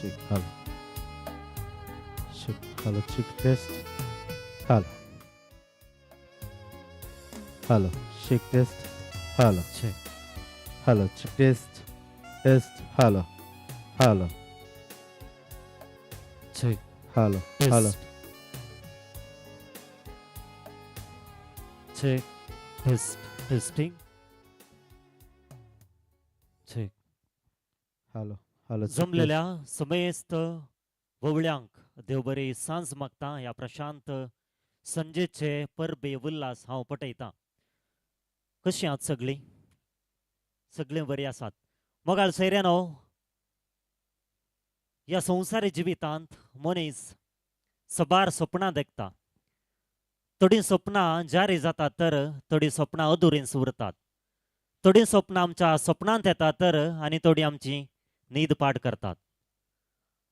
Check, hello. Check, hello, check, test. Hello. Hello, check, test. Hello. Check. Hello, check, test. Test, hello. Hello. Check. Hello. Hello. Test. Check. Test. Testing. Check. Hello. Hello, check, test. जमलेल्या समेस्त ववळ्यांक देव बरी सांज मागता. ह्या प्रशांत संजेचे परबे उल्हास हांव पटयतां. कशीं आहात सगळीं? सगळीं बरीं आसात. मोगाळ सोयऱ्यानो, ह्या संवसारी जिवितांत मनीस सबार सपनां देखता. थोडीं सपनां जारी जातात तर थोडीं सपनां अधुरींच उरतात. थोडीं सपनां आमच्या सपनांत येतात तर आनी थोडीं आमची न्हीद पाड करतात.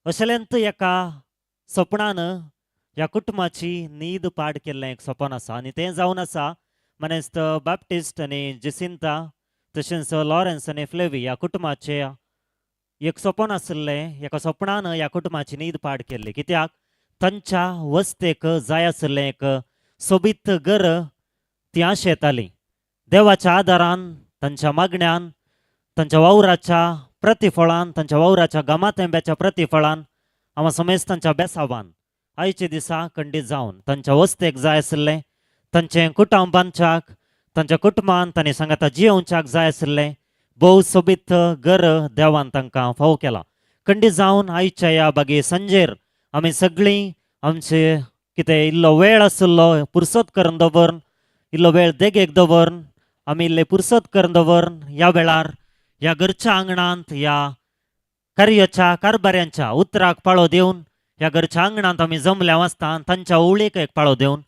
अशेलेंत एका सपनान ह्या कुटुंबाची न्हीद पाड केल्लें एक सपन आसा आनी तें जावन आसा मानेस्त बाप्टिस्ट आनी जेसिंता तशेंच लॉरन्स आनी फ्लेवी ह्या कुटुंबाचे एक सपन आशिल्लें. एका सपनान ह्या कुटुंबाची न्हीद पाड केल्ली. कित्याक तांच्या वस्तेक जाय आशिल्लें एक सोबीत घर ती आशेताली. देवाच्या आदारान, तांच्या मागण्यान, तांच्या वावराच्या प्रतिफळान, तांच्या वावराच्या गामातेंब्याच्या प्रतिफळान, आमा समेज तांच्या बेसावान आयच्या दिसा खंडीत जावन तांच्या वस्तेक जाय आशिल्लें, तांचें कुटुंब बांदच्याक, तांच्या कुटुंबान तांणी सांगाता जियोवच्याक जाय आशिल्लें भोव सोबीत घर देवान तांकां फावो केला. खंडीत जावन आयच्या ह्या बागे सांजेर आमी सगळीं आमचे कितें इल्लो वेळ आशिल्लो पुरसत करून दवरून, इल्लो वेळ देगेक दवरून, आमी इल्ले पुरसत करून दवरून ह्या वेळार ह्या घरच्या आंगणांत ह्या कार्याच्या कारभाऱ्यांच्या उतराक पाळो दिवन ह्या घरच्या आंगणांत आमी जमल्या वाचता तांच्या ओळीक एक पाळो दिवन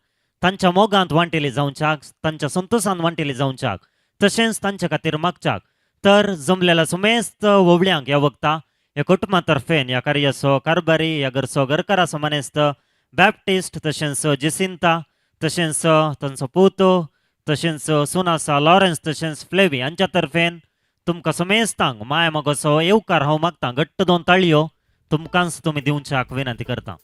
तांच्या मोगांत वांटेली जावच्याक, तांच्या संतोशान वांटेली जावच्याक, तशेंच तांच्या खातीर मागच्याक. तर जमलेल्या समेस्त वोवळ्यांक ह्या वखता ह्या कुटुंबा तर्फेन ह्या कार्याचो कारभारी, ह्या घरचो घरकारा समानेस्त बॅप्टिस्ट तशेंच जेसिंता तशेंच तांचो पूत तशेंच सून आसा लॉरन्स तशेंच फ्लेवी हांच्या तर्फेन तुमकां समेस्तांक माया मोगाचो येवकार हांव मागतां. घट्ट दोन ताळयो तुमकांच तुमी दिवच्याक विनंती करता.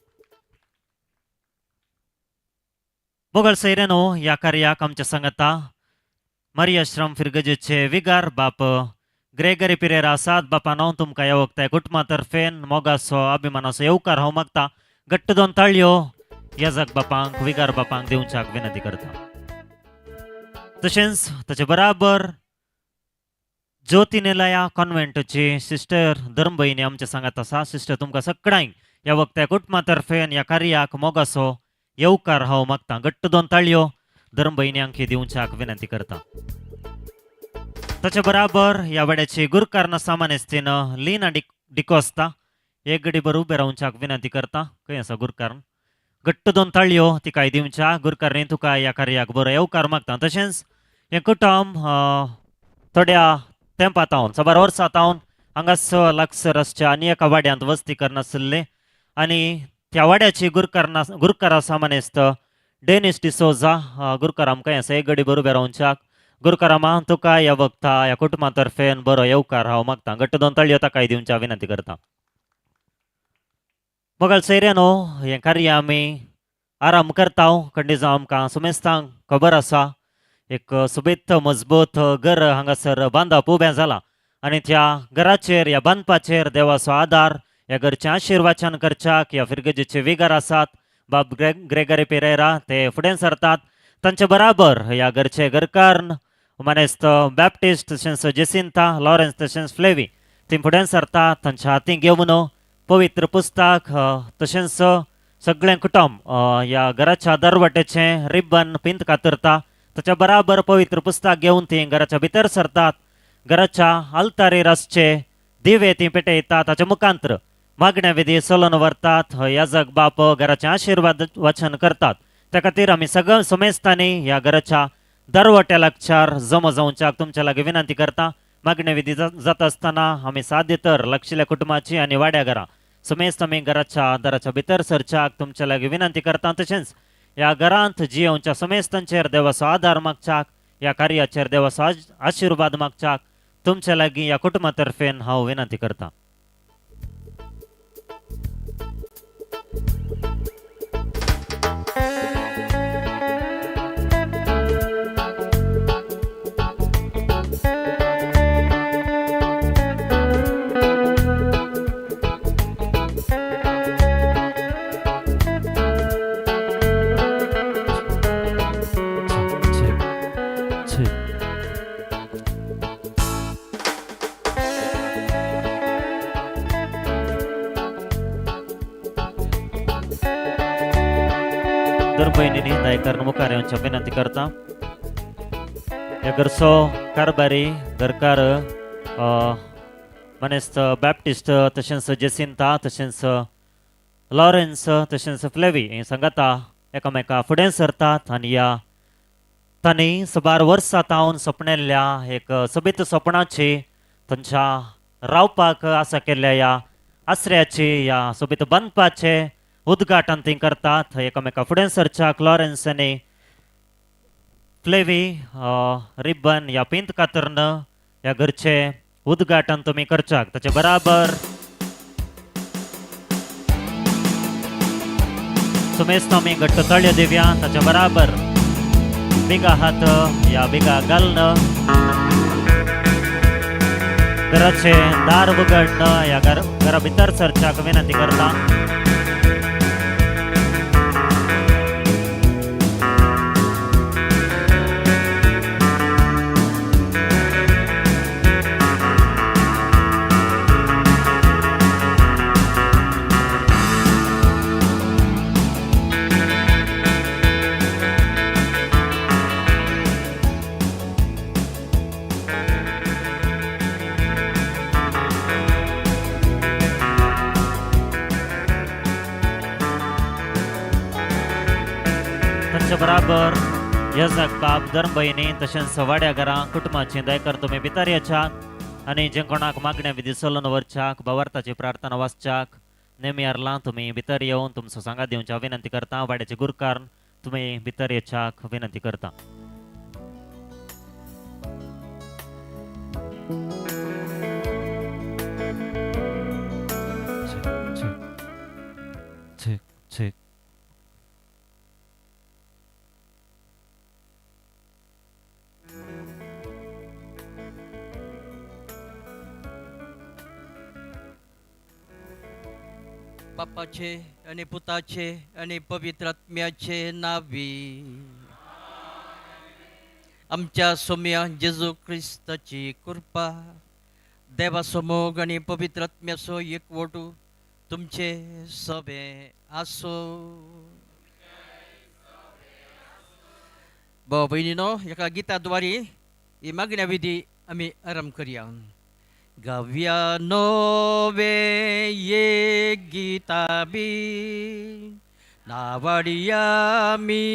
मोगल सैरेनो, ह्या कार्याक आमच्या सांगाता मरियाश्रम फिरगजेचे विगार बाप ग्रेगरी पिरेरा आसात. बापानो, तुमकां ह्या वखता कुटुंबा तर्फेन मोगाचो अभिमानाचो येवकार हांव मागता. घट्ट दोन ताळयो याजक बापांक, विगार बापांक दिवच्याक विनंती करता. तशेंच ताचे बराबर ज्योती निलया कॉन्व्हेंटची सिस्टर धर्मभयणी आमच्या सांगात आसा. सिस्टर, तुमकां सगळ्यांक ह्या वखत्या कुटुंबा तर्फेन ह्या कार्याक मोगाचो येवकार हांव मागता. घट्ट दोन ताळयो धर्मभयण्यांक दिवच्याक विनंती करता. ताचे बराबर ह्या वाड्याची गुरकारण सामान्यस्तीन लीना डिकोस्ता एक गडी बर उबे रावच्याक विनंती करता. खंय आसा गुरकारण? घट्ट दोन ताळयो तिकाय दिवच्या. गुरकारणी, तुका ह्या कार्याक बरो येवकार मागता. तशेंच हें कुटुंब थोड्या तेंपा तावन, साबार वर्सां तावन हांगासर लागसर आसच्या आनी एका वाड्यांत वस्ती करनाशिल्ले आनी त्या वाड्याची गुरकारा सामानेस्त डेनिस डिसोजा. गुरकार आमकां आसा एक गडी बरोबर रावच्याक. गुरकारा मा, तुका ह्या वखता ह्या कुटुंबा तर्फेन बरो येवकार हांव मागता. घट्ट दोन ताळयो ताकाय दिवच्या विनंती करता. मोगाळ सैऱ्यानो, हें कार्य आमी आराम करता. खंडीत जावन आमकां सुमेस्तांक खबर आसा एक सोबीत मजबूत घर हांगासर बांदप उबें जालां आनी त्या घराचेर, ह्या बांदपाचेर देवाचो आदार, ह्या घरचें आशिर्वाचन करच्याक ह्या फिरगजेचे विगार आसात बाब ग्रेगरी पिरेरा, ते फुडें सरतात. तांचे बराबर ह्या घरचे घरकान्न मानेस्त बॅप्टिस्ट तशेंच जेसिंता, लॉरन्स तशेंच फ्लेवी ती फुडें सरतात. तांच्या हातीं घेवन पवित्र पुस्तक तशेंच सगळें कुटुंब ह्या घराच्या दरवटेचें रिबन पिंत कातरता. ताच्या बराबर पवित्र पुस्तक घेवन ती घराच्या भितर सरतात. घराच्या आल्तारीर आसचे दिवे ती पेटयतात. ताच्या मुखांत्र मागण्या विधी चलोवन व्हरतात. याजक बाप घराचे आशिर्वाद वाचन करतात. त्या खातीर आमी सगळ्या समेस्तांनी ह्या घराच्या दरवट्या लागच्यार जमा जावच्याक तुमच्या लागीं विनंती करता. मागण्या विधी जाता आसतना आमी साध्य तर लागशिल्ल्या कुटुंबाची आनी वाड्या घरां समेस्त आमी घराच्या दाराच्या भितर सरच्याक तुमच्या लागीं विनंती करता. तशेंच ह्या घरांत जियोवच्या समेस्तांचेर देवाचो आदार मागच्याक, ह्या कार्याचेर देवाचो आशिर्वाद मागच्याक तुमच्या लागीं ह्या कुटुंबा तर्फेन हांव विनंती करता. धर्मभयणींनी दयेकरून मुखार येवच्या विनंती करता. ह्या घरचो कारभारी घरकार मानेस्त बॅप्टिस्ट तशेंच जेसिंता तशेंच लॉरेन्स तशेंच फ्लेवी हे सांगाता एकामेका फुडें सरतात आनी ह्या तांणी सुमार वर्सां तावन सपनेल्ल्या एक सोबीत सपनाची तांच्या रावपाक आसा केल्ल्या ह्या आसऱ्याची ह्या सोबीत बांदपाचें उद्घाटन ती करतात. एकामेका फुडें सरच्याक लॉरेन्स आनी फ्लेवी रिबन ह्या पिंत कातरन ह्या घरचें उद्घाटन तुमी करच्याक ताचे बराबर सुमेस्त आमी घट्ट तळयो दिवया. ताच्या बराबर बिगा हात ह्या बिगा घालणं घराचें दार उगडणं ह्या घर घरा भितर सरच्याक विनंती करता. तांच्या बराबर यजक बाब धर्मभयणी तशेंच वाड्या घरां कुटुंबाची दयकर तुमी भितर येच्याक आनी जे कोणाक मागण्या विधी सोलून व्हरच्याक भावार्थाची प्रार्थना वाचच्याक नेमी आरलां तुमी भितर येवन तुमचो सांगात दिवच्या विनंती करता. वाड्याचे गुरकार तुमी भितर येच्याक विनंती करता. Check, check, check. बापाचे आणि पुताचे आणि पवित्र आत्म्याचे नावी. आमच्या सोम्या जेजू क्रिस्ताची कृपा, देवाचो मोग आणि पवित्र आत्म्याचो एकवटू तुमचे सभे आसो. भाव भयणीनो, एका गिताद्वारे ही मागण्या विधी आमी आरंभ करया. गावया नवे एक गीता बी, नावाडिया मी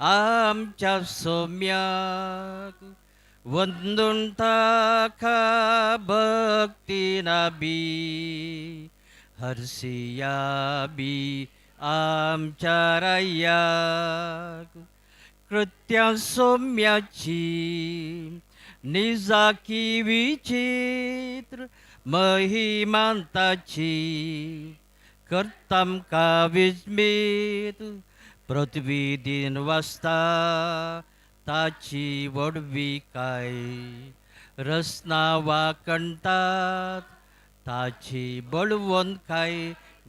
आमच्या सोम्याक, वंदून ताका भक्ती नाबी, हरसिया बी आमच्या रायाक. कृत्या सोम्याची निजाकी विचित्र महिमांताची, करतामका विस्मीत पृथ्वी दिन वाजता ताची व्हडविकाय, रसना वाकणतात ताची बळवंतकाय.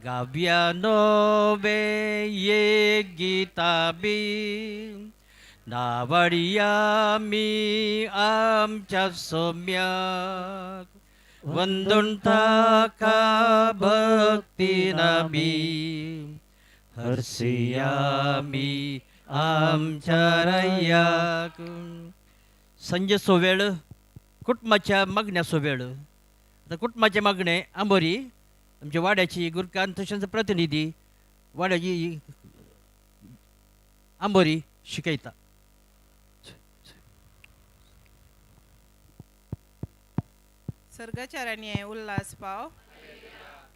गावया नवे एक गीता बी, नावाडिया मी आमच्या सोम्याक, वंदून ताका भक्ती नाबी, हरसिया मी आमच्या रायाक. संजेचो वेळ, कुटुंबाच्या मागण्याचो वेळ. आता कुटुंबाचे मागणे आंबोरी आमच्या वाड्याची गुरकान तशेंच प्रतिनिधी वाड्याची आंबोरी शिकयता. सर्गाच्या राणये उल्हास पाव,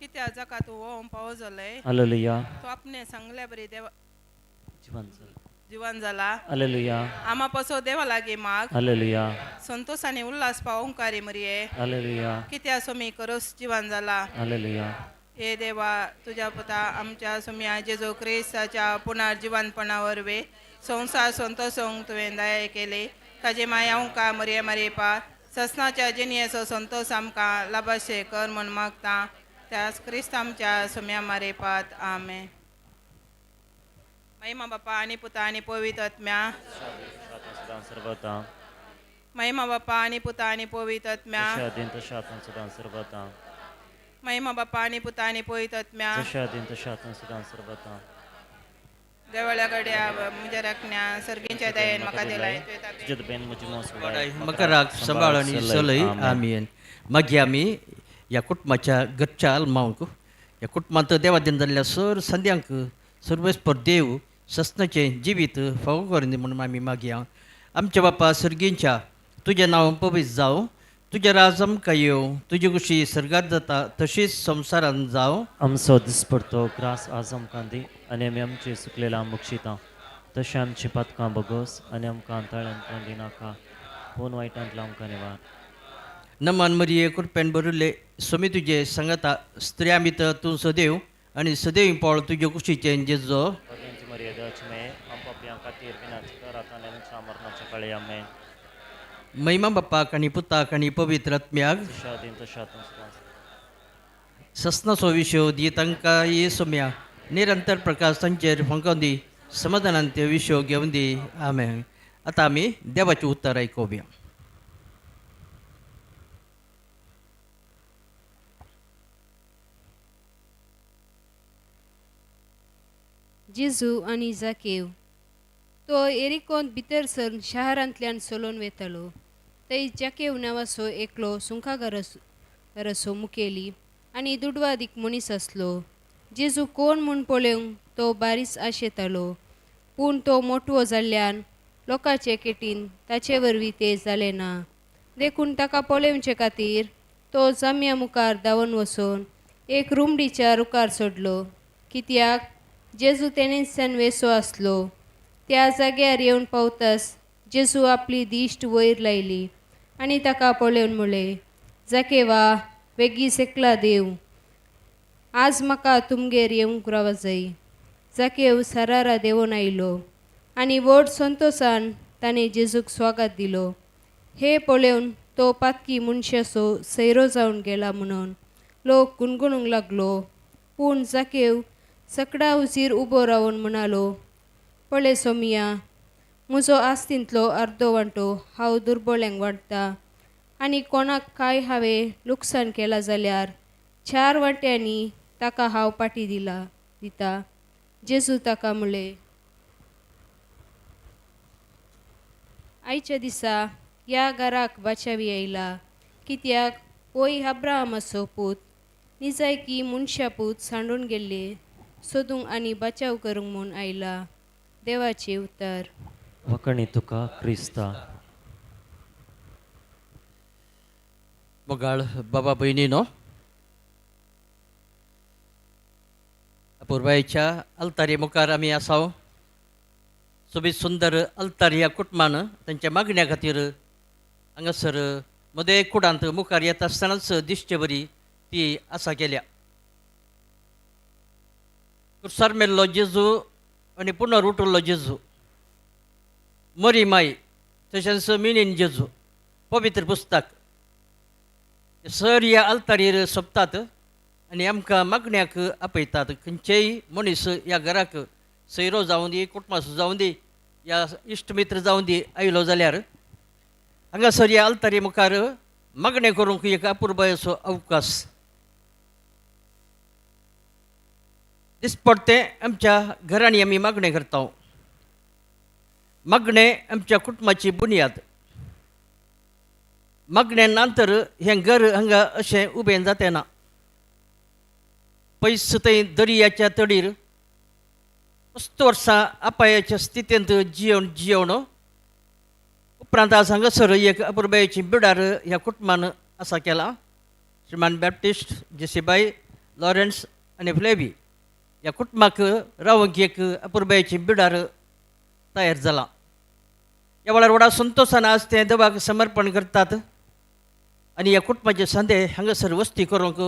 कित्या जाका तूं ओम पावो जालय. हालेलुया. तूं आपणे सांगल्या बरी देवा जिवन जालें. जिवन जाला. हालेलुया. आमा पसो देवा लागीं माग. हालेलुया. संतोष आनी उल्हास पाव ओंकारी मरये. हालेलुया. कित्या सोमी करोस जिवन जाला. हालेलुया. हे देवा, तुझ्या पुता आमच्या सोम्या जेजू क्रिस्ताच्या पुनर्जिवनपणा वरवीं संवसार संतोषोंक तुवें दया केली. ताजी माया आमकां मरये मरेपा ससनाच्या जिणयेचो संतोष आमकां लाभाशे कर म्हूण मागता, त्याच क्रिस्त आमच्या सोम्या मारेपात. आमेन. महिमा बापा आनी पुता आनी पवित्र आत्म्या. सदां सर्वता. महिमा बापा आनी पुता आनी पवित्र आत्म्या. जशा दिन तशा आतां सदां सर्वता. महिमा बापा आनी पुता आनी पवित्र आत्म्या. जशा दिन तशा आतां सदां सर्वता. देवळ्या गड्या म्हज्या राखण्या सर्गींच्या दयेन म्हाका दिलाय. तुजे दयेन म्हजी मोस वाडय. मकराक सांबाळ आनी सलय. आमेन. मागीर आमी ह्या कुटुंबाच्या घरच्या आल्मांक, ह्या कुटुंबांत देवादीन जाल्ल्या सर संद्यांक सर्वेस्पर देव ससनाचें जिवीत फावो करून दी म्हणून आमी मागया. आमच्या बापा सर्गींच्या, तुजें नांव पवित्र जावं, तुजें राज आमकां येवं, तुजी खुशी सर्गात जाता तशीच संवसारांत जावं. आमचो दिसपडतो ग्रास आज आमकां दी आनी आमी आमचे सुकलेल्या बक्षिता तशें आमची पातकां बगोस आनी आमकां तळ्यांत दिनाका, पूण वायटांतलो आमकां निवार. नमन मरिये, कृपेन भरिल्ले, स्वामी तुजे सांगता, स्त्रियां भितर तूं सदैव आनी सदैव पावळ तुजे कुशीचें जेजो. भगवंत मरिये, देवाची माये, आम पापयां खातीर विनंती कर आतां आनी आमच्या मरणाच्या काळी. आमेन. महिमा बाप्पाक आनी पुताक आनी पवित्र आत्म्याक. तशा दिन तशा तूं सदांच. ससनाचो विशय दी तांकां ये सोम्या, निरंतर प्रकाश तांचेर फांकोवन दी, समाधानान ते विशय घेवन दी. आमेन. आतां आमी देवाचें उतर आयकुया. जेजू आनी जाकेव. तो एरिकोंत भितर सरून शहरांतल्यान चलोवन वेतालो. थंय जाकेव नांवाचो एकलो सुंकागाराचो मुखेली आनी दुडवादीक मनीस आसलो. जेजू कोण म्हूण पळोवंक तो बारीच आशेतालो, पूण तो मोटवो जाल्ल्यान लोकांचे केटीन ताचे वरवीं तें जालें ना. देखून ताका पळोवचे खातीर तो जाम्या मुखार धांवन वचून एक रुमडीच्या रुखार चडलो, कित्याक जेजू तेणेच्यान वेसो आसलो. त्या जाग्यार येवन पावताच जेजू आपली दिश्ट वयर लायली आनी ताका पळोवन म्हणलें, जाकेवा, बेगीन सकला देव, आज म्हाका तुमगेर येवंक राव जाय. जाकेव सरारा देंवून आयलो आनी व्हड संतोशान ताणें जेजूक स्वागत दिलो. हे पळोवन तो पातकी मनशाचो सैरो जावन गेला म्हणून लोक गुणगुणूंक लागलो. पूण जाकेव सकडा उजीर उबो रावन म्हणालो, पळय सोमिया, म्हजो आस्तींतलो अर्दो वांटो हांव दुर्बोल्यांक वांट्टा आनी कोणाक कांय हांवें लुकसाण केलां जाल्यार 4 वांट्यांनी ताका हांव पाटी दिता. जेजू ताका म्हणलें, आयच्या दिसा ह्या घराक बाचावी आयला, कित्याक होय अब्राहमाचो पूत. निजायकी मनशा पूत सांडून गेल्ले सोदूंक आनी बचाव करूंक म्हूण आयला. देवाचें उतर. वखणी तुका क्रिस्ता. मोगाळ बाबा भयणीनो, अपुर्बायेच्या अल्तारी मुखार आमी आसाव. सोबीत सुंदर अल्तार ह्या कुटुंबान तांच्या मागण्या खातीर हांगासर मदें कुडांत मुखार येता आसतनाच दिसचे बरी ती आसा केल्या. कुर्सार मेल्लो जेजू आनी पुनर उठिल्लो जेजू, मरी माई तशेंच मिनीन जेजू, पवित्र पुस्तक सर ह्या अल्तारीर सोंपतात आनी आमकां मागण्याक आपयतात. खंयचेय मनीस ह्या घराक सैरो जावं दी, कुटुंबाचो जावं दी, या इश्ट मित्र जावं दी, आयलो जाल्यार हांगासर ह्या अल्तारी मुखार मागणें करूंक एक अपुरबायेचो अवकाश दिसपडटें. आमच्या घरांनी आमी मागणें करता. मागणें आमच्या कुटुंबाची बुन्याद. मागणें ना तर हें घर हांगा अशें उबें जातें ना. पयस थंय दर्याच्या तडीर मस्त वर्सां अपायाच्या स्थितींत जियोवन जियोवन उपरांत आज हांगासर एक अपुरबायेची बिडार ह्या कुटुंबान आसा केला. श्रीमान बॅप्टिस्ट जेसीबाय लॉरेन्स आनी फ्लेवी ह्या कुटुंबाक रावंक एक अपुरबायेची बिडार तयार जाला. ह्या वेळार व्हडा संतोशान आज ते देवाक समर्पण करतात आनी ह्या कुटुंबाचे सांदे हांगासर वस्ती करूंक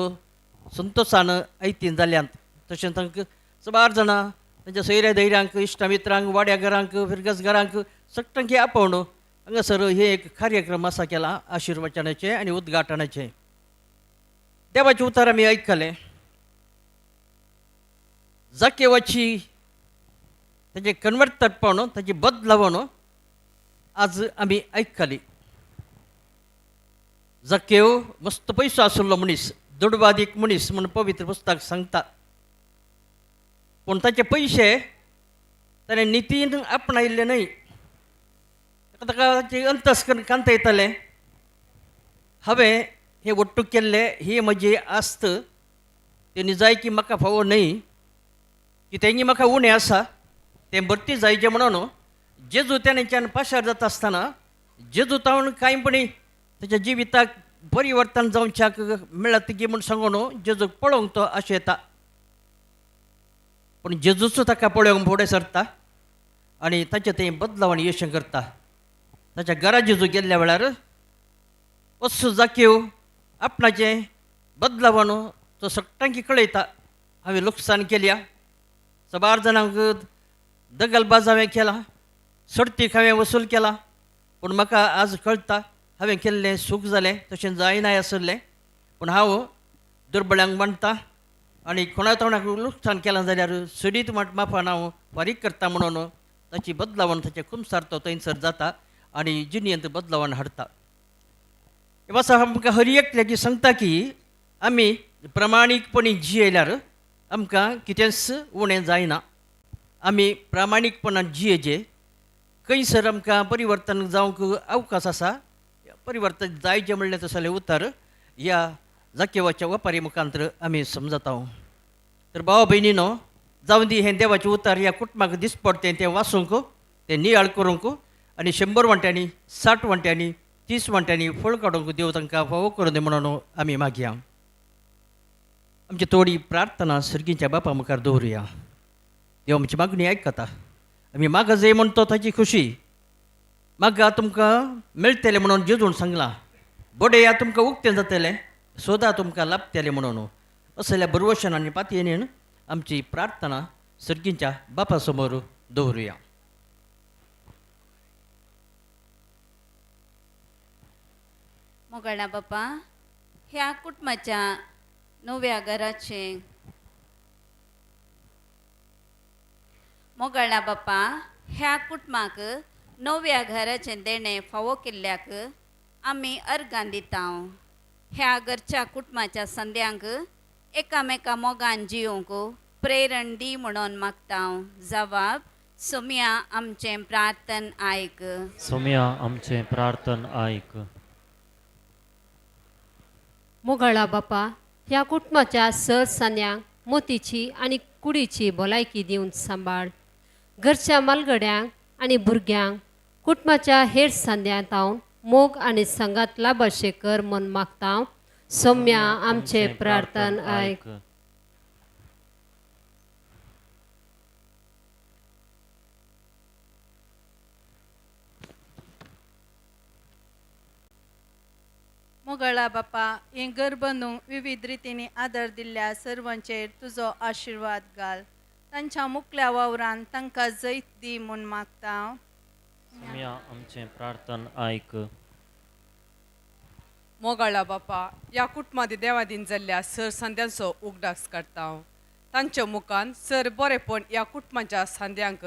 संतोशान आयतीन जाल्यात. तशेंच तांकां साबार जाणां तांच्या सोयऱ्या धैर्यांक, इश्टा मित्रांक, वाड्या घरांक, फिरगस घरांक सगळ्यांक आपोवन हांगासर हे एक कार्यक्रम आसा केला आशिर्वचनाचें आनी उद्घाटनाचें. देवाचें उतर आमी आयकलें. जाकेवाची ताचें कन्वर्तपण, ताची बदलावण आज आमी आयकली. जाकेव मस्त पयसो आशिल्लो मनीस, दुडवादीक मनीस म्हूण पवित्र पुस्तक सांगता, पूण ताचे पयशे ताणें नितीन आपणायल्लें न्हय. ताका ताचें अंतस्करण कांतयतालें, हांवें हें वट्टू केल्लें, ही म्हजी आस्त तें निजायकी म्हाका फावो न्हय, कितेंय म्हाका उणें आसा तें भरती जायचें म्हणून जेजू तेणेच्यान पाशार जाता आसतना जेजू तावन कांयपणी ताच्या जिविताक परिवर्तन जावच्याक मेळत गी म्हूण सांगून जेजूक पळोवंक तो आशेता येता. पूण जेजूच ताका पळोवंक फुडें सरता आनी ताचें थंय बदलाव आनी यश करता. ताच्या घरा जेजू गेल्ल्या वेळार वत्सू जाकीव आपणाचें बदलावान तो सगटांकी कळयता, हांवें लुकसाण केल्या, सबार जाणांक दगलबाज हांवें केला, सडतीक हांवें वसूल केला, पूण म्हाका आज कळटा हांवें केल्लें सूख जालें, तशें जायनाय आसलें, पूण हांव दुर्बळ्यांक मानता आनी कोणा तोंडाक लुकसाण केलां जाल्यार सडीत माफान हांव फारीक करता म्हणून ताची बदलावण ताचें कुमसार तो थंयसर जाता आनी जिणेंत बदलावण हाडटा. हे वासा आमकां हर एकल्याची सांगता की आमी प्रामाणीकपणी जियेल्यार आमकां कितेंच उणें जायना. आमी प्रामाणीकपणान जियेचे खंयसर आमकां परिवर्तन जावंक अवकाश आसा, परिवर्तन जायचें म्हणलें तसलें उतर ह्या जाकेवाच्या वपारी मुखांतर आमी समजता. तर भावा भयणीनो, जावं दी हें देवाचें उतर ह्या कुटुंबाक दिसपडटें तें वाचूंक, तें नियाळ करूंक आनी 100 वांट्यांनी, 60 वांट्यांनी, 30 वांट्यांनी फळ काडूंक देव तांकां फावो करूं दी म्हणून आमी मागया. आमची थोडी प्रार्थना सर्गीच्या बापा मुखार दवरुया. देव आमची मागणी आयकता. आमी मागा जाय म्हण तो ताची खुशी मागा तुमकां मेळटलें म्हणून जेजून सांगलां. बडया तुमकां उक्तें जातलें, सोदा तुमकां लाभतलें म्हणून. असल्या बरवशन आनी पातयेन आमची प्रार्थना सर्गीच्या बापा समोर दवरुया. मोगळा बापा, ह्या कुटुंबाच्या नव्या घराचें मोगळा बापा, ह्या कुटुंबाक नव्या घराचें देणें फावो केल्ल्याक आमी अर्गां दिता. ह्या घरच्या कुटुंबाच्या संद्यांक एकामेका मोगान जियोंक प्रेरण दी म्हणून मागता. जवाब सोम्या आमचें प्रार्थन आयक. सोम्या आमचें प्रार्थन आयक. मोगाळा बापा, ह्या कुटुंबाच्या सर सांद्यांक मोतीची आनी कुडीची भलायकी दिवन सांबाळ. घरच्या मालगड्यांक आनी भुरग्यांक कुटुंबाच्या हेर सांद्यांत हांव मोग आनी संगात लाभाशें कर म्हूण मागता. सौम्या आमचें प्रार्थन आयक. मोगळा बापा, हें घर बांदूंक विविध रितींनी आदर दिल्ल्या सर्वांचेर तुजो आशिर्वाद घाल. तांच्या मुकल्या वावरान तांकां जैत दी म्हूण मागता. सोम्या आमचें प्रार्थन आयक. मोगाळा बापा, ह्या कुटुंबांत देवादीन जाल्ल्या सर सांद्यांचो उगडास काडटा. तांच्या मुखान सर बरेपण ह्या कुटुंबाच्या सांद्यांक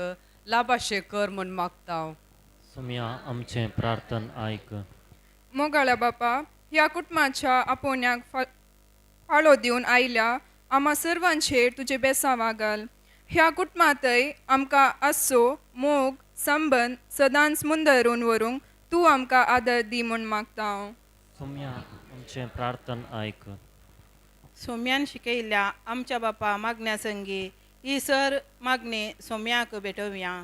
लाभाशें कर म्हूण मागता. सोम्या आमचें प्रार्थन आयक. मोगाळा बापा, ह्या कुटुंबाच्या आपोवण्याक फाळो दिवन आयल्या आमा सर्वांचेर तुजें बेसांव घाल. ह्या कुटुंबांतय आमकां आसचो मोग संबंद सदांच मुंदरून व्हरूंक तूं आमकां आदर दी म्हूण मागता. सोम्या आमचें प्रार्थन आयक. सोम्यान शिकयल्ल्या आमच्या बापा मागण्या संगी ही सर मागणी सोम्याक भेटोवया.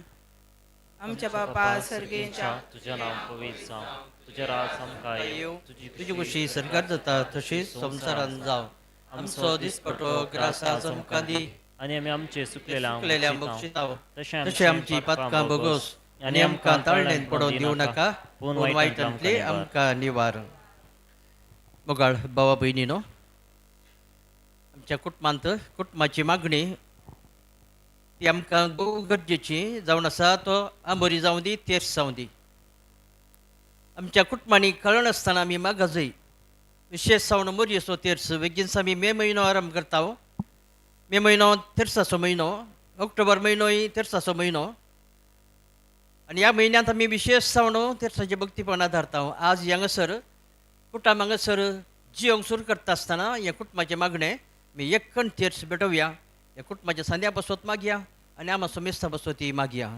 आमच्या बापा सर्गेच्या, तुझें नांव पवित्र जावं, तुजें राज आमकां येवं, तुजी खुशी सरकार जाता तशीच संवसारान जावं. आमचो दिसपटो ग्रासा आमकां दी आनी आमी आमचे सुकलेल्या सुकलेल्या बक्षिताव, तशें तशें आमची पातकां भोगोस आनी आमकां ताळणेन पडोवन दिवं नाका, पूण वायटांतली आमकां निवार. मोगाळ भावा भयणीनो, आमच्या कुटुंबांत कुटुंबाची मागणी ती आमकां भोव गरजेची जावन आसा. तो आंबोरी जावं दी, तेर्स जावं दी, आमच्या कुटुंबांनी कळनासतना आमी मागा जाय. विशेश जावन मोरयेचो तेर्स बेगीनच आमी मे म्हयनो आरंभ करता. मे म्हयनो तेर्साचो म्हयनो, ऑक्टोबर म्हयनोय तेर्साचो म्हयनो, आनी ह्या म्हयन्यांत आमी विशेश जावन तेर्साचें भक्तीपण आदारता. आज हांगासर कुटुंब हांगासर जियोंक सुरू करता आसतना ह्या कुटुंबाचें मागणें मी एकण तेर्स भेटोवया. ह्या कुटुंबाच्या सांद्या बसवत मागया. आनी आमा समेस्ता बसवती मागया.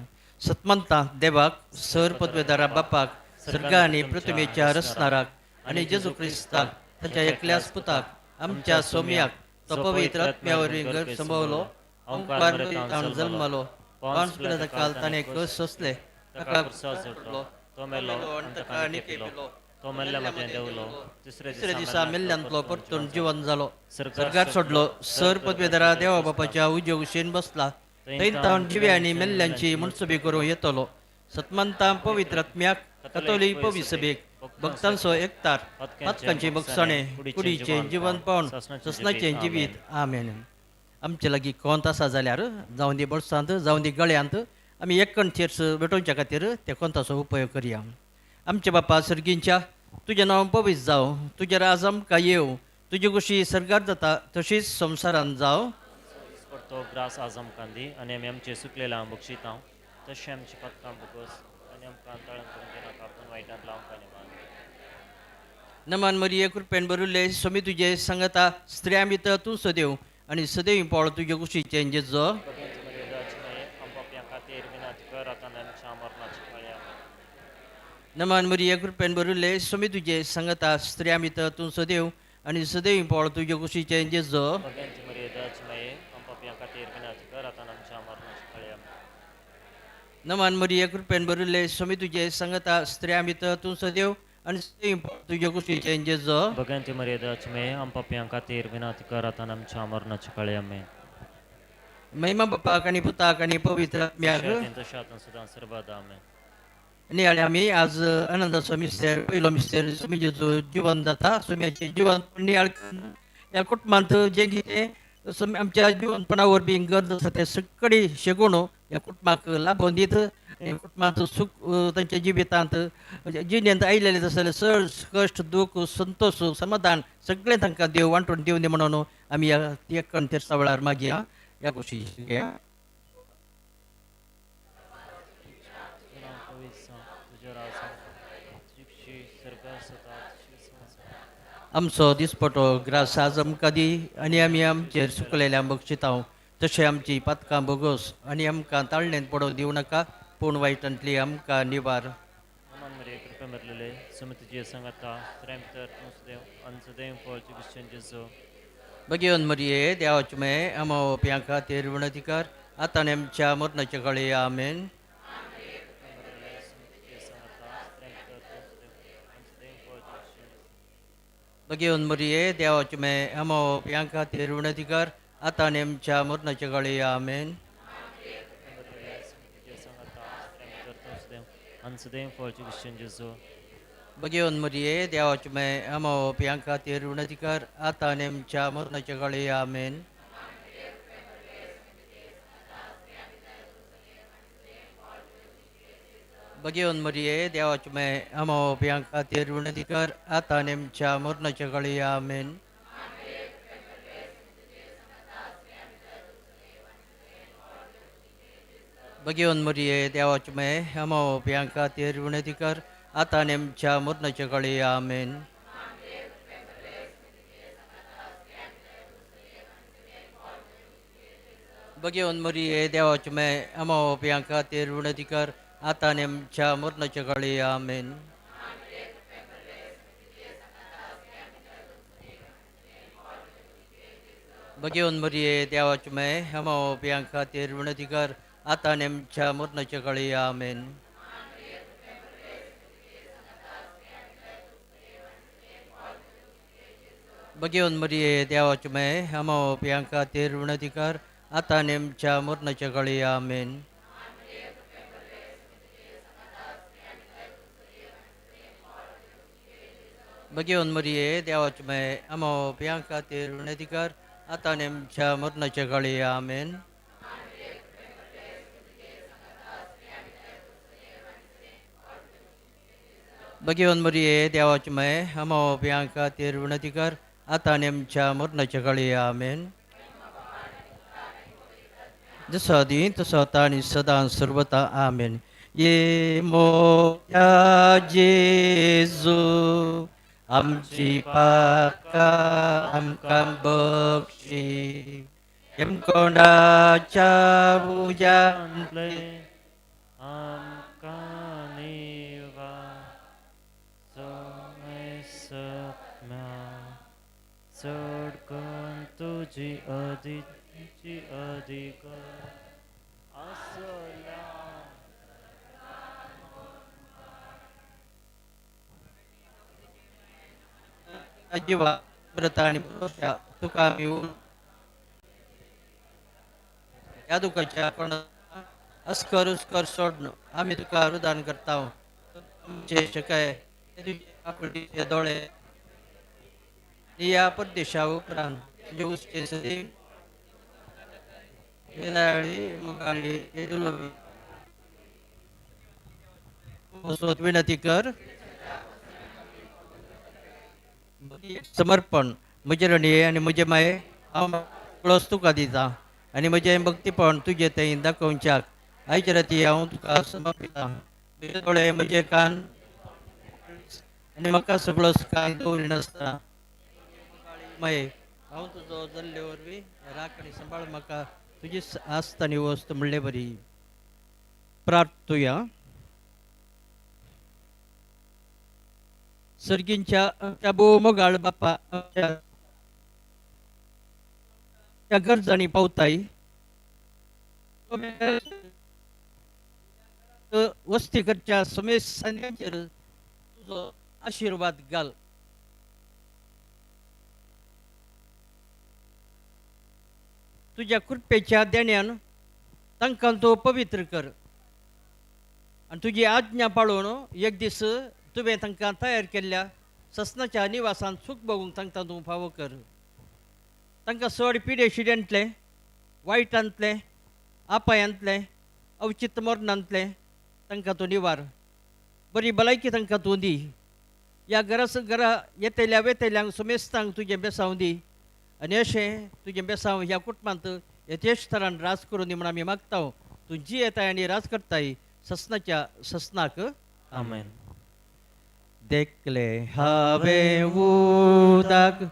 सतमंता देवाक सर पदवेदारा बापाक सर्गा आनी पृथ्वीच्या रसनाराक आनी जेजू क्रिस्ताक ताच्या एकल्याच पुताक आमच्या सोम्याक तो पवित्र आत्म्या वरवीं गर्भ संभवलो, ओंकार जल्मलो, पांच पिलाचा काल ताणें कस सोंसले, ताका पडलो, तो मेलो आनी ताका निकेपिलो, तो मेल्ल्या मदें देंवलो, तिसऱ्या दिसा मेल्ल्यांतलो परतून जिवन जालो, सर्गार सर्गार सोडलो, सर पदवेदारा देवा बापाच्या उजव्या कुशीन बसला, थंय तावन जिव्या आनी मेल्ल्यांची मनसुबी करूं येतलो. सतमंता पवित्र आत्म्याक कतोली पवी सभेक भक्तांचो एकतार पातकांचे बक्षाणे कुडीचें जिवन पावन ससनाचें जिवीत. आमेन. आमचे लागीं कोंत आसा जाल्यार जावं दी बोल्सांत जावं दी गळ्यांत आमी एकण चेर्स भेटोवच्या खातीर त्या कोंताचो उपयोग करया. आमच्या बापा सर्गींच्या तुजें नांव पवित्र जावं, तुजें राज आमकां येवं, तुजी खुशी सर्गार जाता तशीच संवसारांत जावं. तो ग्रास आज आमकां दी आनी आमी आमचें सुकलेलां बक्षितां तशें आमचें पत्कां बोगस आनी आमकां तळण करून दिनाका पूण वायटांतलो आमकां निवार. नमन मरिये कृपेन भरिल्ले स्वामी तुजे सांगता, स्त्रियां भितर तूं सदैव आनी सदैव पावळ तुजे कुशीचें जेजो. नमन मरिये कृपेन भरिल्ले स्वामी तुजे सांगता, स्त्रियां भितर तूं सदैव आनी सदैव पावळ तुजे कुशीचें जेजो. नमन मरिये कृपेन भरिल्ले स्वामी तुजे सांगता, स्त्रियां भितर तूं सदैव आनी सदैव पावळ तुजे कुशीचें जेजो. भगवंती मर्यादाची मे आम पापयां खातीर विनंती कर आतां आमच्या मरणाच्या काळी. आमेन. महिमा बापाक आनी पुताक आनी पवित्र आत्म्याक. तशें आतां सदां सर्वदा. आमेन. आनी आमी आज आनंदाचो मिस्तेर पयलो मिस्तेर स्वामी जेजू जिवन जाता, स्वाम्याचें जिवन नियाळ ह्या कुटुंबांत जें कितें स्वामी आमच्या जिवनपणा वरवीं गरज आसा तें सगळी शेगूण ह्या कुटुंबाक लाभोवन दीत कुटुंबांत सूख तांच्या जिवितांत जिणेंत आयलेलें आसलें चड कश्ट दुख संतोश समाधान सगळें तांकां देव वांटून दिवनी म्हणून आमी ह्या एकण तेर्सा वेळार मागया ह्या गोश्टी. आमचो दिसपटो ग्रास आज आमकां दी आनी आमी आमचेर सुकलेल्या बक्षितांव तशें आमची पातकां बोगोस आनी आमकां ताळणेंत पडोवंक दिवं नाका पूण वायटांतली आमकां निवार. कृपा मेरलेले सुमतीचे सांगाता स्त्रियां भितर तूं सदैव आनी सदैव फळ क्रिश्चन जेजू. भगेवन मरिये देवाचे मे आमा ओप्यां खातीर विनंती कर आतां आनी आमच्या मरणाच्या काळी. आमेन. भगेवन मरिये देवाचे मे आमा ओप्यां खातीर विनंती कर आतां आनी आमच्या मरणाच्या काळी. आमेन. भगेवन मरिये देवाचे मे आमा ओप्यां खातीर विनंती कर आतां आनी आमच्या मरणाच्या काळी. आमेन. भगेवन मरिये देवाचे मे आमा ओप्यां खातीर विनंती कर आतां आनी आमच्या मरणाच्या काळी. आमेन. भगेवन मरिये देवाचे मे आमा ओप्यां खातीर विनंती कर आतां आनी आमच्या मरणाच्या काळी. आमेन. भगेवन मरिये देवाचे मे आमा ओप्यां खातीर विनंती कर आतां आनी आमच्या मरणाच्या काळी. आमेन. भगेवन मरिये देवाचे मे आमा ओप्यां खातीर विनंती कर आतां आनी आमच्या मरणाच्या काळी. आमेन. भगेवन मरिये देवाचे मे आमा ओप्यां खातीर विनंती कर आतां आनी आमच्या मरणाच्या काळी. आमेन. भगेवन मरिये देवाचे मे आमा ओप्यां खातीर विनंती कर आतां आनी आमच्या मरणाच्या काळी. आमेन. भगेवन मरिये देवाचे मे आमा ओप्यां खातीर विनंती कर आतां आनी आमच्या मरणाच्या काळी. आमेन. जसो आदी तसो आतां आनी सदां सर्वता. आमेन. ये मोया जेजू आमची पातकां आमकां बक्षी, हेमकोंडाच्या उज्यांतले आमकां निवा सम्या चड करून तुजी अदीची अदीक आसल्या. जिवा व्रता आनी भरोश्या तुका आमी ह्या दुखाच्या कोणा अस्कर उस्कर सोडन आमी तुका रुदान करता. आमचे शकाय तुजे आकुळीचे दोळे आनी ह्या परदेशा उपरांत तुजे उस्के सदीं वेलाळी मुगाळी विनंती कर. समर्पण म्हजे रणये आनी म्हजे माये हांव सगळोच तुका दिता आनी म्हजें भक्तीपण तुजे थंय दाखोवच्याक आयचे राती हांव तुका समर्पिता. म्हजे दोळे म्हजे कान आनी म्हाका सगळोच कांय दवरिनासतना माये हांव तुजो जाल्ले वरवीं राख आनी सांबाळ म्हाका तुजी आस्त आनी वस्त म्हणले बरी. प्रार्थुया. सर्गींच्या आमच्या भोव मोगाळ बापा, आमच्या गरजांनी पावताय वस्ती करच्या समेस सांद्यांचेर तुजो आशिर्वाद घाल. तुज्या कृपेच्या देण्यान तांकां तूं पवित्र कर आनी तुजी आज्ञा पाळून एक दीस तुवें तांकां तयार केल्ल्या ससनाच्या निवासान सूख बघूंक तांकां तूं फावो कर. तांकां चड पिडे शिड्यांतलें, वायटांतलें, आपायांतलें, अवचित मरणांतलें तांकां तूं निवार. बरी भलायकी तांकां तूं दी. ह्या घरा घरा येतल्या वेतल्यांक सुमेस्तांक तुजें बेसांव दी आनी अशें तुजें बेसांव ह्या कुटुंबांत यथेश थरान राज करून दी म्हूण आमी मागता. तूं जी येताय आनी राज करताय ससनाच्या ससनाक. आमेन. देखले हांवें उदक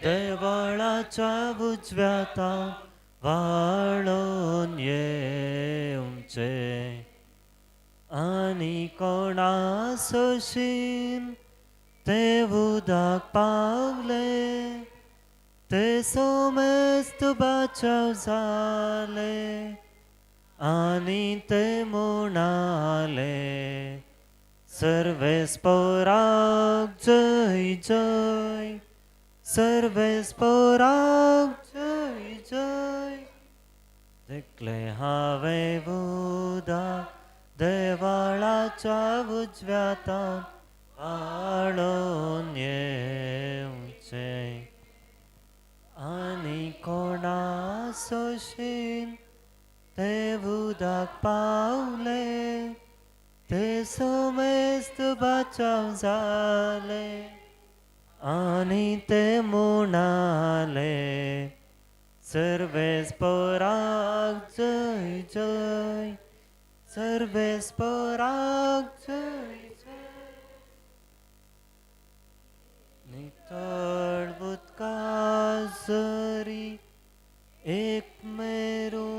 देवळाच्या उजव्या वाळोन येवचें आनी कोणा सोशीन ते उदक पावले ते सोमेस्त बाचाव जाले आनी ते म्हणाले सर्वेस्पराक जय जय, सर्वेस्पराक जय जय. देखले हांवें उदक देवळाच्या उजव्या वाळोन येवचें आनी कोणा सोशीन ते उदक पावले ते समेस्त बाचाव जाले आनी ते म्हणाले सर्वेस्पराक जय जय, सर्वेस्पराक जय जय. नितळ उदका जरी एक मेरू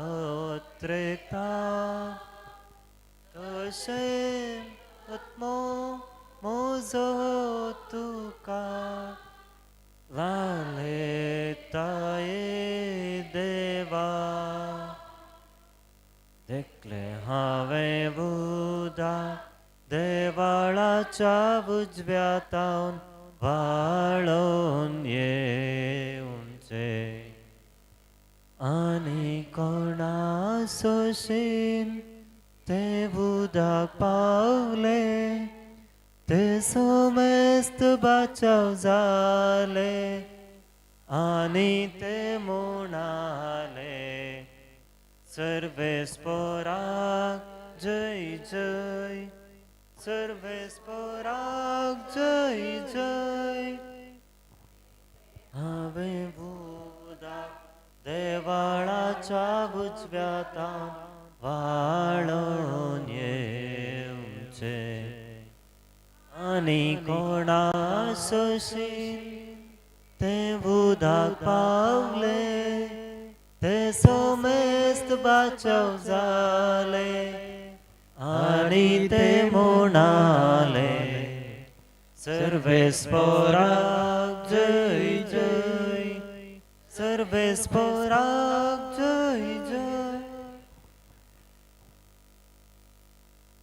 अत्रेता तशें आत्मो म्हजो तुका लालेताय देवा. देखले हांवें उदक देवळाच्या उजव्या तावन वाळोन येवचें आनी कोणा सोशीन ते उदक पावले ते समेस्त बाचाव जाले आनी ते म्हणाले सर्वेस्पराक जय जय, सर्वेस्पराक जय जय. हांवें उदक देवळाच्या उजव्या वाळोन येवचें आनी कोणा सोशीन ते उदक पावले बाचाव जाले आनी ते म्हणाले सर्वेस्पोराक जय जय, सर्वेस्पोराक जय जय.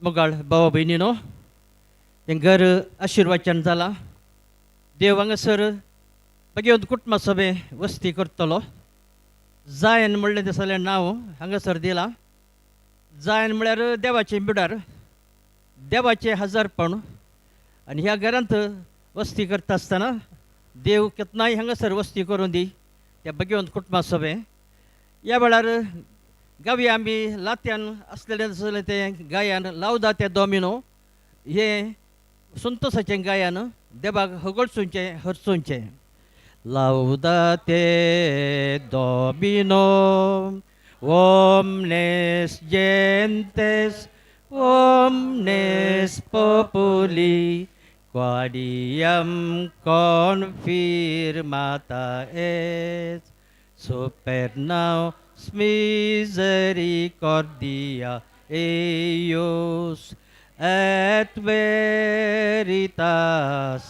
मोगाळ भावा भयणीनो, हें घर आशिर्वाचन जालां. देव हांगासर मागीर कुटुंबा सभे वस्ती करतलो. जायन म्हणलें दिसलें नांव हांगासर दिलां. जायन म्हळ्यार देवाचें बिडार, देवाचें हजारपण. आनी ह्या घरांत वस्ती करता आसतना देव केन्नाय हांगासर वस्ती करून दी त्या भगवंत कुटुंबा सभे. ह्या वेळार गावया आमी लात्यान आसलेलें आसलें तें गायन लावदा ते दोमिनो हें संतोसाचें गायन देवाक हगळसूंचें हरसूंचें. Laudate Domino omnes gentes omnes populi quadiam confirmata est super nos misericordia eius et veritas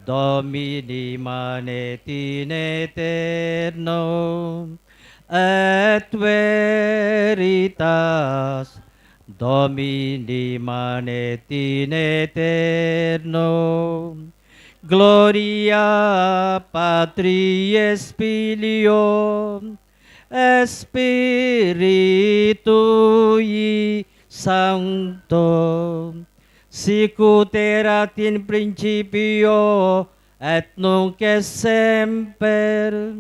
Domini manet in aeterno et veritas Domini manet in aeterno. Gloria Patri et Filio et Spiritui Sancto sicut erat in principio et nunc et semper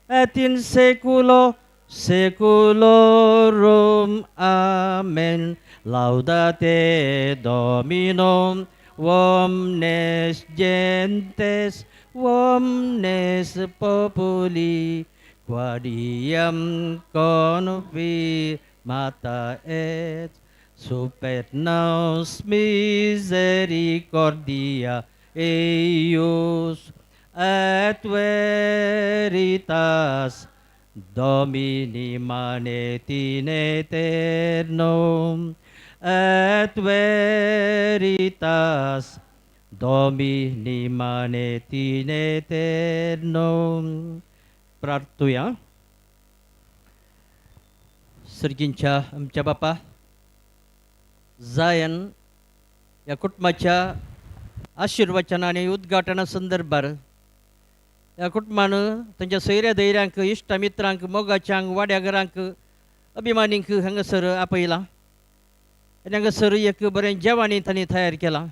et in saeculo saeculorum. Amen. Laudate Dominum omnes gentes omnes populi quadiam confirmata et super nos misericordia eius et veritas Domini manet in aeterno et veritas Domini manet in aeterno. प्रार्थुया. सर्गींच्या आमच्या बापा, जायन ह्या कुटुंबाच्या आशिर्वचन आनी उद्घाटना संदर्भार ह्या कुटुंबान तांच्या सोयऱ्या धैर्यांक, इश्टा मित्रांक, मोगाच्यांक, वाड्या घरांक, अभिमानींक हांगासर आपयलां आनी हांगासर एक बरें जेवण तांणी तयार केलां.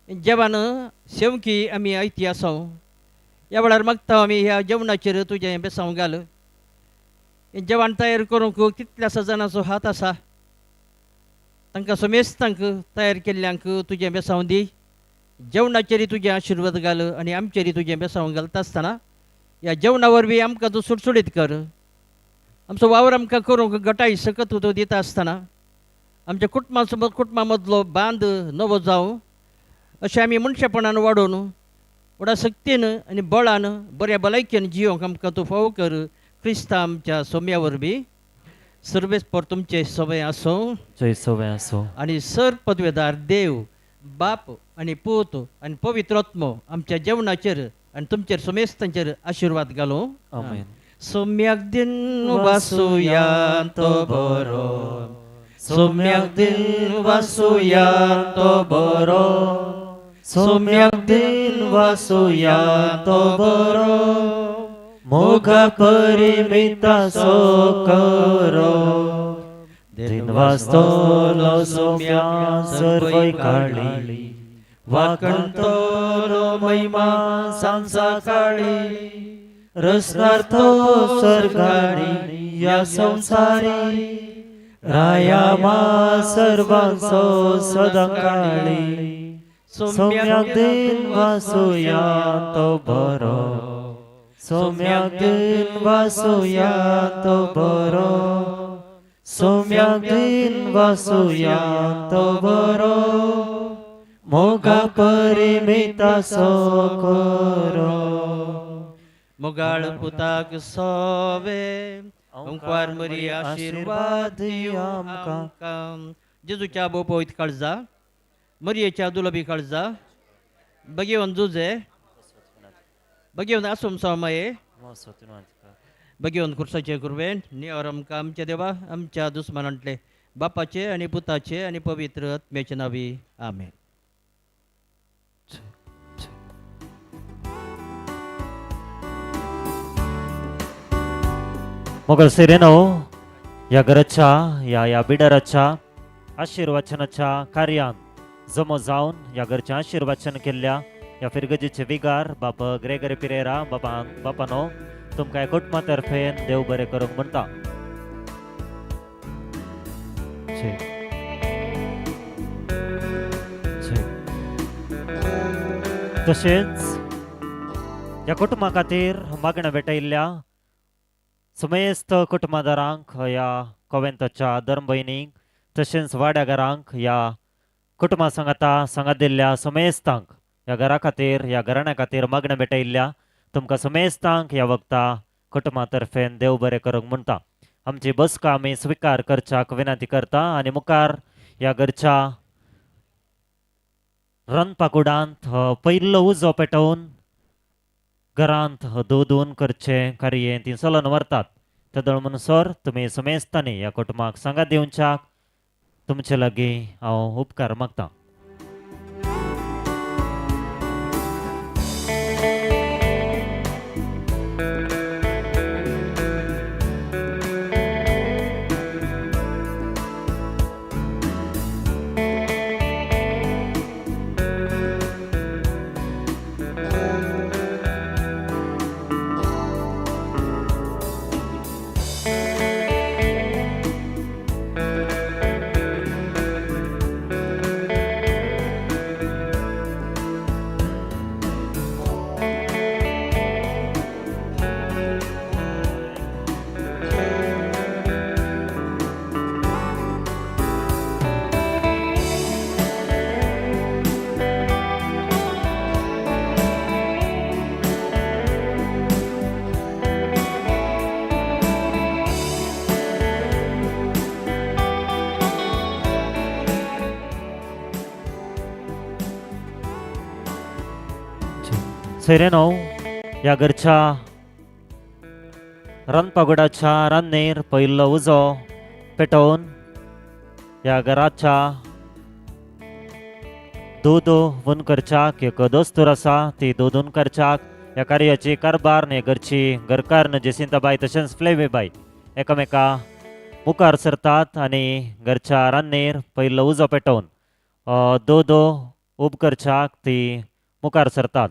जेवण सेवकी आमी आयती आसा. ह्या वेळार मागता आमी ह्या जेवणाचेर तुजें बेसांव घाल. हें जेवण तयार करूंक कितल्याशा जाणांचो हात आसा, तांकां समेस्तांक तयार केल्ल्यांक तुजें बेसांव दी. जेवणाचेरय तुजें आशिर्वाद घाल आनी आमचेरय तुजें बेसांव घालता आसतना ह्या जेवणा वरवीं आमकां तूं सुटसुटीत कर. आमचो वावर आमकां करूंक गटाय सकत तूं दिता आसतना आमच्या कुटुंबा कुटुंबा मदलो बांद नवो जावं अशें आमी मनशेपणान वाडोवन व्हडा शक्तीन आनी बळान बऱ्या भलायकेन जियोंक आमकां तूं फावो कर. क्रिस्ता आमच्या सोम्या वरवीं. सर्वेस्पर तुमचे सवय आसूं. जय सवय आसूं. आनी सर पदवेदार देव बाप आनी पूत आनी पवित्र आत्मो आमच्या जेवणाचेर आनी तुमचेर समेस्तांचेर आशिर्वाद घालूं. आमेन. सोम्याक दिन वासुया तो बरो, सोम्याक दिन वासुया तो बरो, सोम्याक दिन वासुया तो बरो, मोगा परिमितासो करो, दिन वास्तोलो सोम्या सर्वय काळी, वाकणतोलो महिमा सांसा काळी, रसनार्थो सर्गारी या संसारी, रायामा सर्वांसो सदां काळी, सोम्याक दिन वासुया तो बरो, सोम्याक दिन वासुया तो बरो, सोम्याक दिन वासुया तो बरो, मोगा परिमितासो करो. मोगाळ पुताक सोवे ओंकार मरिये आशिर्वाद दियो आमकां. जेजूच्या भोवपवित काळजा, मरियेच्या दुलबी काळजा, भगेवन जुजे, भगेवन आसुमसांव माये, भगेवन खुर्साचे कुरवेन निवर आमकां आमच्या देवा आमच्या दुस्मानांतले बापाचे आनी पुताचे आनी पवित्र आत्म्याचे नावी आमेन. मोगल सिरेनो ह्या घराच्या ह्या ह्या बिडाराच्या आशिर्वचनाच्या कार्यान जमो जावन ह्या घरचें आशिर्वचन केल्ल्या ह्या फिरगजीचे विगार बाप ग्रेगरी पिरेरा बाबा बापानो तुमकां ह्या कुटुंबा तर्फेन देव बरें करूंक म्हणटा. तशेंच ह्या कुटुंबा खातीर मागण्या भेटयल्ल्या सुमेस्त कुटुंबादारांक ह्या कोवेंताच्या धर्मभयणींक तशेंच वाड्याघरांक ह्या कुटुंबा सांगाता सांगात दिल्ल्या सुमेस्तांक ह्या घरा खातीर ह्या घराण्या खातीर मागण्या भेटयल्ल्या तुमकां सुमेस्तांक ह्या वखता कुटुंबा तर्फेन देव बरें करूंक म्हणटा. आमची बसका आमी स्विकार करच्याक विनंती करता आनी मुखार ह्या घरच्या रांदपाकुडांत पयलो उजो पेटोवन घरांत दूद करचें कार्य ती चलोवन व्हरतात. तेदळ म्हणसर तुमी सुमेस्तांनी ह्या कुटुंबाक सांगात दिवच्याक तुमचे लागीं हांव उपकार मागतां. सैरेनो ह्या घरच्या रांदपागुडाच्या रान्नीर पयलो उजो पेटोवन ह्या घराच्या दूद हून करच्याक एक दोस्तूर आसा ती दूद हून करच्याक ह्या कार्याची कारभार न्ही घरची घरकान्न जेसिंताबाय तशेंच फ्लेवीबाय एकामेका मुखार सरतात आनी घरच्या रान्नीर पयलो उजो पेटोवन दूद उब करच्याक ती मुखार सरतात.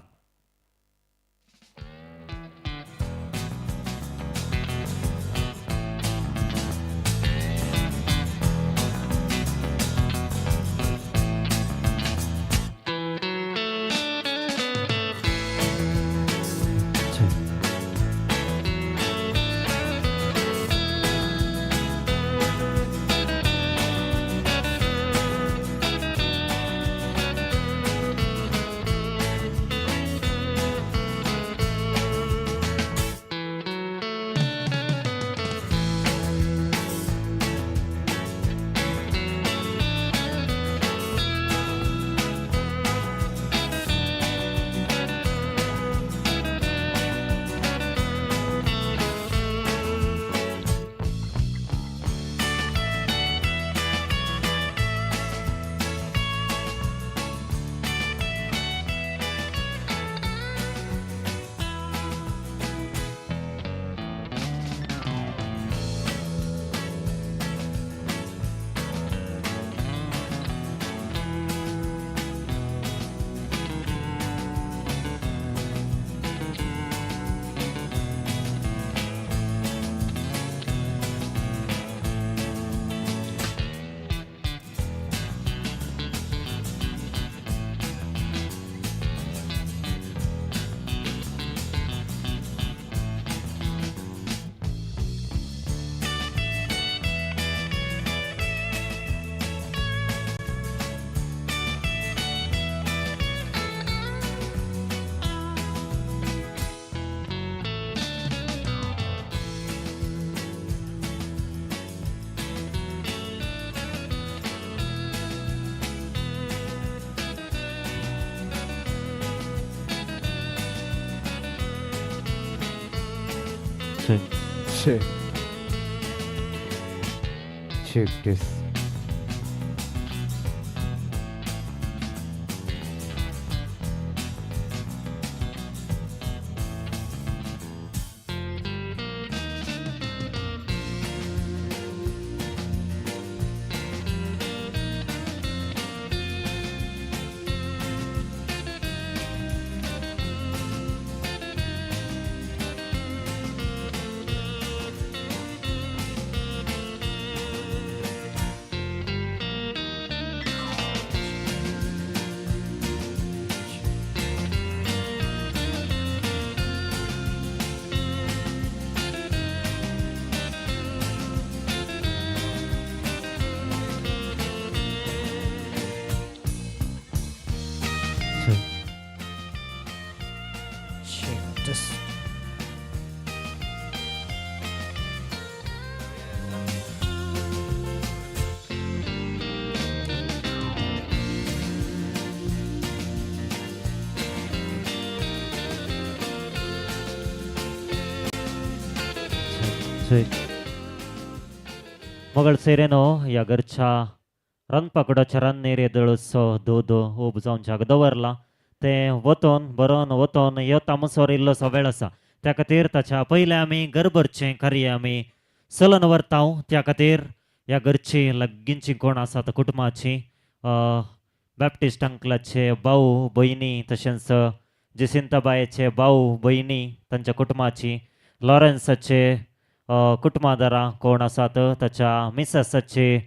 Check. Check. Check test. Check. Check test. Check. मगळ सेरेनो ह्या घरच्या रांदपाकुडाच्या रान्नीर येदोळचो दूद उब जावच्याक दवरला तें वतोन बरोवन वतोन येता म्हणसर इल्लोसो वेळ आसा. त्या खातीर ताच्या पयलें आमी घरभरचें कार्य आमी चलन व्हरता. त्या खातीर ह्या घरची लागींची कोण आसात कुटुंबाची बॅप्टिस्ट अंकलाचे भाऊ भयणी तशेंच जेसिंताबायचे भाऊ भयणी तांच्या कुटुंबाची, लॉरन्साचे कुटुंबादारां कोण आसात, ताच्या मिसेसाचे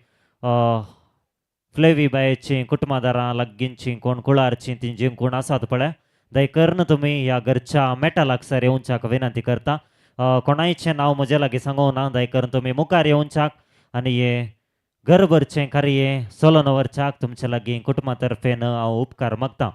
फ्लेवीबायची कुटुंबादारां लागींची कोण कुळारची ती जी कोण आसात पळय दयकरून तुमी ह्या घरच्या मेटा लागसार येवच्याक विनंती करता. कोणायचें नांव म्हजे लागीं सांगूंक ना, दयकरून तुमी मुखार येवच्याक आनी हे घरभरचें कार्य चलोवन व्हरच्याक तुमचे लागीं कुटुंबा तर्फेन हांव उपकार मागता.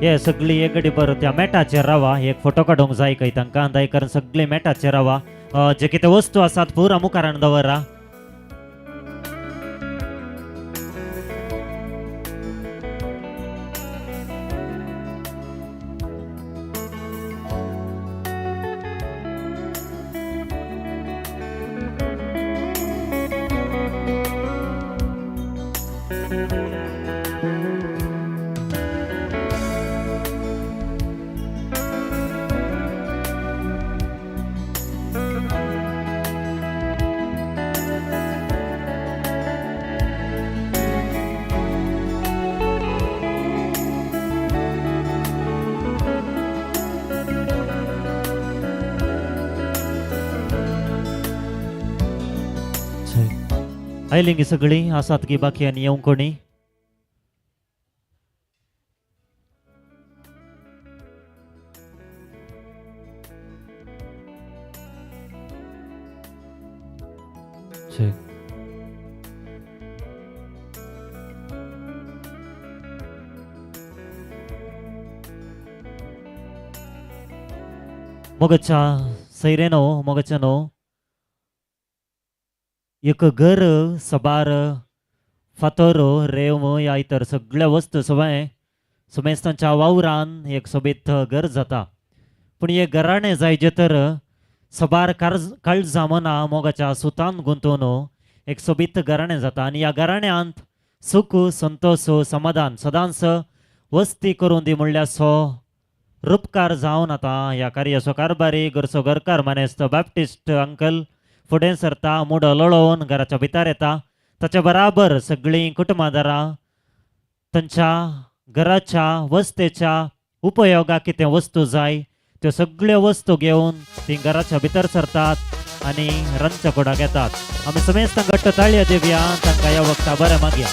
हे सगळी एकडी बरो त्या मेटाचेर रावा, एक फोटो काडूंक जाय खंय तांकां, दयकरून सगळी मेटाचेर रावा. जे कितें वस्तू आसात पुरा मुखारान दवरा. आयलीं सगळीं आसात की बाकी आनी येवंक कोणी? मोगच्या सैरेनो मोगच्यानो एक घर सबार फातोर रेंव ह्या इतर सगळ्या वस्तू सगळें समेस्तांच्या वावरान एक सोबीत घर जाता. पूण हे घराणें जायजें तर सबार काळजां मनां मोगाच्या सुतान गुंतोवन एक सोबीत घराणें जाता आनी ह्या घराण्यांत सुख संतोष समाधान सदांच वस्ती करून दी म्हणल्यार सो रुपकार जावन आतां ह्या कार्याचो कारभारी घरचो घरकार मानेस्त बॅप्टिस्ट अंकल फुडें सरता, मुडो लळोवन घराच्या भितर येता. ताच्या बराबर सगळीं कुटुंबादारां तांच्या घराच्या वस्तेच्या उपयोगाक कितें वस्तू जाय त्यो सगळ्यो वस्तू घेवन तीं घराच्या भितर सरतात आनी रांदच्या कुडाक येतात. आमी समेस्तांक घट्ट ताळयो दिवया, तांकां ह्या वखता बरें मागया.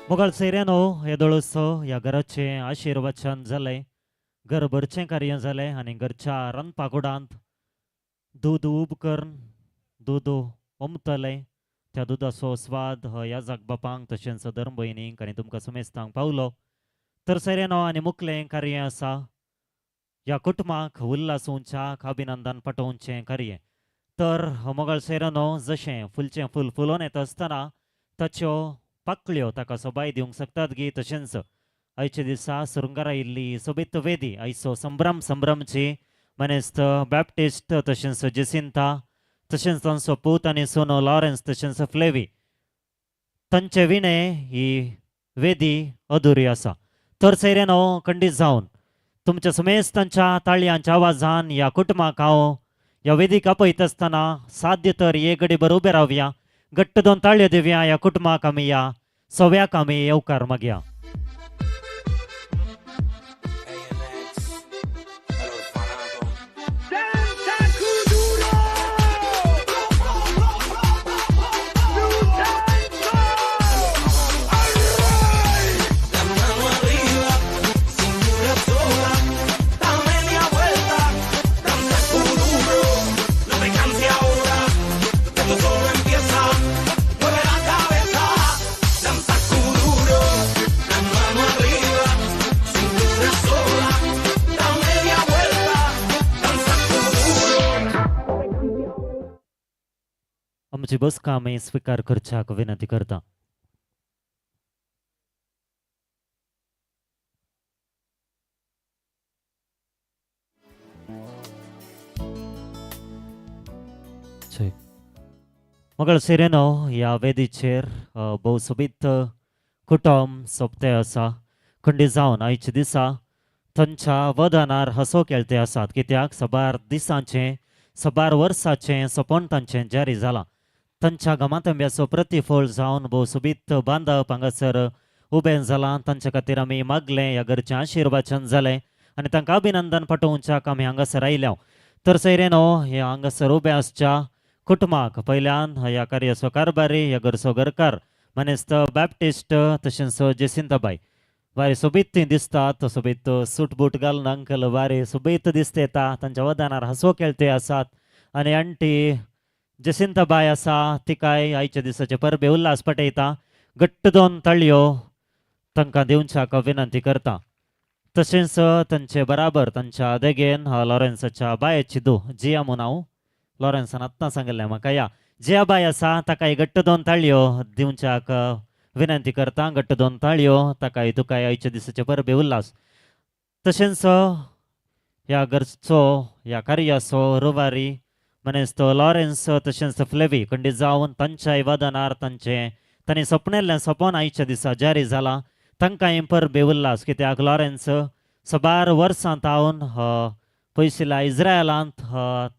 मोगाळ सोयऱ्यांनो, येदोळसो ह्या घराचें आशिर्वचन जालें, घर भरचें कार्य जालें आनी घरच्या रांदपा कुडांत दूद उब करून दूद ओमतलें. त्या दुदाचो स्वाद ह्या जाग बापांक तशेंच धर्म भयणींक आनी तुमकां समेस्तांक पावलो. तर सोयऱ्यांनो, आनी मुखलें कार्य आसा ह्या कुटुंबाक उल्हास अभिनंदन पाठोवचें कार्य. तर मोगाळ सोयऱ्यांनो, जशें फुलचें फूल फुलोवन येता आसतना ताच्यो पाकळ्यो ताका सोबाय दिवंक शकतात गी, तशेंच आयच्या दिसा सुरंगार आयिल्ली सोबीत वेदी आयचो संभ्रम संभ्रमची मानेस्त बॅप्टिस्ट तशेंच जेसिंता तशेंच तांचो पूत आनी सोनो लॉरेन्स तशेंच फ्लेवी तांचे विणे ही वेदी अधुरी आसा. तर सोयऱ्यांनो, खंडीत जावन तुमच्या समेस्तांच्या ताळयांच्या आवाजान ह्या कुटुंबाक हांव ह्या वेदीक आपयत आसतना साध्य तर एक घडी उबे रावया, घट्ट दोन ताळयो दिवया ह्या कुटुंबाक आमी, ह्या सव्याक आमी येवकार मागया. आमची बसका आमी स्विकार करच्याक विनंती करता. मगळ सोयऱ्यांनो, ह्या वेदीचेर भोव सोबीत कुटुंब सोबते आसा. खंडीत जावन आयच्या दिसा तांच्या वदनार हसो खेळते आसात, कित्याक साबार दिसांचें साबार वर्साचें सपन तांचें जारी जालां. तांच्या घामातंब्याचो प्रतिफळ जावन भोव सोबीत बांदप हांगासर उबें जालां. तांच्या खातीर आमी मागलें, ह्या घरचें आशिर्वाचन जालें आनी तांकां अभिनंदन पाठोवच्याक आमी हांगासर आयल्या. तर सोयऱ्यांनो, ह्या हांगासर उबें आसच्या कुटुंबाक पयल्यान ह्या कार्याचो कारभारी, ह्या घरचो घरकार मानेस्त बॅप्टिस्ट तशेंच जेसिंताबाय बारी सोबीत ती दिसतात, सोबीत सूट बूट घालून अंकल बारी सोबीत दिसता येता, तांच्या वदनार हांसो खेळते आसात. आनी आंटी जेसिंताबाय आसा तिकाय आयच्या दिसाचे परबे उल्हास पटयता. घट्ट दोन ताळयो तांकां दिवच्याक विनंती करता. तशेंच तांचे बराबर तांच्या देगेन लॉरेन्साच्या बायेची दू जिया म्हूण हांव लॉरेन्सान आत्तां सांगिल्लें म्हाका, या जिया बाय आसा ताकाय घट्ट दोन ताळयो दिवच्याक विनंती करता. घट्ट दोन ताळयो ताकाय तुकाय आयच्या दिसाचे परबे उल्हास. तशेंच ह्या घरचो ह्या कार्याचो रुवारी मानेस्त लॉरेन्स तशेंच फ्लेवी खंडीत जावन तांच्याय वदनार तांचें तांणी सपनेल्लें सपन आयच्या दिसा जारी जालां. तांकांय परबे उल्हास, कित्याक लॉरेन्स साबार वर्सां तावन पयशिल्ल्या इस्रायलांत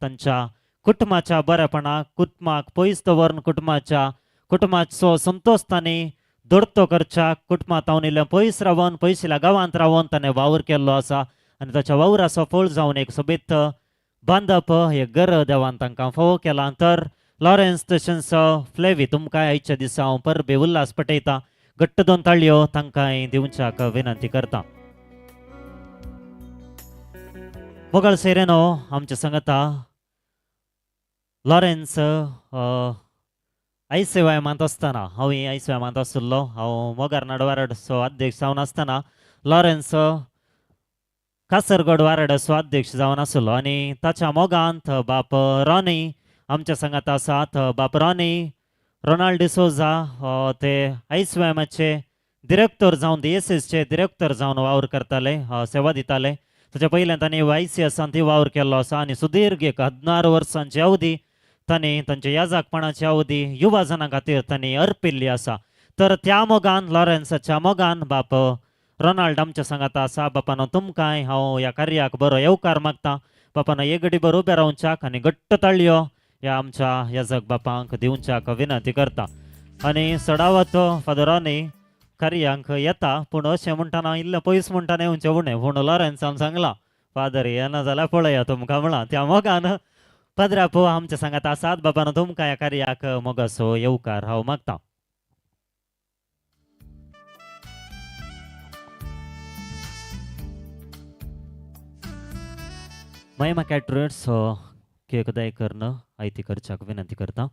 तांच्या कुटुंबाच्या बरेपणाक कुटुंबाक पयस दवरून कुटुंबाच्या कुटुंबाचो संतोश तांणी दोडतो करच्या कुटुंबांत तावन इल्लें पयस रावन पयशिल्ल्या गांवांत रावन ताणें वावर केल्लो आसा आनी ताच्या वावराचो फळ जावन एक सोबीत बांदप हे घर देवान तांकां फावो केलां. तर लॉरेन्स तशेंच फ्लेवी तुमकां आयच्या दिसा हांव परबे उल्हास पटयता. घट्ट दोन ताळयो तांकां दिवच्याक विनंती करता. मोगाळ सोयऱ्यांनो, आमच्या सांगता लॉरेन्स आयसीवायमांत आसतना, हांवूय आयसीवायमांत आशिल्लो, हांव मोगारनाड वाराडचो अध्यक्ष जावन आसतना लॉरेन्स कासरगोड वाराडाचो अध्यक्ष जावन आशिल्लो आनी ताच्या मोगांत बाप रॉनी आमच्या सांगात आसात. बाप रॉनी रोनाल्ड डिसोजा ते आयसीवायमाचे डिरेक्टर जावन डीएसएसचे डिरेक्टर जावन वावर करताले, सेवा दिताले. ताच्या पयल्यान तांणी वायसीएसान ती वावर केल्लो आसा आनी सुदीर्घ एक 16 वर्सांची अवधी तांणी तांच्या याजाकपणाची अवधी युवा जनां खातीर तांणी अर्पिल्ली आसा. तर त्या मोगान लॉरेन्साच्या मोगान बाप रोनाल्ड आमच्या सांगात आसा. बापानो तुमकांय हांव ह्या कार्याक बरो येवकार मागता. बापानो एक घडी बरो उबे रावच्याक आनी घट्ट ताळयो ह्या आमच्या याजक बापांक दिवच्याक विनंती करता. आनी सडावत फादर रॉनी कार्यांक येता, पूण अशें म्हणटना इल्लें पयस म्हणटना येवचें उणें, पूण लॉरेन्सान सांगलां फादर येना जाल्यार पळया तुमकां म्हळां. त्या मोगान पाद्रापो आमच्या सांगात आसात. बाबानो तुमकां ह्या कार्याक मोगाचो येवकार हांव मागता. महिमा कॅटरर्स केक दाय करून आयती करच्याक विनंती करता.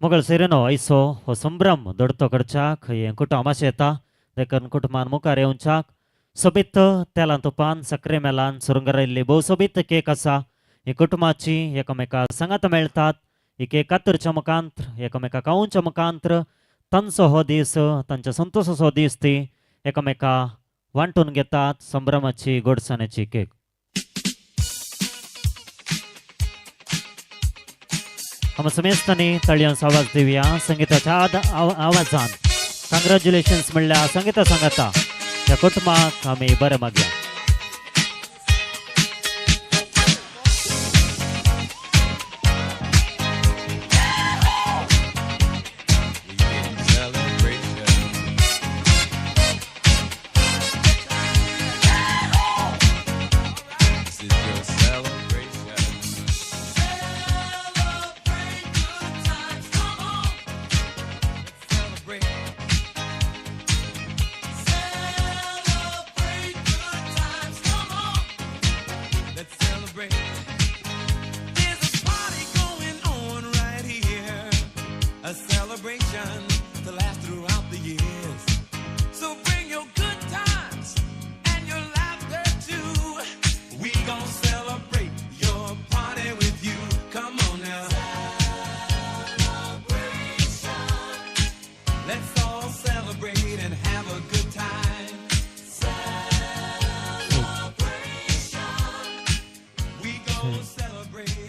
मोगल सेरेनो ऐसो हो संभ्रम दडतो करच्याक हें कुटुंब आशें येता देखून कुटुंबान मुखार येवच्याक सोबीत तेलान तुपान सक्रे मेलान सुरंगरायल्ली भोव सोबीत केक आसा. ही कुटुंबाची एकामेका सांगात मेळटात. ही केक कातरच्या मुखांत्र एकामेका खावच्या मुखांत्र तांचो हो दीस तांच्या संतोषाचो दीस ती एकामेका वांटून घेतात संभ्रमाची गोडसाण्याची केक. आम समेस्तांनी ताळयांचो आवाज दिवया संगीताच्या आवाजान कंग्रॅच्युलेशन्स म्हणल्यार संगीता सांगता ह्या कुटुंबाक आमी बरें मागया.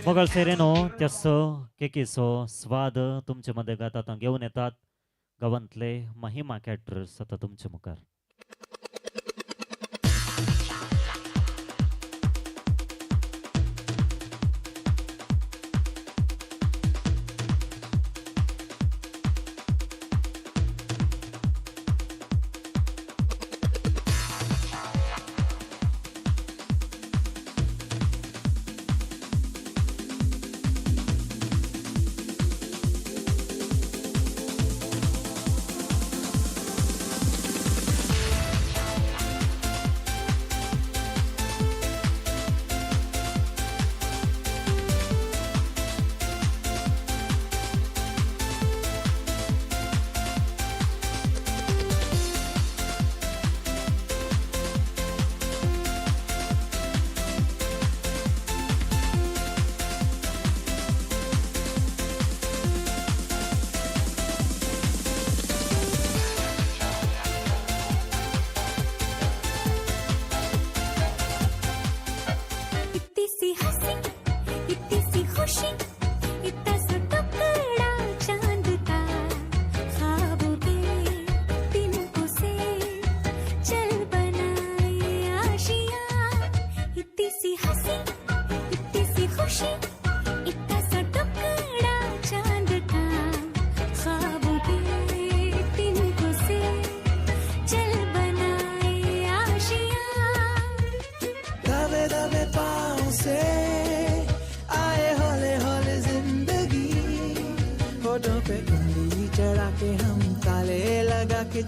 मोगल सेरेनो त्याचो केकीचो स्वाद तुमचे मदगत आतां घेवन येतात गांवांतले महिमा कॅटरर्स आतां तुमचे मुखार.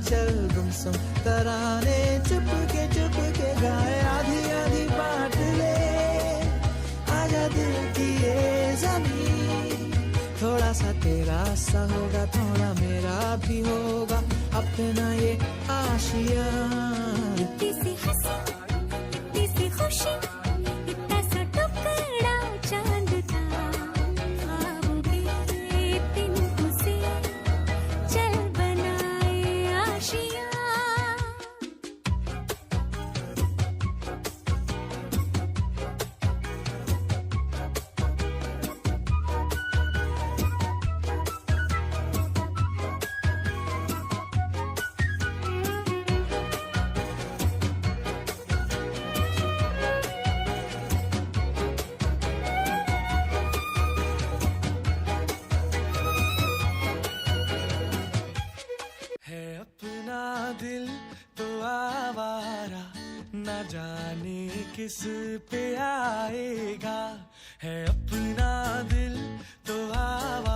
चल गुमसुम तराने चुपके चुपके गाए आधी आधी बांट ले आजा दिल की ये जमीन थोड़ा सा तेरा सा होगा थोड़ा मेरा भी होगा अपना ये आशिया. इतनी सी हंसी इतनी सी खुशी इतना सा टुकड़ा चांद का ख्वाबों के तिनकों से चल बनाए आशिया. किस पे आएगा है अपना दिल तो आवारा.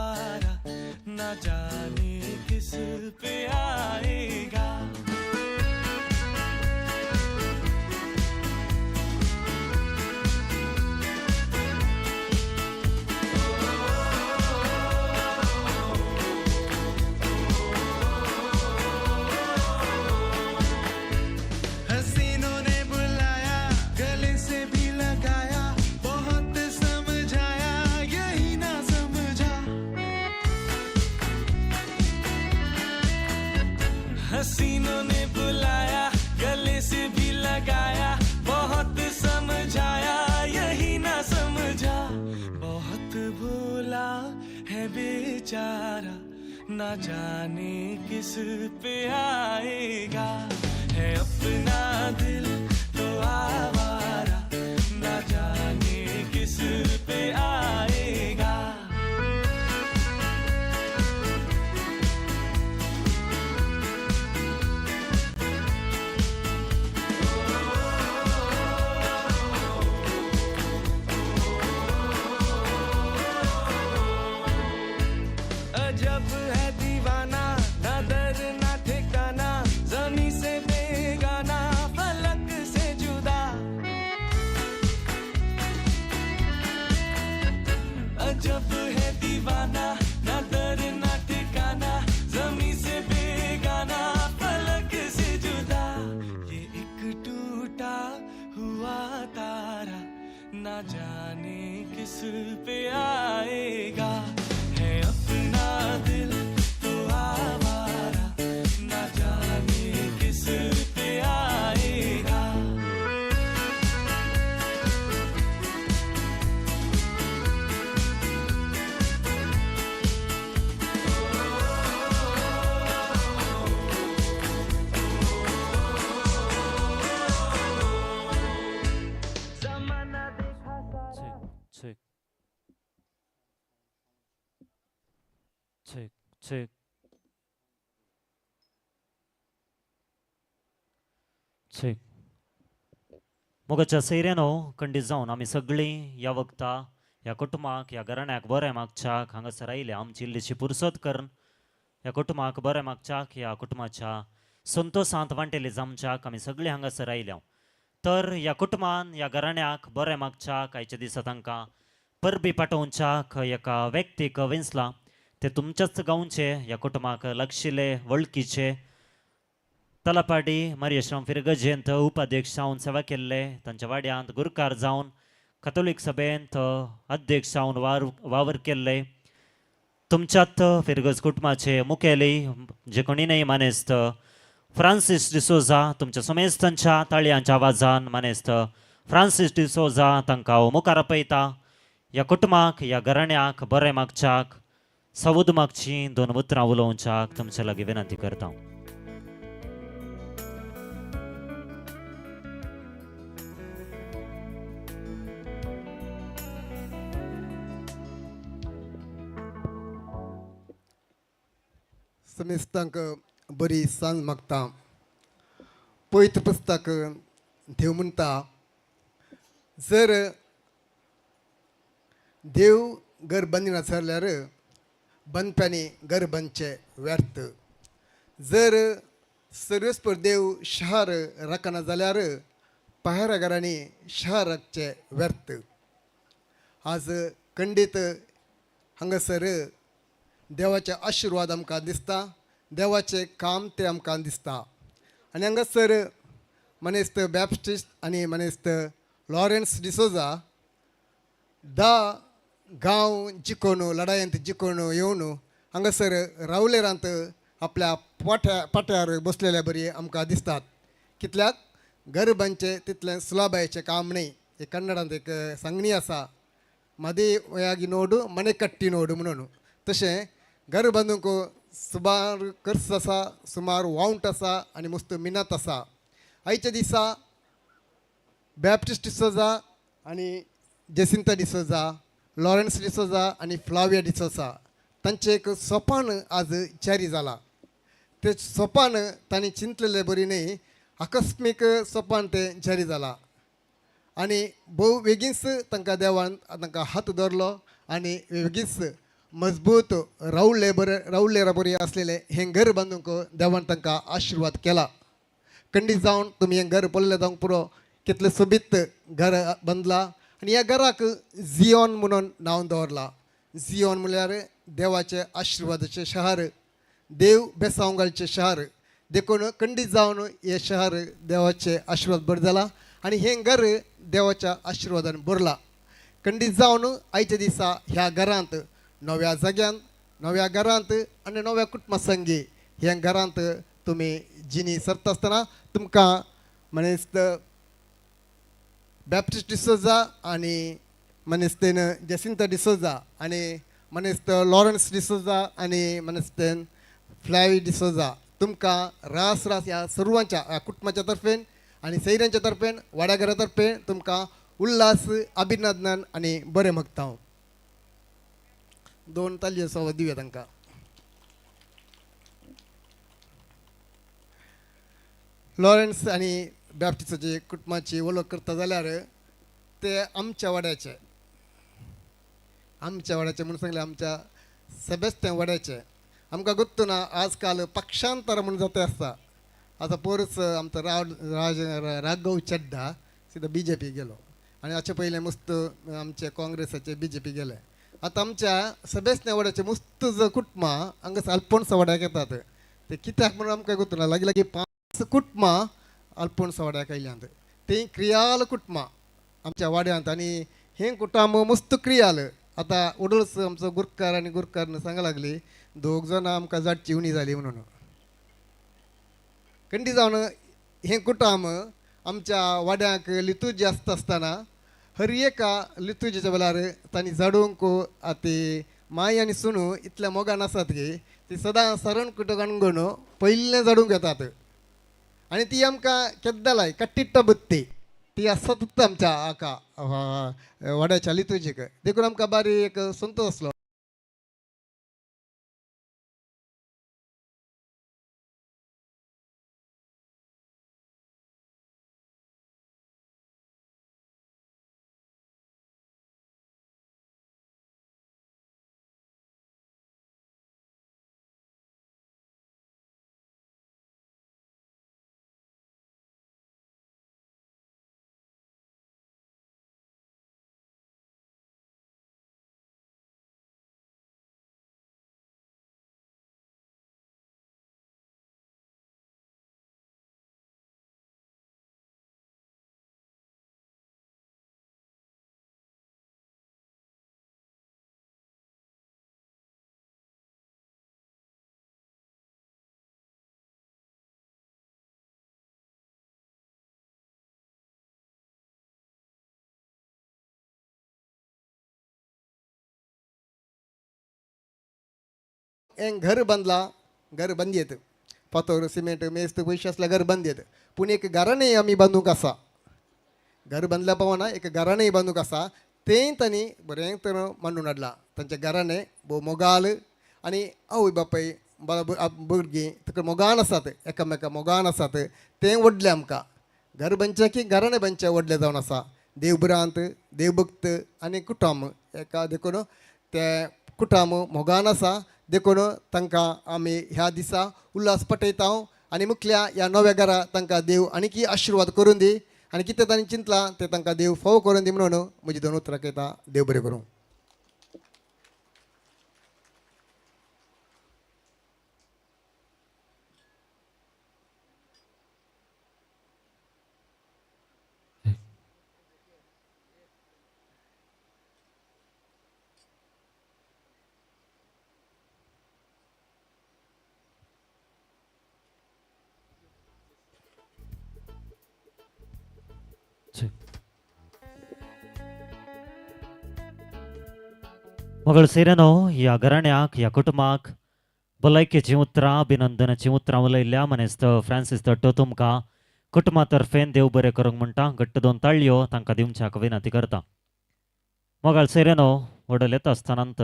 हसीनों ने बुलाया, गले से भी लगाया, बहुत समझाया यही ना समझा। बहुत भोला है बेचारा, ना जाने किस पे आएगा। है अपना दिल तो आवारा, ना जाने किस पे आएगा। अजब है दीवाना, ना दर ना ठिकाना, जमी से बेगाना, फलक से जुदा। अजब है दीवाना, ना दर ना ठिकाना, जमी से बेगाना, फलक से जुदा। ये एक टूटा हुआ तारा, ना जाने किस पे आएगा। है अपना दिल तो आवारा, ना जाने किस पे आएगा। Check, check, check, check. मोगाच्या सैऱ्यानो खंडीत जावन आमी सगळीं ह्या वखता ह्या कुटुंबाक ह्या घराण्याक बरें मागच्याक हांगासर आयल्या. आमची इल्लीशी पुरसत करून ह्या कुटुंबाक बरें मागच्याक ह्या कुटुंबाच्या संतोसांत वांटेली जामच्याक आमी सगळीं हांगासर आयल्या. तर ह्या कुटुंबान ह्या घराण्याक बरें मागच्याक आयच्या दिसा तांकां परबी पाठोवच्याक एका व्यक्तीक वेंचला. ते तुमच्याच गांवचे ह्या कुटुंबाक लागशिल्ले वळखीचे तलापाडी मारियश्रम फिरगजेंत उपाध्यक्ष जावन सेवा केल्ले, तांच्या वाड्यांत गुरकार जावन कथोलीक सभेंत अध्यक्ष जावन वावर केल्ले, तुमच्यात फिरगज कुटुंबाचे मुखेली जे कोणी न्हय मानेस्त फ्रांसीस डिसोजा. तुमच्या समेस्तांच्या ताळयांच्या आवाजान मानेस्त फ्रांसीस डिसोजा तांकां हांव मुखार आपयता. ह्या कुटुंबाक ह्या घराण्याक बरें मागच्याक सवूद मागची दोन उतरां उलोवच्याक तुमचे लागीं विनंती करता. समेस्तांक बरी सांज मागता. पवित्र पुस्तक देव म्हणटा, जर देव घर बांदिना जाल्यार बांदप्यांनी घर बांदचें व्यर्थ. जर सर्वेस्पर देव शहर राखना जाल्यार पहाराघरांनी शहर राखचें व्यर्थ. आज खंडीत हांगासर देवाचे आशिर्वाद आमकां दिसता, देवाचें काम तें आमकां दिसता. आनी हांगासर मनेस्त बॅप्टिस्ट आनी मनेस्त लॉरेन्स डिसोजा 10 गांव जिखोवन लडायेंत जिखोवन येवन हांगासर रावलेरांत आपल्या पाट्यार बसलेल्या बरी आमकां दिसतात. कितल्याक घर बांदचें तितलें सुलाबायेचें काम न्हय. एक कन्नडांत एक सांगणी आसा, मदे वयागी नोडू मने कट्टी नोडू म्हणून. तशें घर बांदूंक सुमार खर्च आसा, सुमार वावंट आसा आनी मस्त मिनत आसा. आयच्या दिसा बॅप्टिस्ट डिसोजा आनी जेसिंता डिसोजा, लॉरन्स डिसोजा आनी फ्लाविया डिसोजा तांचें एक सोपान आज जारी जाला. तें सोपान तांणी चिंतलेलें बरी न्हय, आकस्मीक सोपान तें जारी जाला आनी भोव बेगीनच तांकां देवान तांकां हात धरलो आनी बेगीनच मजबूत रावले बरे रावलेरा बरी आसलेलें हें घर बांदूंक देवान तांकां आशिर्वाद केला. खंडीत जावन तुमी हें घर पळयलें जावंक पुरो, कितलें सोबीत घर बांदलां आनी ह्या घराक झियोन म्हणून नांव दवरलां. झियोन म्हणल्यार देवाचें आशिर्वादाचें शहर, देव बेसांव घालचें शहर. देखून खंडीत जावन हें शहर देवाचें आशिर्वाद बरें जालां आनी हें घर देवाच्या आशिर्वादान भरलां. खंडीत जावन आयच्या दिसा ह्या घरांत नव्या जाग्यान नव्या घरांत आनी नव्या कुटुंबा संगी ह्या घरांत तुमी जिनी सरता आसतना तुमकां मनेस्त बॅप्टिस्ट डिसोजा आनी मनेस्तेन जेसिंता डिसोजा आनी मनेस्त लॉरन्स डिसोजा आनी मनेस्तेन फ्लॅवी डिसोजा तुमकां रास रास ह्या सर्वांच्या ह्या कुटुंबाच्या तर्फेन आनी सैऱ्यांच्या तर्फेन वाड्याघरा तर्फेन तुमकां उल्हास अभिनंदन आनी बरें मागता हांव. दोन तालयो सवा दिवया तांकां. लॉरन्स आनी बॅप्टिस्टाचे कुटुंबाची वळख करता जाल्यार ते आमच्या वाड्याचे, आमच्या वाड्याचे म्हणून सांगले आमच्या सेबेस्त्यां वाड्याचे. आमकां गोत्तू ना आजकाल पक्षांतर म्हूण जाता आसता. आतां पोरच आमचो राज राघव चड्डा सिदा बीजेपी गेलो आनी हाचे पयलें मस्त आमचे काँग्रेसाचे बीजेपी गेले. आतां आमच्या सेबेस्त्यां वाड्याचे मस्त कुटुंबां हांगा अल्पोन्सा वाड्याक येतात. ते कित्याक म्हणून आमकां गोत्तू ना, लागीं लागीं 5 कुटुंबां अल्पोन्सा वाड्याक आयल्यांत. तीं क्रियाल कुटुंबां आमच्या वाड्यांत आनी हें कुटुंब मस्त क्रियाल. आतां उडोच आमचो गुरकार आनी गुरकार सांगा लागली दोग जाणां आमकां जाटची उणी जाली म्हणून. कंडी जावन हें कुटुंब आमच्या वाड्यांक लितुजी आसता आसतना हर एका लितुजीच्या वेळार तांणी झाडूंक आतां माय आनी सुनू इतल्या मोगान आसात की ती सदां सरण कुटो गणगण पयलें झाडूंक येतात आनी ती आमकां केद्दालाय कट्टिट्टा बुत्ती ती आसातूच आमच्या हाका वाड्याच्या लितुजीक. देखून आमकां बारी एक संतोश आसलो. हें घर बांदला, घर बांदयेत फातोर सिमेंट मेस्त पयशे आसल्यार घर बांदयेत, पूण एक घराणें आमी बांदूंक आसा. घर बांदल्या पावना एक घराणें बांदूंक आसा तें तांणी बरें तर मांडून हाडलां. तांचें घराणें भोव मोगाल आनी आवय बापाय भुरगीं ताका मोगान आसात, एकामेका मोगान आसात. तें व्हडलें आमकां घर बांदचें की घराणें बांदचें व्हडलें जावन आसा. देवभ्रांत देवभक्त आनी कुटुंब एका देखून तें कुटुंब मोगान आसा. देखून तांकां आमी ह्या दिसा उल्हास पटयता आनी मुखल्या ह्या नव्या घरा तांकां देव आनीकी आशिर्वाद करून दी आनी कितें तांणी चिंतलां तें तांकां देव फावो करून दी म्हणून म्हजी दोन उतरां कयता. देव बरें करूं. मगळ सैऱ्यानो ह्या घराण्याक ह्या कुटुंबाक भलायकेचीं उतरां अभिनंदनाचीं उतरां उलयल्या मनेस्त फ्रांसीस दट्टो तुमकां कुटुंबा तर्फेन देव बरें करूंक म्हणटा. घट्ट दोन ताळयो तांकां दिवच्याक विनंती करता. मोगाळ सैऱ्यानो व्हडल येता आसतनांत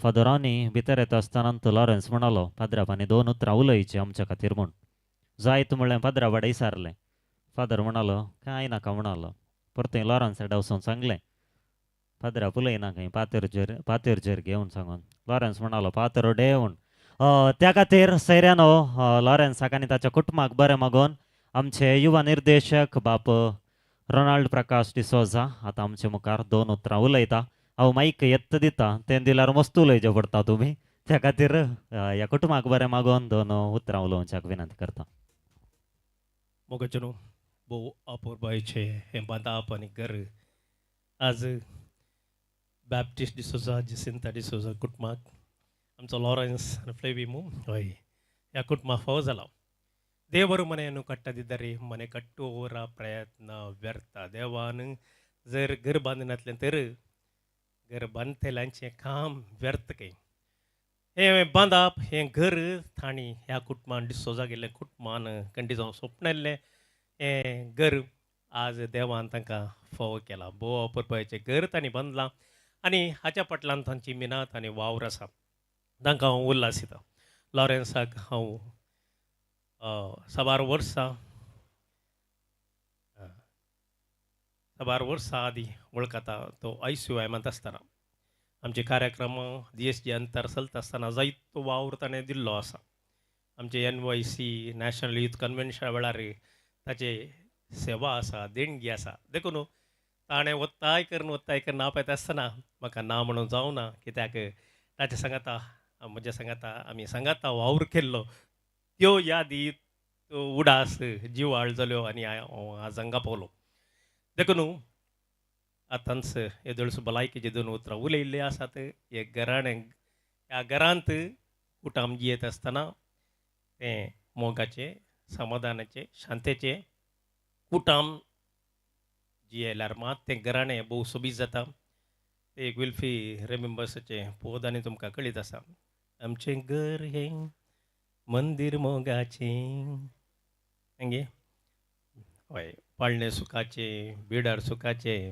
फादरांनी भितर येता आसतनांत लॉरन्स म्हणालो पाद्राबांनी दोन उतरां उलयचीं आमच्या खातीर म्हूण. जायत म्हणलें पाद्रा विचारलें. फादर म्हणालो कांय नाका म्हणालो. परतें लॉरन्स वचून सांगलें पाद्रा उलयना खंय पातेरचेर घेवन सांगून. लॉरन्स म्हणालो पातरो देवन. त्या खातीर सैऱ्यानो लॉरन्साक आनी ताच्या कुटुंबाक बरें मागून आमचे युवा निर्देशक बाप रोनाल्ड प्रकाश डिसोजा आतां आमचे मुखार दोन उतरां उलयता. हांव मायक येत्त दिता तें दिल्यार मस्त उलयचें पडटा तुमी. त्या खातीर ह्या कुटुंबाक बरें मागून दोन उतरां उलोवच्याक विनंती करता. मोगाचें न्हू भोव अपुरबायेचें हें बांदाप आनी घर आज बॅप्टिस्ट डिसोजा जेसिंता डिसोजा कुटुंबाक आमचो लॉरन्स आनी फ्लेवी मू हय ह्या कुटुंबा फावो जाला. ದೇವರು ಮನೆಯನ್ನು ಕಟ್ಟದಿದ್ದರೆ ಮನೆ ಕಟ್ಟುವವರ ಪ್ರಯತ್ನ ವ್ಯರ್ಥ. देवान जर घर बांदनातलें तर घर बांदतल्यांचें काम व्यर्थ kay. हें बांदप हें घर तांणी ह्या कुटुंबान डिसोजा गेल्लें कुटुंबान कंडी जावन सोंपणेल्लें हें घर आज देवान तांकां फावो केलां. भोव अपुरबायेचें घर तांणी बांदलां आनी हाच्या फाटल्यान तांची मिनात आनी वावर आसा. तांकां हांव उल्हास दिता. लॉरेन्साक हांव साबार वर्सां आदीं वळखता. तो ICYMांत आसतना आमचे कार्यक्रम DSG अंतर चलता आसतना जायतो वावर ताणें दिल्लो आसा. आमचे NYC national youth कन्व्हेन्शना वेळार ताचे सेवा आसा, देणगी आसा. देखून ताणें ಒತ್ತಾಯ करून आपयता आसतना म्हाका ना म्हणून जावना, कित्याक ताचे सांगाता म्हज्या सांगाता आमी सांगाता वावर केल्लो त्यो यादी त्यो उडास जिवाळ जाल्यो आनी हांव आज हांगा पावलो. देखून आतांच येदोळसो भलायकेचे दोन उतरां उलयल्लीं आसात. एक घराणें ह्या घरांत कुटुंब जियेत आसतना तें मोगाचें, समाधानाचें, शांतेचें कुटुंब जियेल्यार मात तें घराणें भोव सोबीत जाता. तें एक विल्फी रेमिंबर्साचें पद आनी तुमकां कळीत आसा. आमचें घर हें मंदीर मोगाचें, आगे हय, पाळणें सुखाचें, बिडार सुखाचें,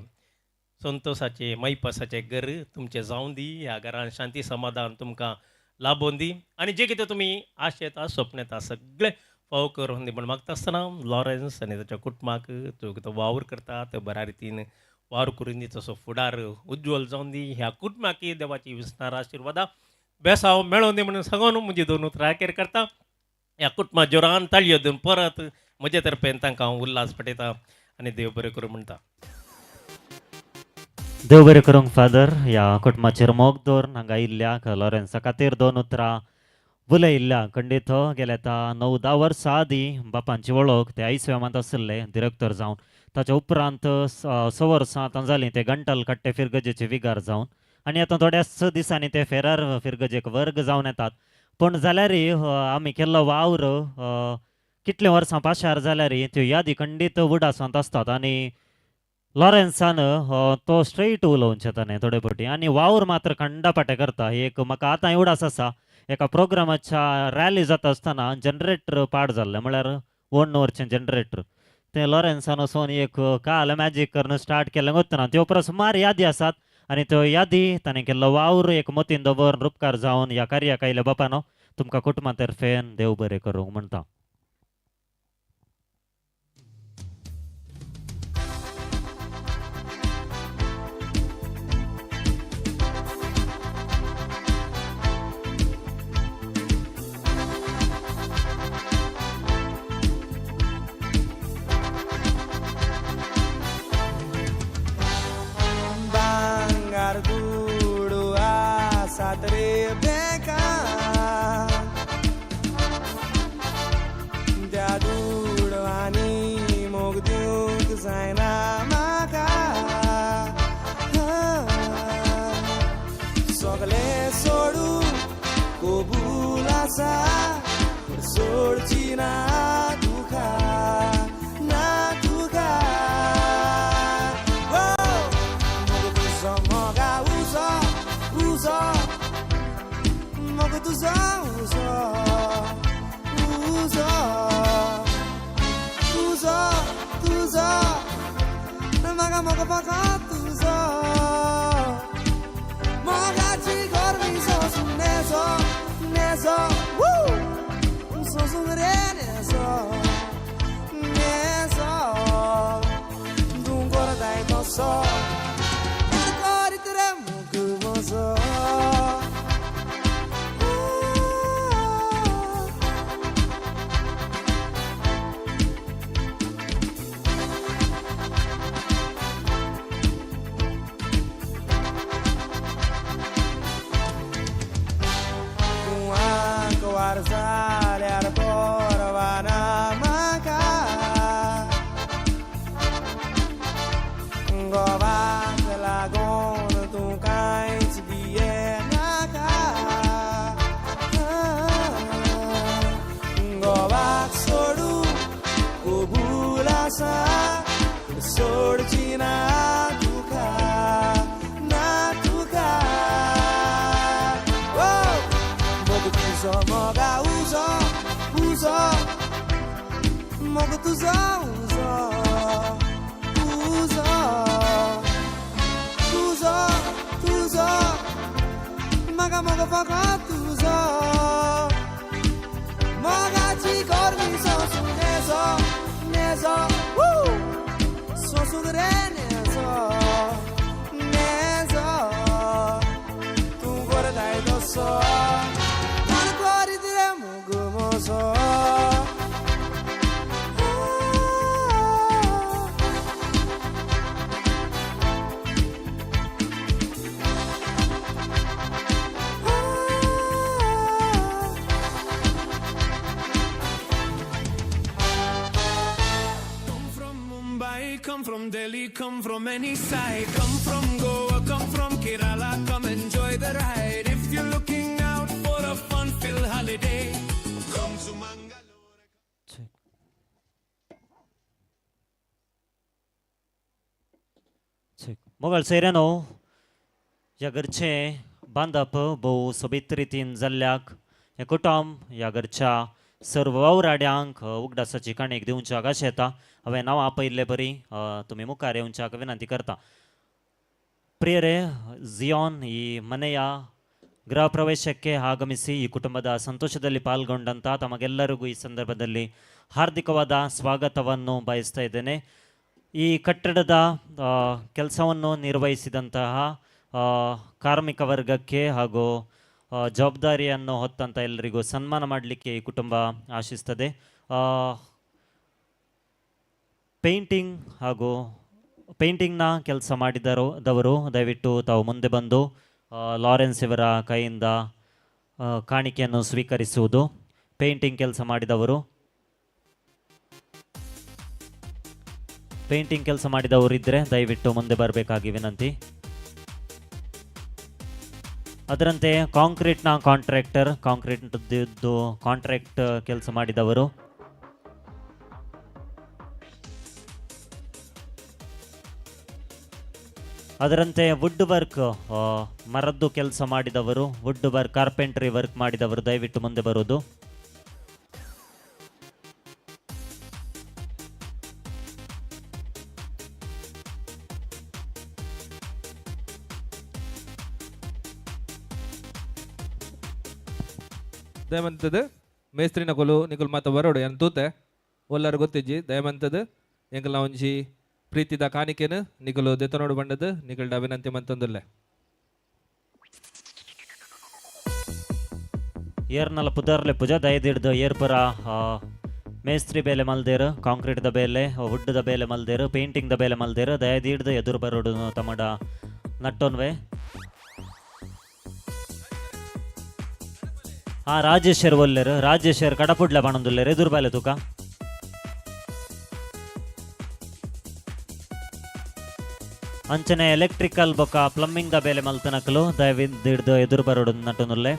संतोसाचें, मायपासाचें घर तुमचें जावं दी. ह्या घरान शांती समाधान तुमकां लाबोवन दी आनी जें कितें तुमी आशेता सपनेता सगळें फावो करून दी म्हण मागता आसतना लॉरेन्स आनी ताच्या कुटुंबाक तो कितें वावर करता तो बऱ्या रितीन वावर करून दी, तसो फुडार उज्ज्वल जावन दी. ह्या कुटुंबाक देवाची विसणार आशिर्वादा बेसांव मेळोवन दी म्हणून सांगून म्हजी दोन उतरां अखेर करता. ह्या कुटुंबा जोरान ताळयो दिवन परत म्हजे तर्फेन तांकां हांव उल्हास पटयता आनी देव बरें करूं म्हणटा. देव बरें करूंक फादर. ह्या कुटुंबाचेर मोग दवरून हांगा आयिल्ल्या लॉरेन्सा खातीर दोन उतरां उलयिल्ल्या. खंडीत गेल्या आतां 9-10 वर्सां आदीं बापांची वळख ते ICYMांत आशिल्ले डिरेक्टर जावन, ताच्या उपरांत 6 वर्सां आतां जालीं ते गंटल कट्टे फिरगजेचे विगार जावन आनी आतां थोड्याच दिसांनी ते फेरार फिरगजेक वर्ग जावन येतात. पूण जाल्यारय आमी केल्लो वावर कितलीं वर्सां पाशार जाल्यारय त्यो यादी खंडीत उडासांत आसतात. आनी लॉरेन्सान तो स्ट्रेट उलोवचें ताणें थोडे फावटी आनी वावर मात्र खंडापाटे करता. एक म्हाका आतां उडास आसा, एका प्रोग्रामाच्या रॅली जाता आसतना जनरेटर पाड जाल्लें, म्हळ्यार 1 वरचें जनरेटर तें लॉरेन्सान वचून एक काल मॅजीक करून स्टार्ट केलें वतना त्यो परस सुमार यादी आसात आनी त्यो यादी ताणें केल्लो वावर एक मतीन दवर रुपकार जावन ह्या कार्याक आयल्या बापानो तुमकां कुटुंबा तर्फेन देव बरें करूंक म्हणटा. भांगार दुडू आसात रे बँकांत, त्या दुडवांनी मोग दिवंक जायना म्हाका. सगळें सोडून कबूल आसा, पूण सोडची ना तुका, ना तुका. मोग तुजो मोगा उजो उजो, मोग तुजो उजो उजो, तुजो तुजो म्हाका मोग फकत तुजो. मोगाची गरमी सोसूंक नेजो नेजो, सोसूंक रे नेजो नेजो. तूं करताय तसो करीत रे मोग म्हजो. तूं आंकवार जाल्यार परवाना म्हाका, गोवाक लागोन तूं कांयच भियेनाका. ना तुका ना तुका ओ मोग तुजो मोगा उजो उजो मोग तुजो उजो उजो तुजो तुजो म्हाका मोग फकत तुजो मोगाची गरमी सोसूंक नेजो नेजो सोसूंक रे नेजो नेजो तूं करताय तसो कोण करीत रे मोग म्हजो. Come from Mumbai, come from Delhi, come from any side. Come from Goa, come from Kerala, come enjoy the ride. If you're looking out for a fun-filled holiday, come to Mangalore. Mughal सोयऱ्यानो, ह्या घरचें बांदप भोव सोबीत रितीन जाल्ल्याक हें कुटुंब ह्या घरच्या सर्व वावराड्यांक उगडासाची काणयेक दिवच्याक आशेता. हांवें नांवां आपयल्ले परी तुमी मुखार येवच्याक विनंती करता. ಪ್ರಿಯರೇ, ಜಿಯಾನ್ ಈ ಮನೆಯ ಗೃಹ ಪ್ರವೇಶಕ್ಕೆ ಆಗಮಿಸಿ ಈ ಕುಟುಂಬದ ಸಂತೋಷದಲ್ಲಿ ಪಾಲ್ಗೊಂಡಂಥ ತಮಗೆಲ್ಲರಿಗೂ ಈ ಸಂದರ್ಭದಲ್ಲಿ ಹಾರ್ದಿಕವಾದ ಸ್ವಾಗತವನ್ನು ಬಯಸ್ತಾ ಇದ್ದೇನೆ. ಈ ಕಟ್ಟಡದ ಕೆಲಸವನ್ನು ನಿರ್ವಹಿಸಿದಂತಹ ಕಾರ್ಮಿಕ ವರ್ಗಕ್ಕೆ ಹಾಗೂ ಜವಾಬ್ದಾರಿಯನ್ನು ಹೊತ್ತಂಥ ಎಲ್ಲರಿಗೂ ಸನ್ಮಾನ ಮಾಡಲಿಕ್ಕೆ ಈ ಕುಟುಂಬ ಆಶಿಸ್ತದೆ. ಪೇಂಟಿಂಗ್ ಹಾಗೂ ಪೇಂಟಿಂಗ್ನ ಕೆಲಸ ಮಾಡಿದವರು ದಯವಿಟ್ಟು ತಾವು ಮುಂದೆ ಬಂದು ಲಾರೆನ್ಸ್ ಇವರ ಕೈಯಿಂದ ಕಾಣಿಕೆಯನ್ನು ಸ್ವೀಕರಿಸುವುದು. ಪೇಂಟಿಂಗ್ ಕೆಲಸ ಮಾಡಿದವರು, ಪೇಂಟಿಂಗ್ ಕೆಲಸ ಮಾಡಿದವರು ಇದ್ದರೆ ದಯವಿಟ್ಟು ಮುಂದೆ ಬರಬೇಕಾಗಿ ವಿನಂತಿ. ಅದರಂತೆ ಕಾಂಕ್ರೀಟ್ನ ಕಾಂಟ್ರಾಕ್ಟರ್, ಕಾಂಕ್ರೀಟ್ ಕಾಂಟ್ರಾಕ್ಟ್ ಕೆಲಸ ಮಾಡಿದವರು, ಅದರಂತೆ ವುಡ್ ವರ್ಕ್ ಮರದ್ದು ಕೆಲಸ ಮಾಡಿದವರು, ವುಡ್ ವರ್ಕ್ ಕಾರ್ಪೆಂಟ್ರಿ ವರ್ಕ್ ಮಾಡಿದವರು ದಯವಿಟ್ಟು ಮುಂದೆ ಬರುವುದು. ದಯಮಂತದ ಮೇಸ್ತ್ರಿನ ಕೊಲು ನಿಕುಲ್ ಮಾತ ಬರೋಡು ಏನ್ ತೂತೆ ಒಲ್ಲರು ಗೊತ್ತಿಜ್ಜಿ. ದಯಮಂತದ ಎಂಕಲ್ನ ಒಂಜಿ ಪ್ರೀತಿದ ಕಾಣಿಕೆನು ನಿಕುಲು ದೆತನೋಡು ಬಂಡದು ನಿಕಲ್ಡ ವಿನಂತಿ ಮಂತೊಂದುಲ್ಲೆ. ಏರ್ನಲ ಪುದರ್ಲೆ ಪೂಜಾ ದಯದಿಡ್ದು ಏರ್ಪುರ ಮೇಸ್ತ್ರಿ ಬೇಲೆ ಮಲ್ದೇರು, ಕಾಂಕ್ರೀಟ್ದ ಬೇಲೆ, ವುಡ್ದ ಬೇಲೆ ಮಲ್ದೇರು, ಪೇಂಟಿಂಗ್ದ ಬೇಲೆ ಮಲ್ದೇರು, ದಯದಿಡ್ದು ಎದುರು ಬರೋಡು ತಮಡ ನಟ್ಟೊನ್ವೆ. ಆ ರಾಜೇಶ್ವರ್ ಒಲ್ಲೆರು, ರಾಜೇಶ್ವರ್ ಕಡಪುಡ್ಲೆ ಬಣಂದುಲ್ಲೆರು, ಎದುರು ಬೇಲೆ ತೂಕ. ಅಂಚನೆ ಎಲೆಕ್ಟ್ರಿಕಲ್ ಬೊಕ ಪ್ಲಂಬಿಂಗ್ the ಬೇಲೆ ಮಲ್ತನಕಲು ದಯವಿದ್ದು ಎದುರು ಬರೋಡು ನಟನುಲ್ಲೆ.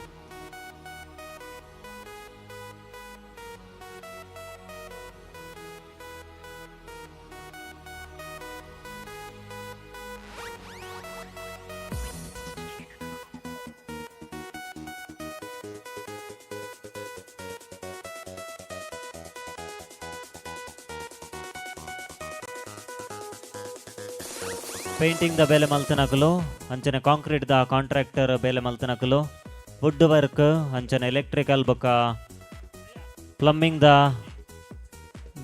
ಪೇಂಟಿಂಗ್ the ಬೇಲೆ ಮಲ್ತನಕಲು, ಅಂಚನೆ ಕಾಂಕ್ರೀಟ್ the contractor ಬೇಲೆ ಮಲ್ತನಕಲು, ವುಡ್ ವರ್ಕ್ ಅಂಚನೆ ಎಲೆಕ್ಟ್ರಿಕಲ್ ಬೊಕ ಪ್ಲಂಬಿಂಗ್ the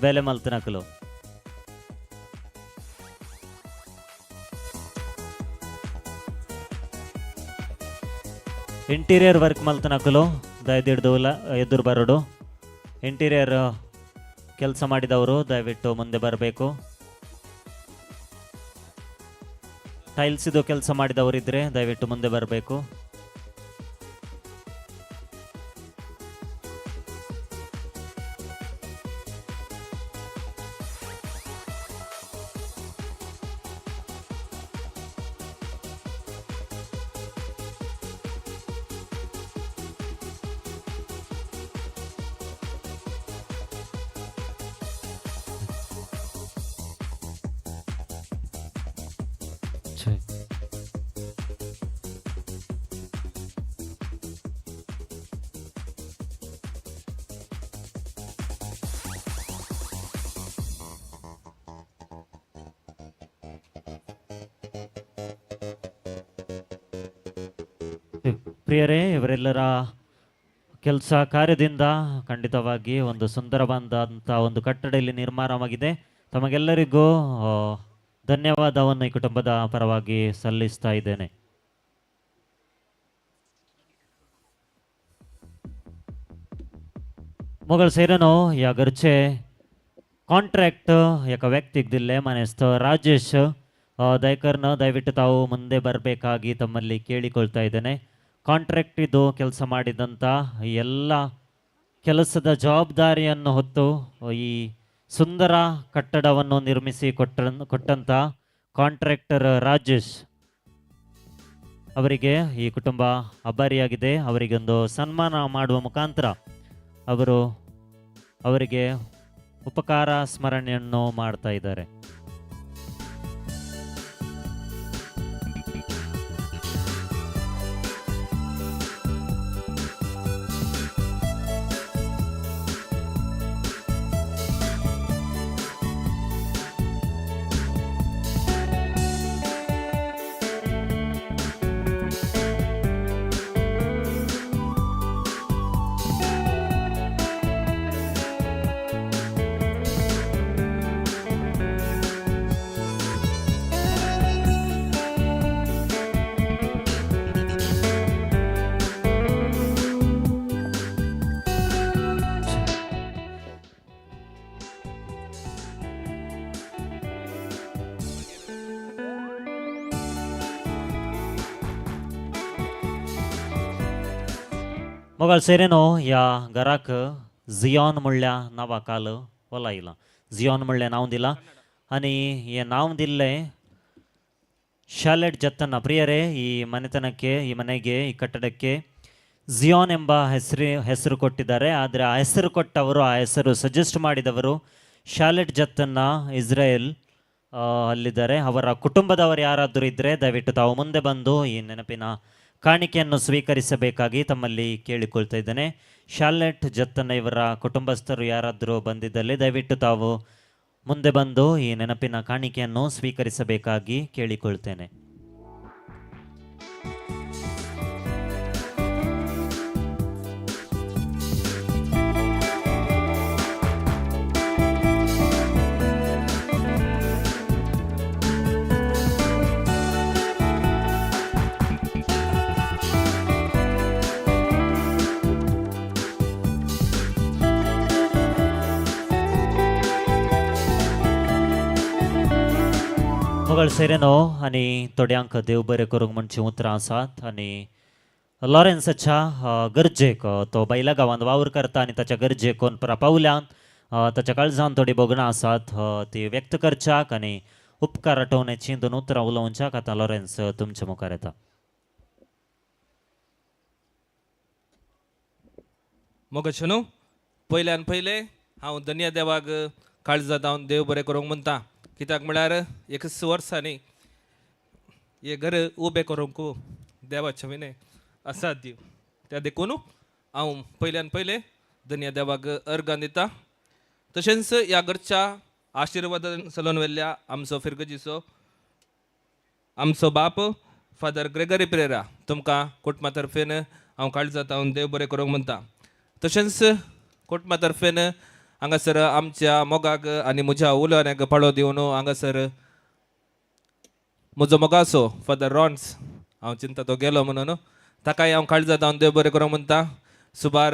ಬೇಲೆ ಮಲ್ತನಕಲು. ಇಂಟೀರಿಯರ್ ವರ್ಕ್ ಮಲ್ತನಕಲು ದಯದಿಡ್ದು ಎದುರು ಬರೋಡು. ಇಂಟೀರಿಯರ್ ಕೆಲಸ ಮಾಡಿದವರು ದಯವಿಟ್ಟು ಮುಂದೆ ಬರಬೇಕು. ಟೈಲ್ಸ್ ಇದು ಕೆಲಸ ಮಾಡಿದವರಿದ್ದರೆ ದಯವಿಟ್ಟು ಮುಂದೆ ಬರಬೇಕು. जय. ಪ್ರಿಯರೇ, ಇವರೆಲ್ಲರ ಕೆಲಸ ಕಾರ್ಯದಿಂದ ಖಂಡಿತವಾಗಿ ಒಂದು ಸುಂದರವಾದಂಥ ಒಂದು ಕಟ್ಟಡ ಇಲ್ಲಿ ನಿರ್ಮಾಣವಾಗಿದೆ. ತಮಗೆಲ್ಲರಿಗೂ ಧನ್ಯವಾದವನ್ನು ಈ ಕುಟುಂಬದ ಪರವಾಗಿ ಸಲ್ಲಿಸ್ತಾ ಇದ್ದೇನೆ. ಮೊಘಲ್ ಸೇರನು या घरचे ಕಾಂಟ್ರಾಕ್ಟ್ एका ವ್ಯಕ್ತಿಗೆ ದಿಲ್ಲೆ ಮನೆಸ್ತ ರಾಜೇಶ್ ದಯಕರ್ನ ದಯವಿಟ್ಟು ತಾವು ಮುಂದೆ ಬರಬೇಕಾಗಿ ತಮ್ಮಲ್ಲಿ ಕೇಳಿಕೊಳ್ತಾ ಇದ್ದೇನೆ. ಕಾಂಟ್ರಾಕ್ಟ್ ಇದು ಕೆಲಸ ಮಾಡಿದಂಥ ಎಲ್ಲ ಕೆಲಸದ ಜವಾಬ್ದಾರಿಯನ್ನು ಹೊತ್ತು ಈ ಸುಂದರ ಕಟ್ಟಡವನ್ನು ನಿರ್ಮಿಸಿ ಕೊಟ್ಟಂಥ ಕಾಂಟ್ರಾಕ್ಟರ್ ರಾಜೇಶ್ ಅವರಿಗೆ ಈ ಕುಟುಂಬ ಅಭಾರಿಯಾಗಿದೆ. ಅವರಿಗೊಂದು ಸನ್ಮಾನ ಮಾಡುವ ಮುಖಾಂತರ ಅವರು ಅವರಿಗೆ ಉಪಕಾರ ಸ್ಮರಣೆಯನ್ನು ಮಾಡ್ತಾ ಇದ್ದಾರೆ. मोगाळ सेरेनो ह्या घराक झियॉन म्हणल्या नांवा काल वलायलां. झियॉन म्हणलें नांव दिलां आनी हें नांव दिल्लें ಶಾಲೆಟ್ ಜತ್ತನ್ನ. ಪ್ರಿಯರೇ, ಈ ಮನೆತನಕ್ಕೆ, ಈ ಮನೆಗೆ, ಈ ಕಟ್ಟಡಕ್ಕೆ ಝಿಯಾನ್ ಎಂಬ ಹೆಸರು ಕೊಟ್ಟಿದ್ದಾರೆ. ಆದರೆ ಆ ಹೆಸರು ಕೊಟ್ಟವರು, ಆ ಹೆಸರು ಸಜೆಸ್ಟ್ ಮಾಡಿದವರು ಶಾಲೆಟ್ ಜತ್ತನ್ನ ಇಸ್ರೇಲ್ ಅಲ್ಲಿದ್ದಾರೆ. ಅವರ ಕುಟುಂಬದವರು ಯಾರಾದರೂ ಇದ್ದರೆ ದಯವಿಟ್ಟು ತಾವು ಮುಂದೆ ಬಂದು ಈ ನೆನಪಿನ ಕಾಣಿಕೆಯನ್ನು ಸ್ವೀಕರಿಸಬೇಕಾಗಿ ತಮ್ಮಲ್ಲಿ ಕೇಳಿಕೊಳ್ತಾ ಇದ್ದೇನೆ. ಶಾಲೆಟ್ ಜತ್ತನ್ನ ಇವರ ಕುಟುಂಬಸ್ಥರು ಯಾರಾದರೂ ಬಂದಿದ್ದಲ್ಲಿ ದಯವಿಟ್ಟು ತಾವು ಮುಂದೆ ಬಂದು ಈ ನೆನಪಿನ ಕಾಣಿಕೆಯನ್ನು ಸ್ವೀಕರಿಸಬೇಕಾಗಿ ಕೇಳಿಕೊಳ್ತೇನೆ. मोगाळ सेरेनो आनी थोड्यांक देव बरें करूंक म्हणची उतरां आसात आनी लॉरेन्साच्या गरजेक तो बैला गांवांत वावर करता आनी ताच्या गरजेक कोण परा पावल्यान ताच्या काळजान थोडी भोगणां आसात ती व्यक्त करच्याक आनी उपकार आठोवण्याची दोन उतरां उलोवच्याक आतां लॉरेन्स तुमच्या मुखार येता. मोगाशनू पयल्यान पयले हांव धन्य देवाक काळजांत हांव देव बरें करूंक म्हणटा. कित्याक म्हळ्यार एकच वर्सांनी हे घर उबें करूंक देवाचें विणें आसा दिव त्या देखून हांव पयल्यान पयलें धन्य देवाक अर्गां दिता. तशेंच ह्या घरच्या आशिर्वादान चलोवन व्हेल्ल्या आमचो फिरगजीचो आमचो बाप फादर ग्रेगरी पेरेरा तुमकां कुटुंबा तर्फेन हांव काळजांत हांव देव बरें करूंक म्हणटा. तशेंच कुटुंबा तर्फेन हांगासर आमच्या मोगाक आनी म्हज्या उलोवण्याक पाळो दिवन हांगासर म्हजो मोगाचो फादर रॉन्स हांव चिंता तो गेलो म्हणून ताकाय हांव काळजांत हांव देव बरें करूंक म्हणटा. सुमार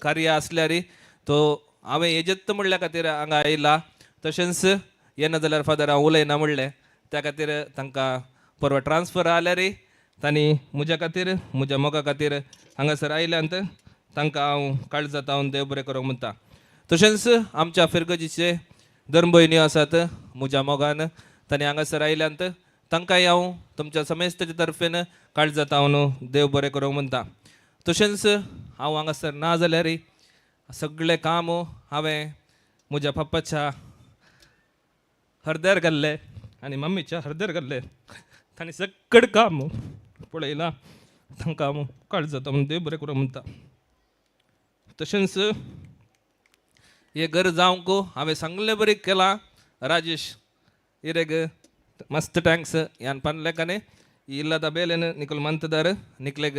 कार्य आसल्यार तो हांवें येजत म्हणल्या खातीर हांगा आयला. तशेंच येना जाल्यार फादर हांव उलयना म्हणलें त्या खातीर तांकां परवा ट्रान्सफर आल्यार तांणी म्हज्या खातीर म्हज्या मोगा खातीर हांगासर आयल्यान तांकां हांव काळजांत हांव देव बरें करूंक म्हणटा. तशेंच आमच्या फिरगजीचे धर्मभयणी आसात म्हज्या मोगान तांणी हांगासर आयल्यान तांकांय हांव तुमच्या समेस्ताच्या तर्फेन काळजांत हांव देव बरें करूंक म्हणटा. तशेंच हांव हांगासर ना जाल्यार सगळें काम हांवें म्हज्या पप्पाच्या हरद्यार घाल्लें आनी मम्मीच्या हरद्यार घाल्लें. तांणी सगळें काम पळयलां तांकां हांव काळजांत हांव देव बरें करूं म्हणटा. तशेंच हें घर जावंक हांवें सांगलें बरें केलां राजेश इरेग मस्त thanks यान पनलेकने इल्लाದ ಬೇಲೆನ್ ನಿಕುಲ್ ಮಂತದಾर निकलेग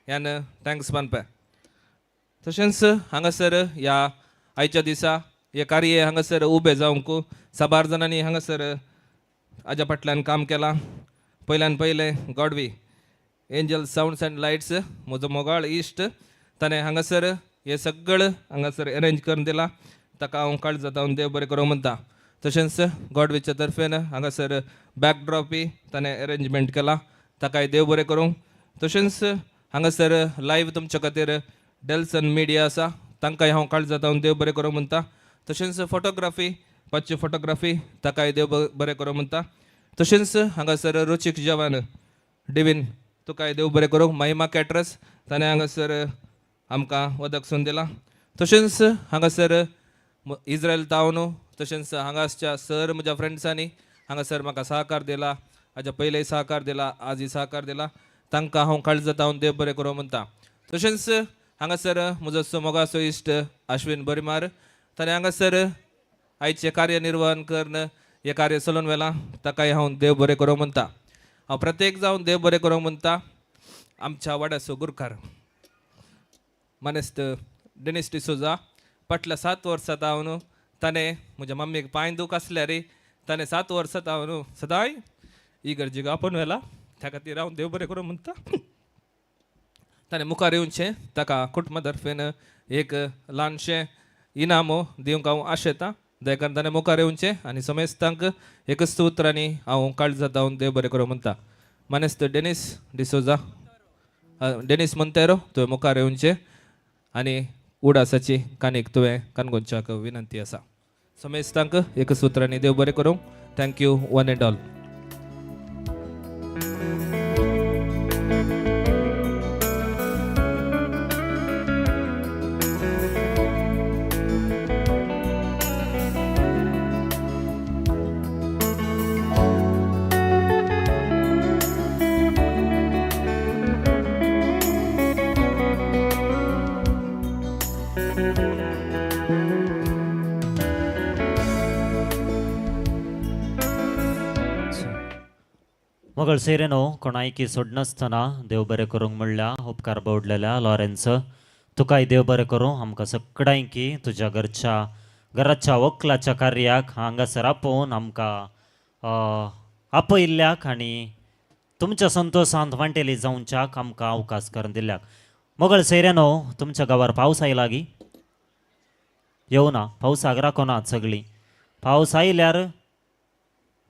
यान thanks पनपे. तशेंच हांगासर ह्या आयच्या दिसा हे कार्य हांगासर उबें जावंक साबार जाणांनी हांगासर हाज्या फाटल्यान काम केलां. पयल्यान पयलें Godwin angel sounds and lights म्हजो मोगाळ इश्ट ताणें हांगासर हें सगळें हांगासर अरेंज करून दिलां ताका हांव काळजांत हांव देव बरें करूं म्हणटा. तशेंच गॉडवीच्या तर्फेन हांगासर बॅकड्रॉपी ताणें अरेंजमेंट केलां ताकाय देव बरें करूं. तशेंच हांगासर लायव्ह तुमच्या खातीर डेल्सन मिडिया आसा तांकांय हांव काळजांत हांव देव बरें करूं म्हणटा. तशेंच फोटोग्राफी पाचशी फोटोग्राफी ताकाय देव बरें करूं म्हणटा. तशेंच हांगासर रुचीक जेवण डिवीन तुकाय देव बरें करूं. महिमा कॅटरस ताणें हांगासर आमकां वदक सून दिलां. तशेंच हांगासर इज्रायल तावन तशेंच हांगासच्या सर म्हज्या फ्रेंड्सांनी हांगासर म्हाका सहकार दिला हाज्या पयलेय सहकार दिला आजय सहकार दिला तांकां हांव काळजांत हांव देव बरें करूं म्हणटा. तशेंच हांगासर म्हजो मोगाचो इश्ट आश्विन बोरीमार ताणें हांगासर आयचें कार्य निर्वहन करून हें कार्य चलोवन व्हेलां ताकाय हांव देव बरें करूं म्हणटा. हांव प्रत्येक जावन देव बरें करूं म्हणटा. आमच्या वाड्याचो गुरकार मानेस्त डेनिस डिसोजा फाटल्या 7 वर्सां हांव ताणें म्हज्या मम्मीक पांय दूख आसल्यार ताणें 7 वर्सां हांव सदांय इगर्जेक आपोवन व्हेला त्या खातीर हांव देव बरें करूं म्हणटा. ताणें मुखार येवचें ताका कुटुंबा तर्फेन एक ल्हानशें इनाम दिवंक हांव आशेतां देखून ताणें मुखार येवचें आनी समेस्तांक एकच उतरांनी हांव काळजांत हांव देव बरें करूं म्हणटा. मानेस्त डेनिस डिसोजा डेनिस मोंतेरो तुवें मुखार येवचें आनी उडासाची कानीक तुवें कानगोनच्याक विनंती आसा. समेस्तांक एकच उतरांनी देव बरें करूं. Thank you one and all. मगळ सैरेनो कोणायकी सोडनासतना देव बरें करूंक म्हणल्या उपकार बावडलेल्या लॉरेन्स तुकाय देव बरें करूं. आमकां सगळ्यांकी तुज्या घरच्या घराच्या वकलाच्या कार्याक हांगासर आपोवन आमकां आपयिल्ल्याक आनी तुमच्या संतोशांत वांटेली जावच्याक आमकां अवकाश करून दिल्ल्याक. मगळ सैऱ्यानो तुमच्या गांवार पावस आयला गी येवना पावसाक राखोनात सगळीं पावस आयल्यार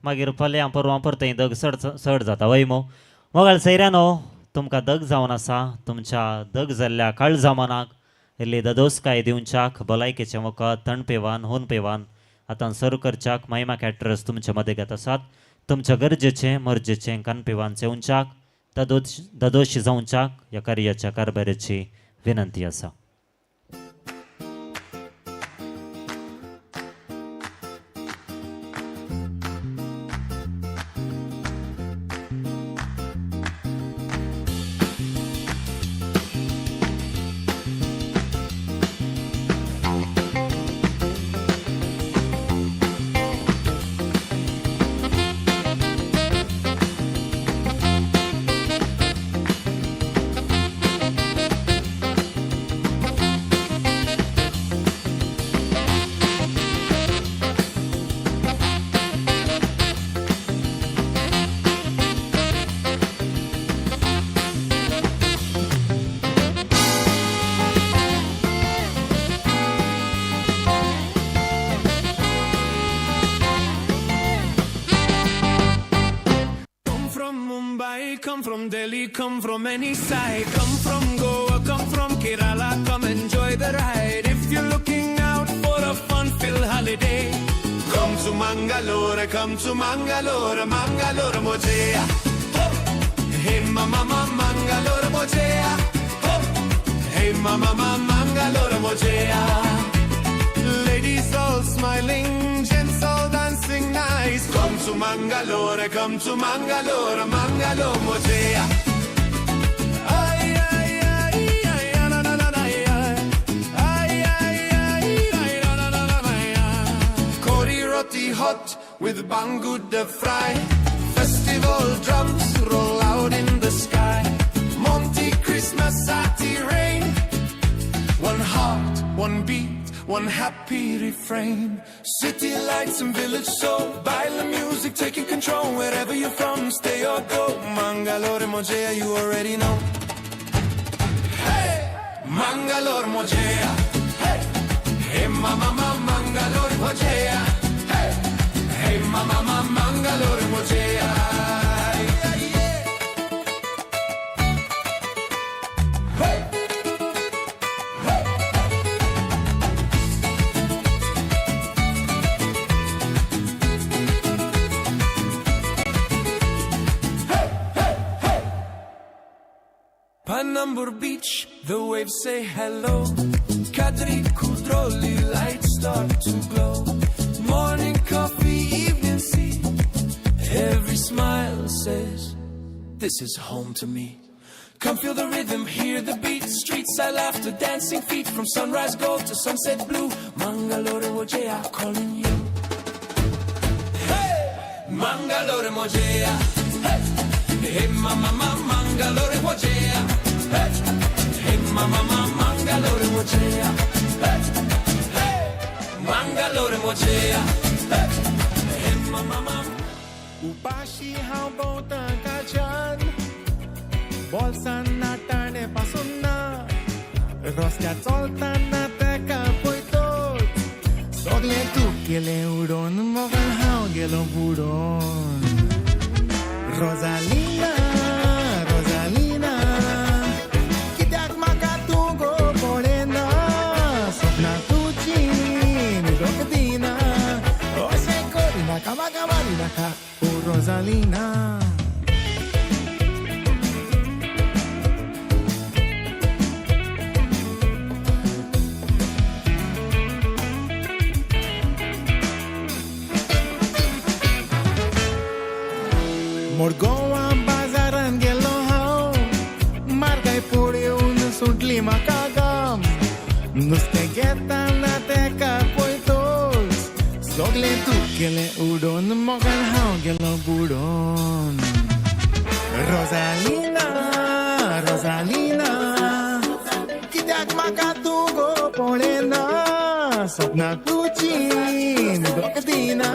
मागीर फाल्यां परवां परतें दग चड चड जाता वय मो. मोगाळ सैऱ्यानो तुमकां दग जावन आसा तुमच्या दग जाल्ल्या काळजा मनाक इल्ली ददोसकाय दिवच्याक भलायकेचें वखद थंडपेवान हुनपेवान आतां सर करच्याक महिमा कॅटरस तुमच्या मदगत आसात. तुमच्या गरजेचें मर्जेचें कानपेवान सेवच्याक ददोश जावच्याक ह्या कार्याच्या कारभाराची विनंती आसा. Come from Delhi, come from any side. Come from Goa, come from Kerala, come enjoy the ride. If you're looking out for a fun-filled holiday, come to Mangalore, Mangalore, Mojea. Hey mama, Mangalore, Mojea. Hey mama, Mangalore, Mojea. Ladies all smiling, gents all dancing nice. Come to to Mangalore, come to Mangalore, Mangalore Mojea. Ay, ay, ay, ay, na, na, na, na, ay. Ay, ay, ay, ay, na, na, na, na, na, ay. Kori roti hot with banguda fry. Festival drums roll out in the sky. Monty Christmas ati rain. One heart, one beat, one happy refrain. City lights and village soul, baila music taking control. Wherever you're from, stay or go. Mangalore Mojea, you already know. Hey, Mangalore Mojea. Hey, hey, mama, mama, Mangalore Mojea. Hey, hey, mama, mama, Mangalore Mojea. Yeah, yeah. Hey. Panambur Beach, the waves say hello. Kadri Kudroli, lights start to glow. Morning coffee, evening sea. Every smile says, this is home to me. Come feel the rhythm, hear the beat. Street side laughter, dancing feet. From sunrise gold to sunset blue. Mangalore Mojea calling you. Hey! Mangalore Mojea. Hey! Hey, mama, mama, Mangalore Mojea. Hey! Hey, mama, mama, Mangalore Mojea. Hey! Hey! Mangalore Mojea. Hey! Hey, mama, mama. उपाशी हांव भोंवतां काच्यान बोल्सान नाटाणे पासून ना रस्त्यार चलतना तेका पळयतोच सगळें तूं केलें उडोवन मोगान हांव गेलो बुडोवन. रोजालिना रोजालिना कित्याक म्हाका तूं गो पळयना सपनां तुजीं न्हिदोंक दिना अशें करिनाका म्हाका मारिनाका ओ रोजालिना. मुरगोवा बाजारान गेलो हांव मार्गाय पळोवन सुटली म्हाका गाम नुस्तें घेतना तेका पळयतोच सगळें तूं केलें उडोवन मोगान हांव गेलो बुडोवन. रोजालिना रोजालिना कित्याक म्हाका तूं गो पळयना सपनां तुजीं न्हिदोंक दिना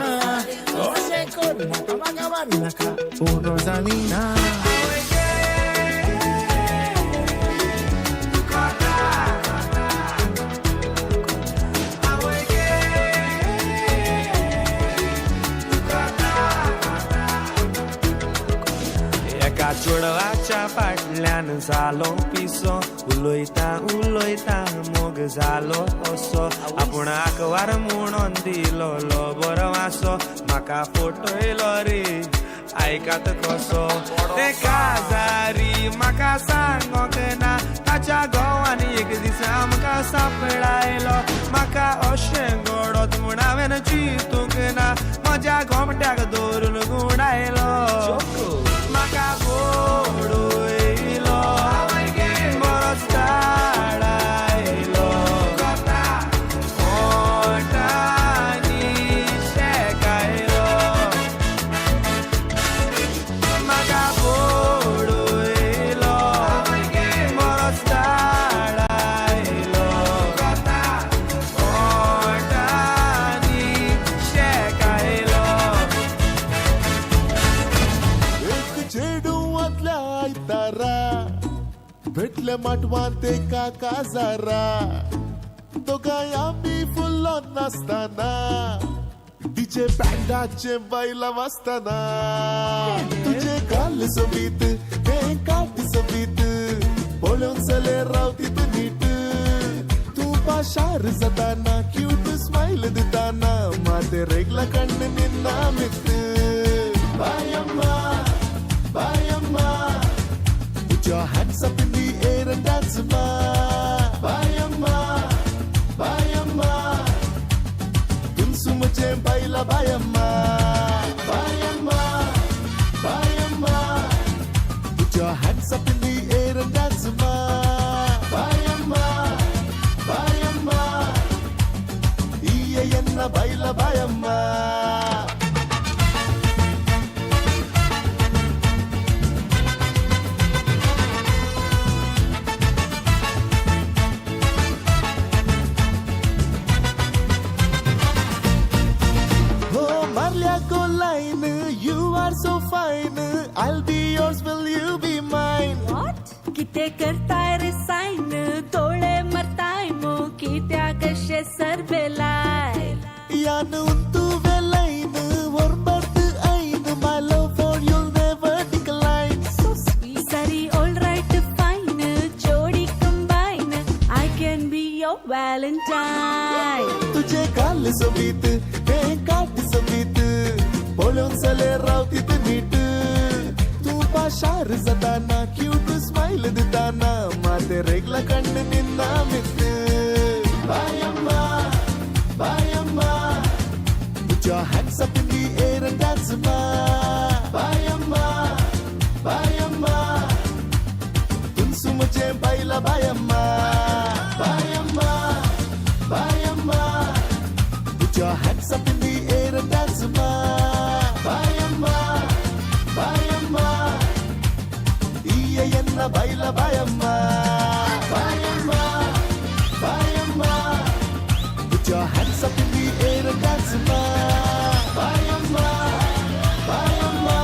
अशें करिनाका म्हाका मारिनाका ओ रोजालिना. एका चेडवाच्या फाटल्यान जालो पिसो उलयता उलयता मोग जालो असो आपूण आकवार म्हणून दिलो बरो वासो म्हाका फटयलो रे आयकात कसो ते काजारी म्हाका सांगोंक ना ताच्या घोवान एक दीस आमकां सापडायलो म्हाका अशें घडत म्हूण हांवें चिंतूंक ना म्हज्या गोमट्याक दवरून गुणायलो म्हाका गोडयलो बरोच ताडायलो ओंठांनी शेकायलो म्हाका गोडयलो बरोच ताडायलो ओंठांनी शेकायलो. एक चेडूंतल्या आयतारा भेटले माटवांत एका काजारा दोगांय आमी फुल्लो नासतना डीजे बँडाचे बायलां वाजतना तुजे काल सोबीत तें काट सोबीत पळोवन चले रावतीत नीट तूं पाशार जाताना क्यूट स्मायल दिताना माते रेगला कण्ण निन्ना मित. बायम्मा बायम्मा put your hands up in the air and dance ma. Bayamma bayamma tunsu mujhe baila bayamma bayamma. so fine. I'll be yours, will you be mine? What? कितें करताय रे सायन दोळे मरताय मो कित्याक अशें सरबेलाय यान untu velain orbartu ain. My love for you'll never decline. So sweet. Sari all right fine Jodi combine I can be your Valentine. तुझे काल सोबीत हे काट सोबीत पळोवन चले रावतीत नीट. तूं पाशार जाताना क्यूट स्मायल दिताना माते रेगला कण्ण निन्ना मित. बायम्मा बायम्मा put your hands up in the air and dance ma. बायम्मा बायम्मा तुमसु मुझे बायला बायम्मा. बायम्मा बायम्मा put your hands up in the air and dance ma. बायम्मा बायम्मा iye enna baila bayamma. Bayamma bayamma put your hands up in the air and dance ma. Bayamma bayamma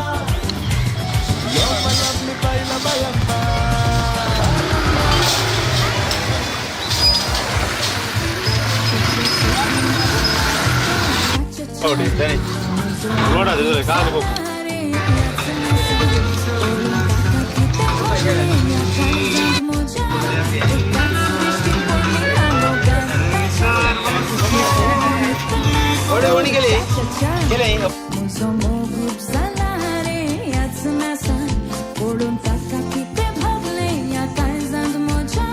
you're my lovely baila bayamma. म्हजो मोग जाला रे ह्याच नासान पळोवन ताका कितें भावलें ह्या काळजांत म्हज्या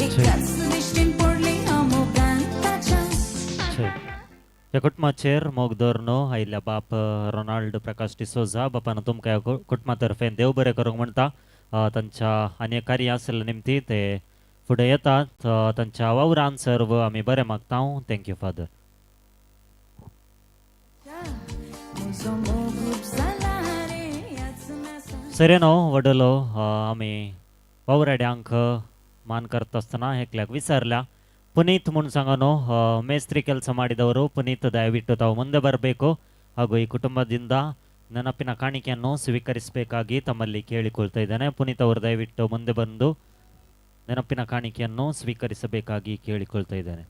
एकाच दिश्टीन पडली हांव मोगान ताच्या. ह्या कुटुंबाचेर मोग दवरनो आयिल्ल्या बाप रोनाल्ड प्रकाश डिसोजा बापान तुमकां ह्या कुटुंबा तर्फे देव बरें करूंक म्हणटा. तांच्या आनी कार्य आसले निमती ते फुडें येतात. तांच्या वावरान सर्व आमी बरें मागता. Thank you father. म्हजो मोग जाला रे ह्याच नासान. सरेनो वडलो आमी वावराड्यांक मान करता आसतना एकल्याक विचारल्या ಪುನೀತ್ म्हूण सांಗನು ಮೇಸ್ತ್ರಿ ಕೆಲಸ ಮಾಡಿದವರು ಪುನೀತ್ ದಯವಿಟ್ಟು ತಾವು ಮುಂದೆ ಬರಬೇಕು ಹಾಗೂ ಈ ಕುಟುಂಬದಿಂದ ನೆನಪಿನ ಕಾಣಿಕೆಯನ್ನು ಸ್ವೀಕರಿಸಬೇಕಾಗಿ ತಮ್ಮಲ್ಲಿ ಕೇಳಿಕೊಳ್ತಾ ಇದ್ದೇನೆ. ಪುನೀತ್ ಅವರು ದಯವಿಟ್ಟು ಮುಂದೆ ಬಂದು ನೆನಪಿನ ಕಾಣಿಕೆಯನ್ನು ಸ್ವೀಕರಿಸಬೇಕಾಗಿ ಕೇಳಿಕೊಳ್ತಾ ಇದ್ದೇನೆ.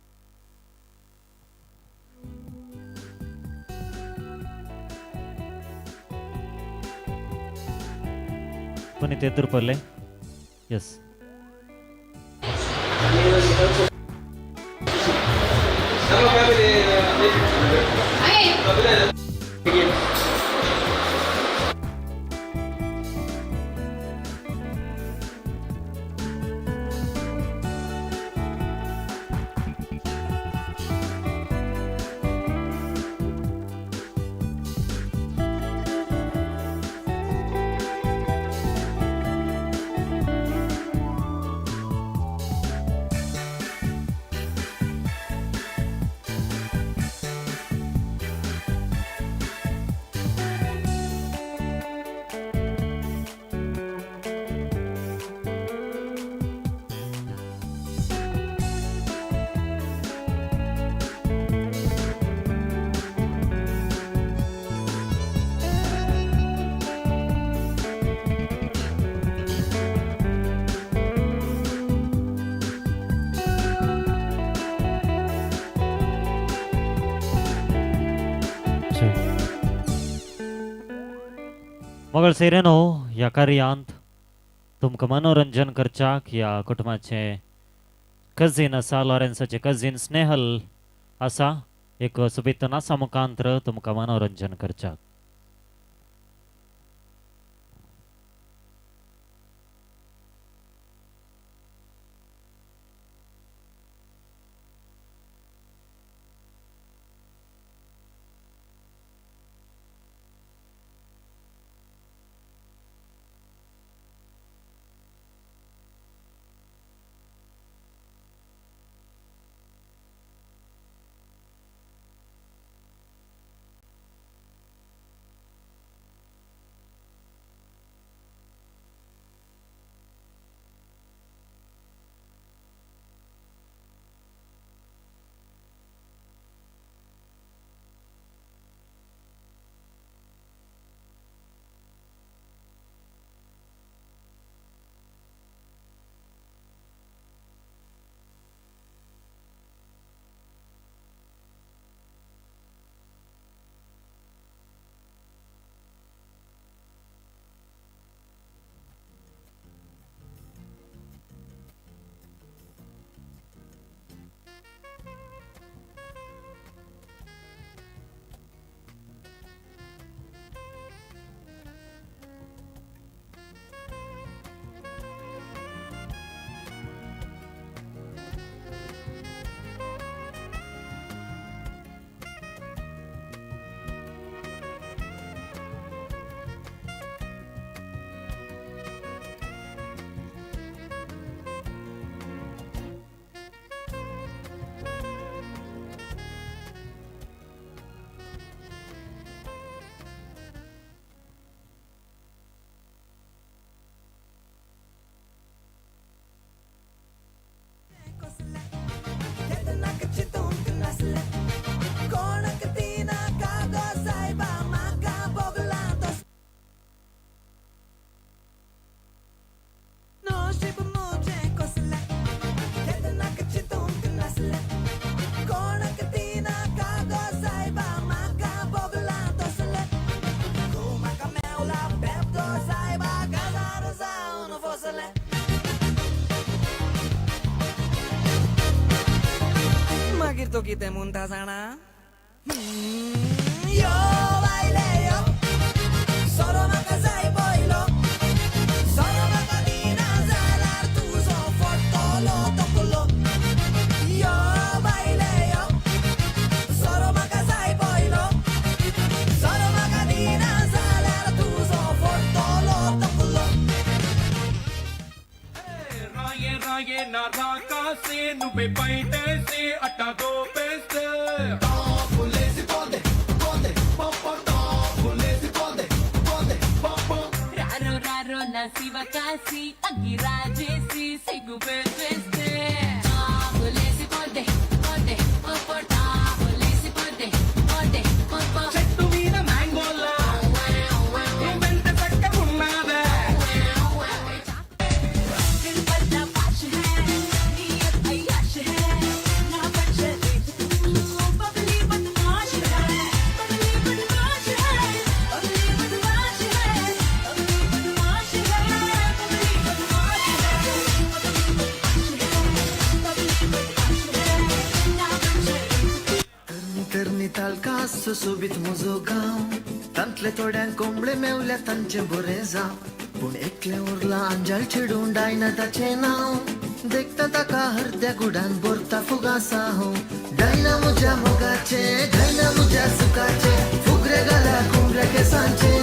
ಪುನೀತ್ ಎದುರುಪಲ್ಲೆ ಎಸ್. मगळ सैरेनो ह्या कार्यांत तुमकां मनोरंजन करच्याक ह्या कुटुंबाचे कझीन आसा लॉरेन्साचे कझीन स्नेहल आसा एक सोबीत नासा मुखांतर तुमकां मनोरंजन करच्याक. मागीर तो कितें म्हणटा जाणा, यो बायले यो, सोरो म्हाका जाय पयलो, सोरो म्हाका दिना जाल्यार तुजो फोडटलो तकलो. यो बायले यो, सोरो म्हाका जाय पयलो, सोरो म्हाका दिना जाल्यार तुजो फोडटलो तकलो. राये राये ना राका से नुबे पैटे से अट्टा दो पैसे. రారో రారో నా శివ కాశీ అగ్గి రాజేసి సిగ్గు పెట్టేస్తే టాపులేసి పోతే పోతే పోపో టాపులేసి పోతే పోతే పోపో. చెట్టు మీద మ్యాంగోలా నువ్వెంత చక్కగున్నావే. दिल पर पाश है नियत अय्याश है ना बचले तू बबली बदमाश है, बबली बदमाश है, बबली बदमाश है, बबली बदमाश है, बबली बदमाश है, बबली बदमाश है, ना बचले. तरनी तरनी तालकास सोबीत म्हजो गांव, तांतले थोड्यांक कोंबळे मेवल्या तांचें बरें जावं, पूण एकलें उरलां आंजाल चेडूं डायना ताचें नांव, देखता ताका हरद्या गुडान भरता फुगासा हांव. डायना म्हज्या मोगाचें, डायना म्हज्या सुखाचें, फुगरे घाल्या कुमऱ्या केसांचें,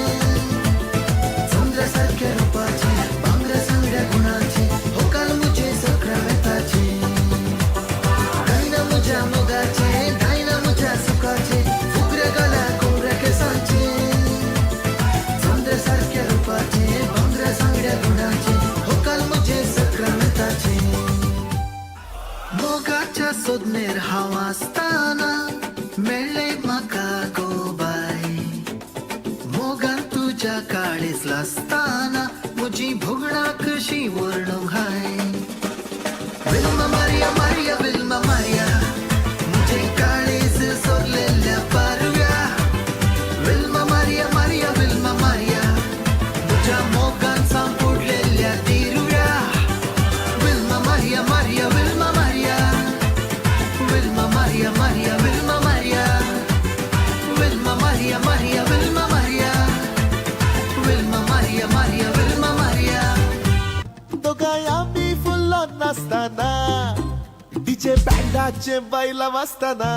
चंद्रा सारक्या रुपाचें, भांगरा सांगड्या गुणाचें, होकाल म्हजें सक्रामेताचें. डायना म्हज्या मोगाचें, डायना म्हज्या सुखाचें, फुगरे घाल्या कुमऱ्या केसांचें, चंद्रा सारक्या रुपाचें, भांगरा सांगड्या गुणाचें, होकाल म्हजें सक्रामेताचें. मोगाच्या सोदनेर हांव आसतना मेळ्ळें म्हाका गो बाय, मोगान तुज्या काळीज लासतना म्हजी भोगणां कशी वर्णूंक हाय. Wilma Maria Maria Wilma Maria, म्हजें काळीज सोरलेल्या पारव्या. Wilma Maria Maria Wilma Maria, म्हज्या मोगान सांपुडलेल्या तिरुव्या. Wilma Maria Maria Wilma Maria, Wilma Maria Maria Wilma Maria, Wilma Maria Maria Wilma Maria, Wilma Maria Maria Wilma Maria. दोगांय आमी फुल्लो नासतना डीजे बँडाचे बायलां वाजतना,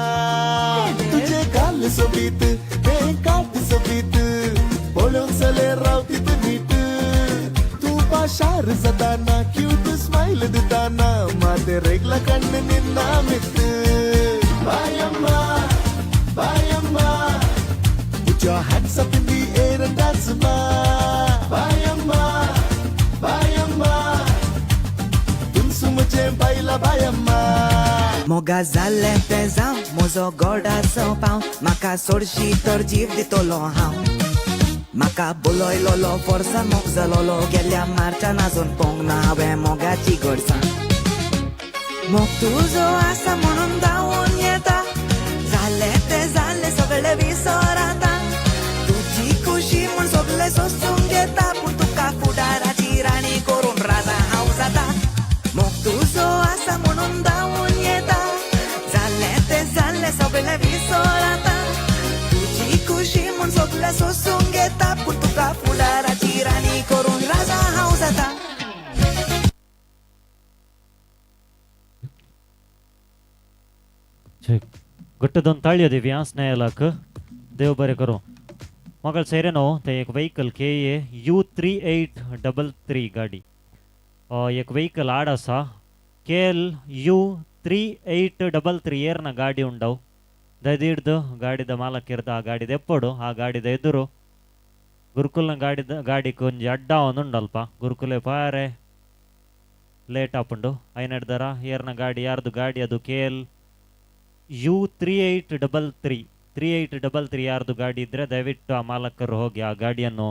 तुजे गाल सोबीत तें काट सोबीत, पळोवंक चले रावतीत नीट, तूं पाशार जाताना क्यूट स्मायल दिताना, माते रेगला कण्ण निन्ना मित. बायम्मा बायम्मा, put your hands up in the air and dance ma. बायम्मा बायम्मा, तुमसु मुझे बायला बायम्मा. मोगा जालें तें जावं, म्हजो गोडाचो पाव, म्हाका सोडशी तर जीव दितलो हांव. म्हाका बोलयलोलो फोर्सान मोग जालोलो, गेल्या मार्चान आजून पोवंक ना हांवें मोगाची गोडसाण. मोग तुजो आसा म्हणून धांवून येता, जालें तें जालें सगळें विसर आतां, तुजी खुशी म्हूण सगळें सोसूंक घेता, पूण तुका फुडाराची राणी करून राजा हांव जाता. मोग तुजो आसा म्हणून धांवून येता, जालें तें जालें सगळें विसर आतां, तुजी खुशी म्हूण सगळें सोसूंक घेता, पूण तुका फुडाराची राणी करून राजा हांव जाता. घट्ट दोन ताळयो दिवया स्नेहलाक, देव बरें करूं. मगळ सैरेनो ते एक व्हेकल के ए U 3833 गाडी, एक व्हेकल आड आसा के एल यू 3833 ಏರ್ನ ಗಾಡಿ ಉಂಡವು. ದಯದಿಡ್ದು ಗಾಡಿದ ಮಾಲಕಿರ್ದ ಆ ಗಾಡಿದ ಎಪ್ಪೊಡು, ಆ ಗಾಡಿದ ಎದುರು ಗುರುಕುಲ್ನ ಗಾಡಿದ ಗಾಡಿಗೆ ಒಂಜಿ ಅಡ್ಡ ಒಂದುಂಡಲ್ಪ ಗುರುಕುಲೆ ಪಾರೆ ಲೇಟ್ ಆಪುಂಡು. ಐನಡ್ದರ ಏರ್ನ ಗಾಡಿ ಯಾರ್ದು ಗಾಡಿ ಅದು ಕೆ ಎಲ್ ಯು 3833 3833 ಯಾರ್ದು ಗಾಡಿ ಇದ್ದರೆ ದಯವಿಟ್ಟು ಆ ಮಾಲಕರು ಹೋಗಿ ಆ ಗಾಡಿಯನ್ನು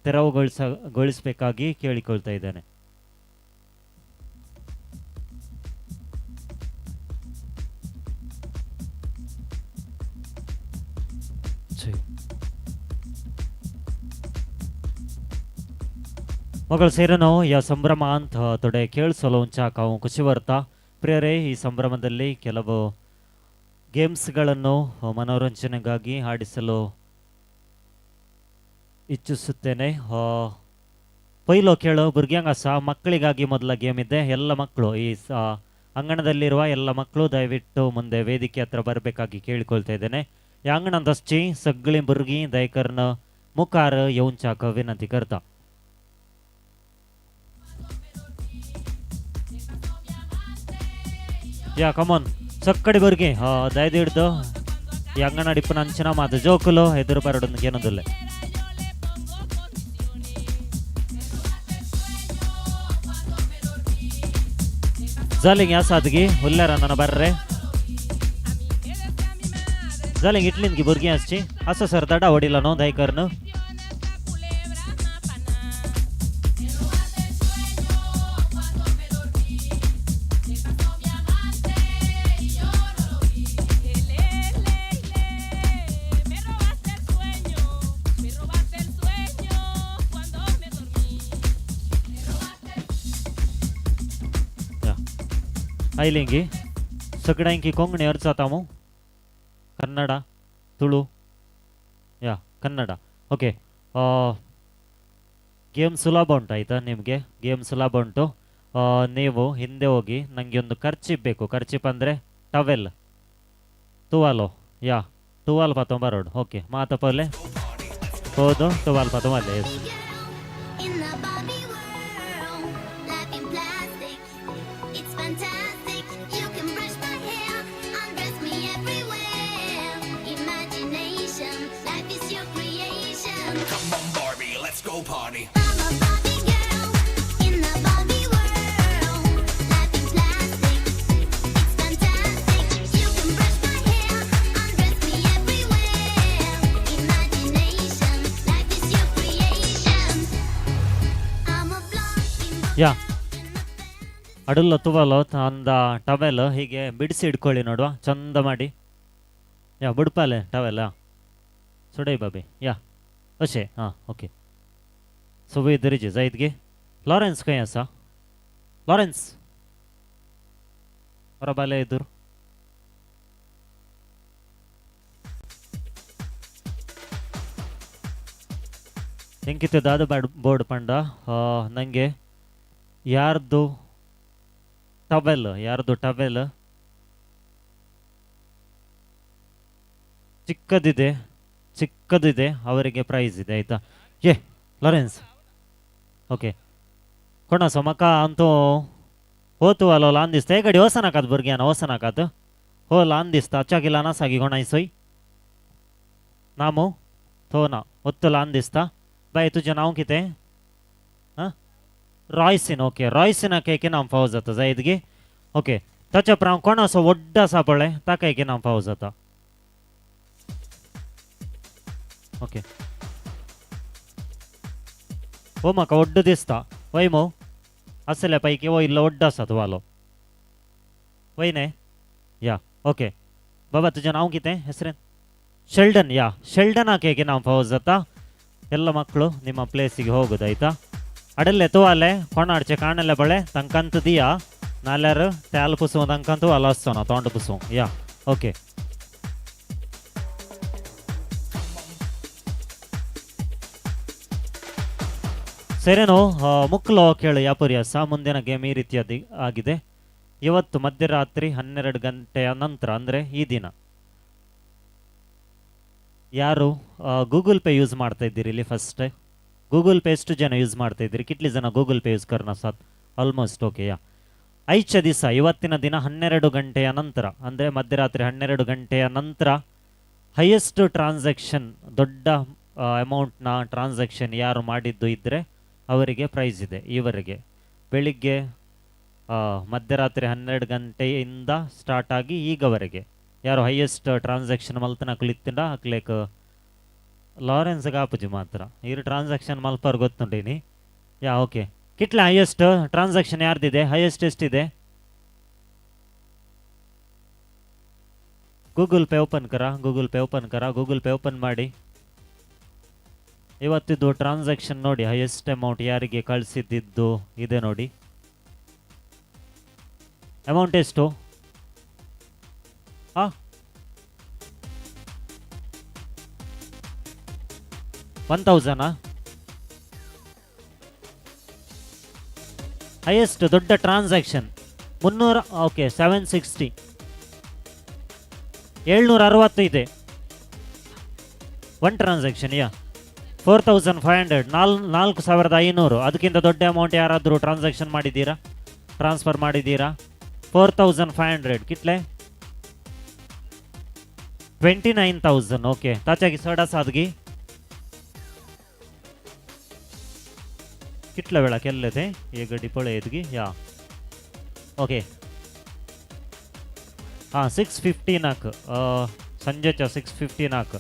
ತೆರವುಗೊಳಿಸಬೇಕಾಗಿ ಕೇಳಿಕೊಳ್ತಾ ಇದ್ದೇನೆ. ಮಗಳ ಸೇರನು ಯಾ ಸಂಭ್ರಮ ಅಂತ ತೊಡೆ ಕೇಳಿಸಲು ಉಂಚಾಕ ಖುಷಿ ಬರ್ತಾ. ಪ್ರಿಯರೇ, ಈ ಸಂಭ್ರಮದಲ್ಲಿ ಕೆಲವು ಗೇಮ್ಸ್ಗಳನ್ನು ಮನೋರಂಜನೆಗಾಗಿ ಆಡಿಸಲು ಇಚ್ಛಿಸುತ್ತೇನೆ. ಪೈಲೋ ಕೇಳೋ ಭುರ್ಗ್ಯಾಂಗ ಆಸ ಮಕ್ಕಳಿಗಾಗಿ ಮೊದಲ ಗೇಮ್ ಇದೆ. ಎಲ್ಲ ಮಕ್ಕಳು ಈ ಅಂಗಣದಲ್ಲಿರುವ ಎಲ್ಲ ಮಕ್ಕಳು ದಯವಿಟ್ಟು ಮುಂದೆ ವೇದಿಕೆ ಹತ್ರ ಬರಬೇಕಾಗಿ ಕೇಳಿಕೊಳ್ತಾ ಇದ್ದೇನೆ. या अंगणांत आसची सगळीं भुरगीं दयकर्न मुखार येवच्याक विनंती करता. या कमॉन सक्कडी भुरगीं दयदिಡ್ದು ಈ ಅಂಗಣ ಇಪ್ಪನ ಅಂಚಿನ ಮಾತು ಜೋಕುಲು ಎದುರು ಬರಡೊಂದು ಏನೊಂದುಲ್ಲೆ. जालिंग आसात गी उल्ल्यार ನನ್ನ ಬರ್ರೆ जालिंग इटलीन गी भुरगीं आसची आसा सर दडा वडिला न्हू दयकर न्हू. आयलीं गी सगळ्यांकी कोंकणी अर्ज जाता मू, कन्नडा, तुळू, ಯಾ ಕನ್ನಡ. ಓಕೆ, ಗೇಮ್ ಸುಲಭ ಉಂಟು ಆಯಿತಾ? ನಿಮಗೆ ಗೇಮ್ ಸುಲಭ ಉಂಟು. ನೀವು ಹಿಂದೆ ಹೋಗಿ ನನಗೆ ಒಂದು ಖರ್ಚಿಪ್ ಬೇಕು. ಖರ್ಚಿಪ್ ಅಂದರೆ ಟವೆಲ್, ತುವಾಲು, ಯಾ ಟುವಾಲ್ ಪಾತೊಂಬರೋಡು. ಓಕೆ, ಮಾತಪಲ್ಲೆ ಹೌದು, ಟುವಾಲ್ ಪಾತೊಂಬಲ್ಲೆ. Yes In the Barbie world, life in plastic, it's fantastic. You can brush my hair, undress me everywhere. Imagination, life is your creation. Come on, Barbie, let's go party. I'm a Barbie girl in the Barbie world, life in plastic, it's fantastic. You can brush my hair, undress me everywhere. Imagination, life is your creation. I'm a blonde. ಯಾ ಅಡುಲ್ಲ ತುವಾಲು ಅಂದ towel ಹೀಗೆ ಬಿಡಿಸಿ ಇಟ್ಕೊಳ್ಳಿ ನೋಡುವ, ಚಂದ ಮಾಡಿ. ಯಾ ಬುಡ್ಪಾಲೆ towel ಸುಡೈ Bobby ಯಾ ಅಶೆ. ಹಾಂ okay, ಸುವಿ ದರಿಜಿ ಜೈದ್ಗೆ. Lawrence खंय आसा? ಲಾರೆನ್ಸ್ ಹೊರಬಾಲೆ ಎದುರು. ಎಂಕಿತ್ತೆ ದಾದ ಬೋರ್ಡ್ ಪಂಡ ನನಗೆ ಯಾರ್ದು ಟವೆಲ್, ಯಾರ್ದು ಟವೆಲ್ ಚಿಕ್ಕದಿದೆ, ಚಿಕ್ಕದಿದೆ ಅವರಿಗೆ ಪ್ರೈಸ್ ಇದೆ ಆಯಿತಾ? ಏ ಲಾರೆನ್ಸ್ ಓಕೆ ಕೊಣಸೋ ಮಕ ಅಂತೂ ಹೋತು ಅಲ್ಲ ಲಾನ್ ದಿಸ್ತ ए गडी वसनाकात भुरग्यान वसनाकात हो ल्हान दिसता अचाकी ल्हान आसा गी कोणाय सोय ना मू तो ना ಒತ್ತು ल्हान दिसता. बाय तुजें नांव कितें? हां रॉयसीन. ओके रॉयसिनाक एक इनाम फावो जाता जायत गी. ओके ताच्या उपरांत कोण असो व्हड्ड आसा पळय ताका एक इनाम फावो जाता. ओके हो म्हाका व्हड्ड दिसता वय मो आसल्या पैकी हो इल्लो व्हड्ड आसा तुवालो वय न्ही? या ओके बाबा तुजें नांव कितें? हेसरेन ಶೆಲ್ಡನ್. ಯಾ ಶೆಲ್ಡನಾಕ ಏಕೆ ನಾವು ಫಾವೋ ಜಾತಾ. ಎಲ್ಲ ಮಕ್ಕಳು ನಿಮ್ಮ ಪ್ಲೇಸಿಗೆ ಹೋಗೋದು ಆಯಿತಾ? ಅಡಲ್ಲೆ ತುವಾಲೆ ಕೊಣಾಡ್ಚೆ ಕಾಣಲೆ ಬಳೆ ತಂಕಂತ ದಿಯಾ ನಾಲ್ಯಾರು ಟ್ಯಾಲ್ ಪುಸು ತಂಕಂತು ಅಲಾಸ್ತೋನ ತೋಂಡು ಪುಸು. ಯಾ ಓಕೆ ಸರಿನೋ ಮುಕ್ಲೋ ಕೇಳು ಯಾಪುರಿಯಾಸ. ಮುಂದಿನ ಗೇಮ್ ಈ ರೀತಿಯಾದ ಆಗಿದೆ. ಇವತ್ತು ಮಧ್ಯರಾತ್ರಿ 12 ಗಂಟೆಯ ನಂತರ ಅಂದರೆ ಈ ದಿನ ಯಾರು ಗೂಗಲ್ ಪೇ ಯೂಸ್ ಮಾಡ್ತಾ ಇದ್ದೀರಿ? ಇಲ್ಲಿ ಫಸ್ಟ್ ಗೂಗಲ್ ಪೇ ಎಷ್ಟು ಜನ ಯೂಸ್ ಮಾಡ್ತಾ ಇದ್ದೀರಿ? ಕಿಟ್ಲಿ ಜನ ಗೂಗಲ್ ಪೇ ಯೂಸ್ ಕರ್ನ ಸಾತ್? Almost okay. ಯಾ ಐಚ ದಿವಸ ಇವತ್ತಿನ ದಿನ 12 ಗಂಟೆಯ ನಂತರ ಅಂದರೆ ಮಧ್ಯರಾತ್ರಿ 12 ಗಂಟೆಯ ನಂತರ ಹೈಯೆಸ್ಟ್ ಟ್ರಾನ್ಸಾಕ್ಷನ್, ದೊಡ್ಡ ಅಮೌಂಟ್ನ ಟ್ರಾನ್ಸಾಕ್ಷನ್ ಯಾರು ಮಾಡಿದ್ದು ಇದ್ದರೆ ಅವರಿಗೆ ಪ್ರೈಸ್ ಇದೆ. ಈವರೆಗೆ ಬೆಳಿಗ್ಗೆ ಮಧ್ಯರಾತ್ರಿ 12 ಗಂಟೆಯಿಂದ ಸ್ಟಾರ್ಟ್ ಆಗಿ ಈಗವರೆಗೆ ಯಾರು ಹೈಯೆಸ್ಟ್ ಟ್ರಾನ್ಸಾಕ್ಷನ್ ಮಲ್ತನ ಕುಲಿತ್ತಿಂಡ ಅಕ್ಲೇಕ್ ಲಾರೆನ್ಸ್ ಗಾಪುಜಿ ಮಾತ್ರ ಇರು ಟ್ರಾನ್ಸಾಕ್ಷನ್ ಮಲ್ಪರ್ ಗೊತ್ತುಂಟೀನಿ. ಯಾ ಓಕೆ ಕಿಟ್ಲ ಹೈಯೆಸ್ಟ್ ಟ್ರಾನ್ಸಾಕ್ಷನ್ ಯಾರ್ದಿದೆ? ಹೈಯೆಸ್ಟ್ ಎಷ್ಟಿದೆ? ಗೂಗಲ್ ಪೇ ಓಪನ್ ಕರ, ಗೂಗಲ್ ಪೇ ಓಪನ್ ಕರ, ಗೂಗಲ್ ಪೇ ಓಪನ್ ಮಾಡಿ ಇವತ್ತಿದ್ದು ಟ್ರಾನ್ಸಾಕ್ಷನ್ ನೋಡಿ. ಹೈಯೆಸ್ಟ್ ಅಮೌಂಟ್ ಯಾರಿಗೆ ಕಳಿಸಿದ್ದು ಇದೆ ನೋಡಿ. ಅಮೌಂಟ್ ಎಷ್ಟು? ಹಾಂ 1000 ಹೈಯೆಸ್ಟ್ ದೊಡ್ಡ ಟ್ರಾನ್ಸಾಕ್ಷನ್ 300. ಓಕೆ, 760, 760 ಇದೆ. ಒನ್ ಟ್ರಾನ್ಸಾಕ್ಷನ್ ಯಾ 4500, 4500. ಅದಕ್ಕಿಂತ ದೊಡ್ಡ ಅಮೌಂಟ್ ಯಾರಾದರೂ ಟ್ರಾನ್ಸಾಕ್ಷನ್ ಮಾಡಿದ್ದೀರಾ, ಟ್ರಾನ್ಸ್ಫರ್ ಮಾಡಿದ್ದೀರಾ? 4500 ಕಿಟ್ಲೆ 29,000. ಓಕೆ, ತಾಚಾಗಿ ಸಡ ಸಾದ್ಗಿ ಕಿಟ್ಲ ವೇಳ ಕೆಲ್ಲದೆ ಈ ಗಡ್ಡಿ ಪೊಳೆ ಎದ್ಗಿ ಯಾ. ಓಕೆ, ಹಾಂ 6:15 ಸಂಜೆಚ 6:15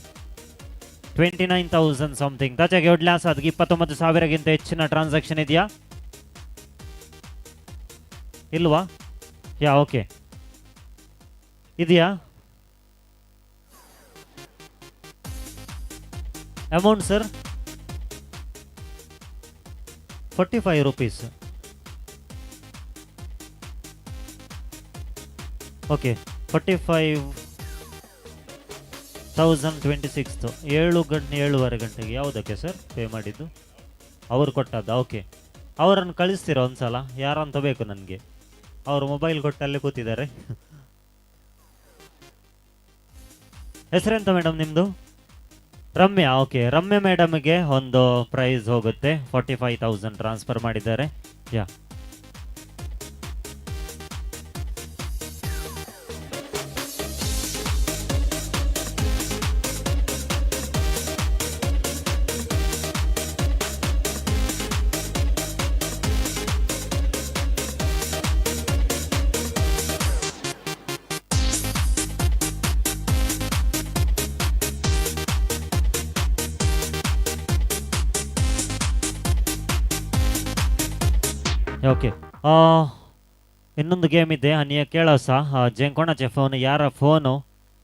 29,000 ಸಮಥಿಂಗ್. ತಾಚಾಗಿ ಒಡ್ಲೆ ಆಸಾದ್ಗಿ 29,000ಗಿಂತ ಹೆಚ್ಚಿನ ಟ್ರಾನ್ಸಾಕ್ಷನ್ ಇದೆಯಾ ಇಲ್ವಾ? ಯಾ ಓಕೆ, ಇದೆಯಾ amount sir? 45 rupees. Okay, 45,026 7 ಗಂಟೆ 7:30 ಗಂಟೆಗೆ. ಯಾವುದಕ್ಕೆ ಸರ್ ಪೇ ಮಾಡಿದ್ದು? ಅವರು ಕೊಟ್ಟದ್ದು. ಓಕೆ, ಅವರನ್ನು ಕಳಿಸ್ತೀರಾ ಒಂದ್ಸಲ? ಯಾರಂತ ಬೇಕು ನನಗೆ. ಅವರು ಮೊಬೈಲ್ ಕೊಟ್ಟು ಅಲ್ಲೇ ಕೂತಿದ್ದಾರೆ. ಹೆಸರೆಂತ ಮೇಡಮ್ ನಿಮ್ಮದು? ರಮ್ಯಾ. ಓಕೆ, ರಮ್ಯಾ ಮೇಡಮ್ಗೆ ಒಂದು ಪ್ರೈಸ್ ಹೋಗುತ್ತೆ. 45,000 ಟ್ರಾನ್ಸ್ಫರ್ ಮಾಡಿದ್ದಾರೆ. ಯಾ ಓಕೆ, ಇನ್ನೊಂದು ಗೇಮ್ ಇದೆ ಅನಿಯ ಕೇಳಸ ಜೆಂಕೊಣಚೆ ಫೋನ್. ಯಾರ ಫೋನು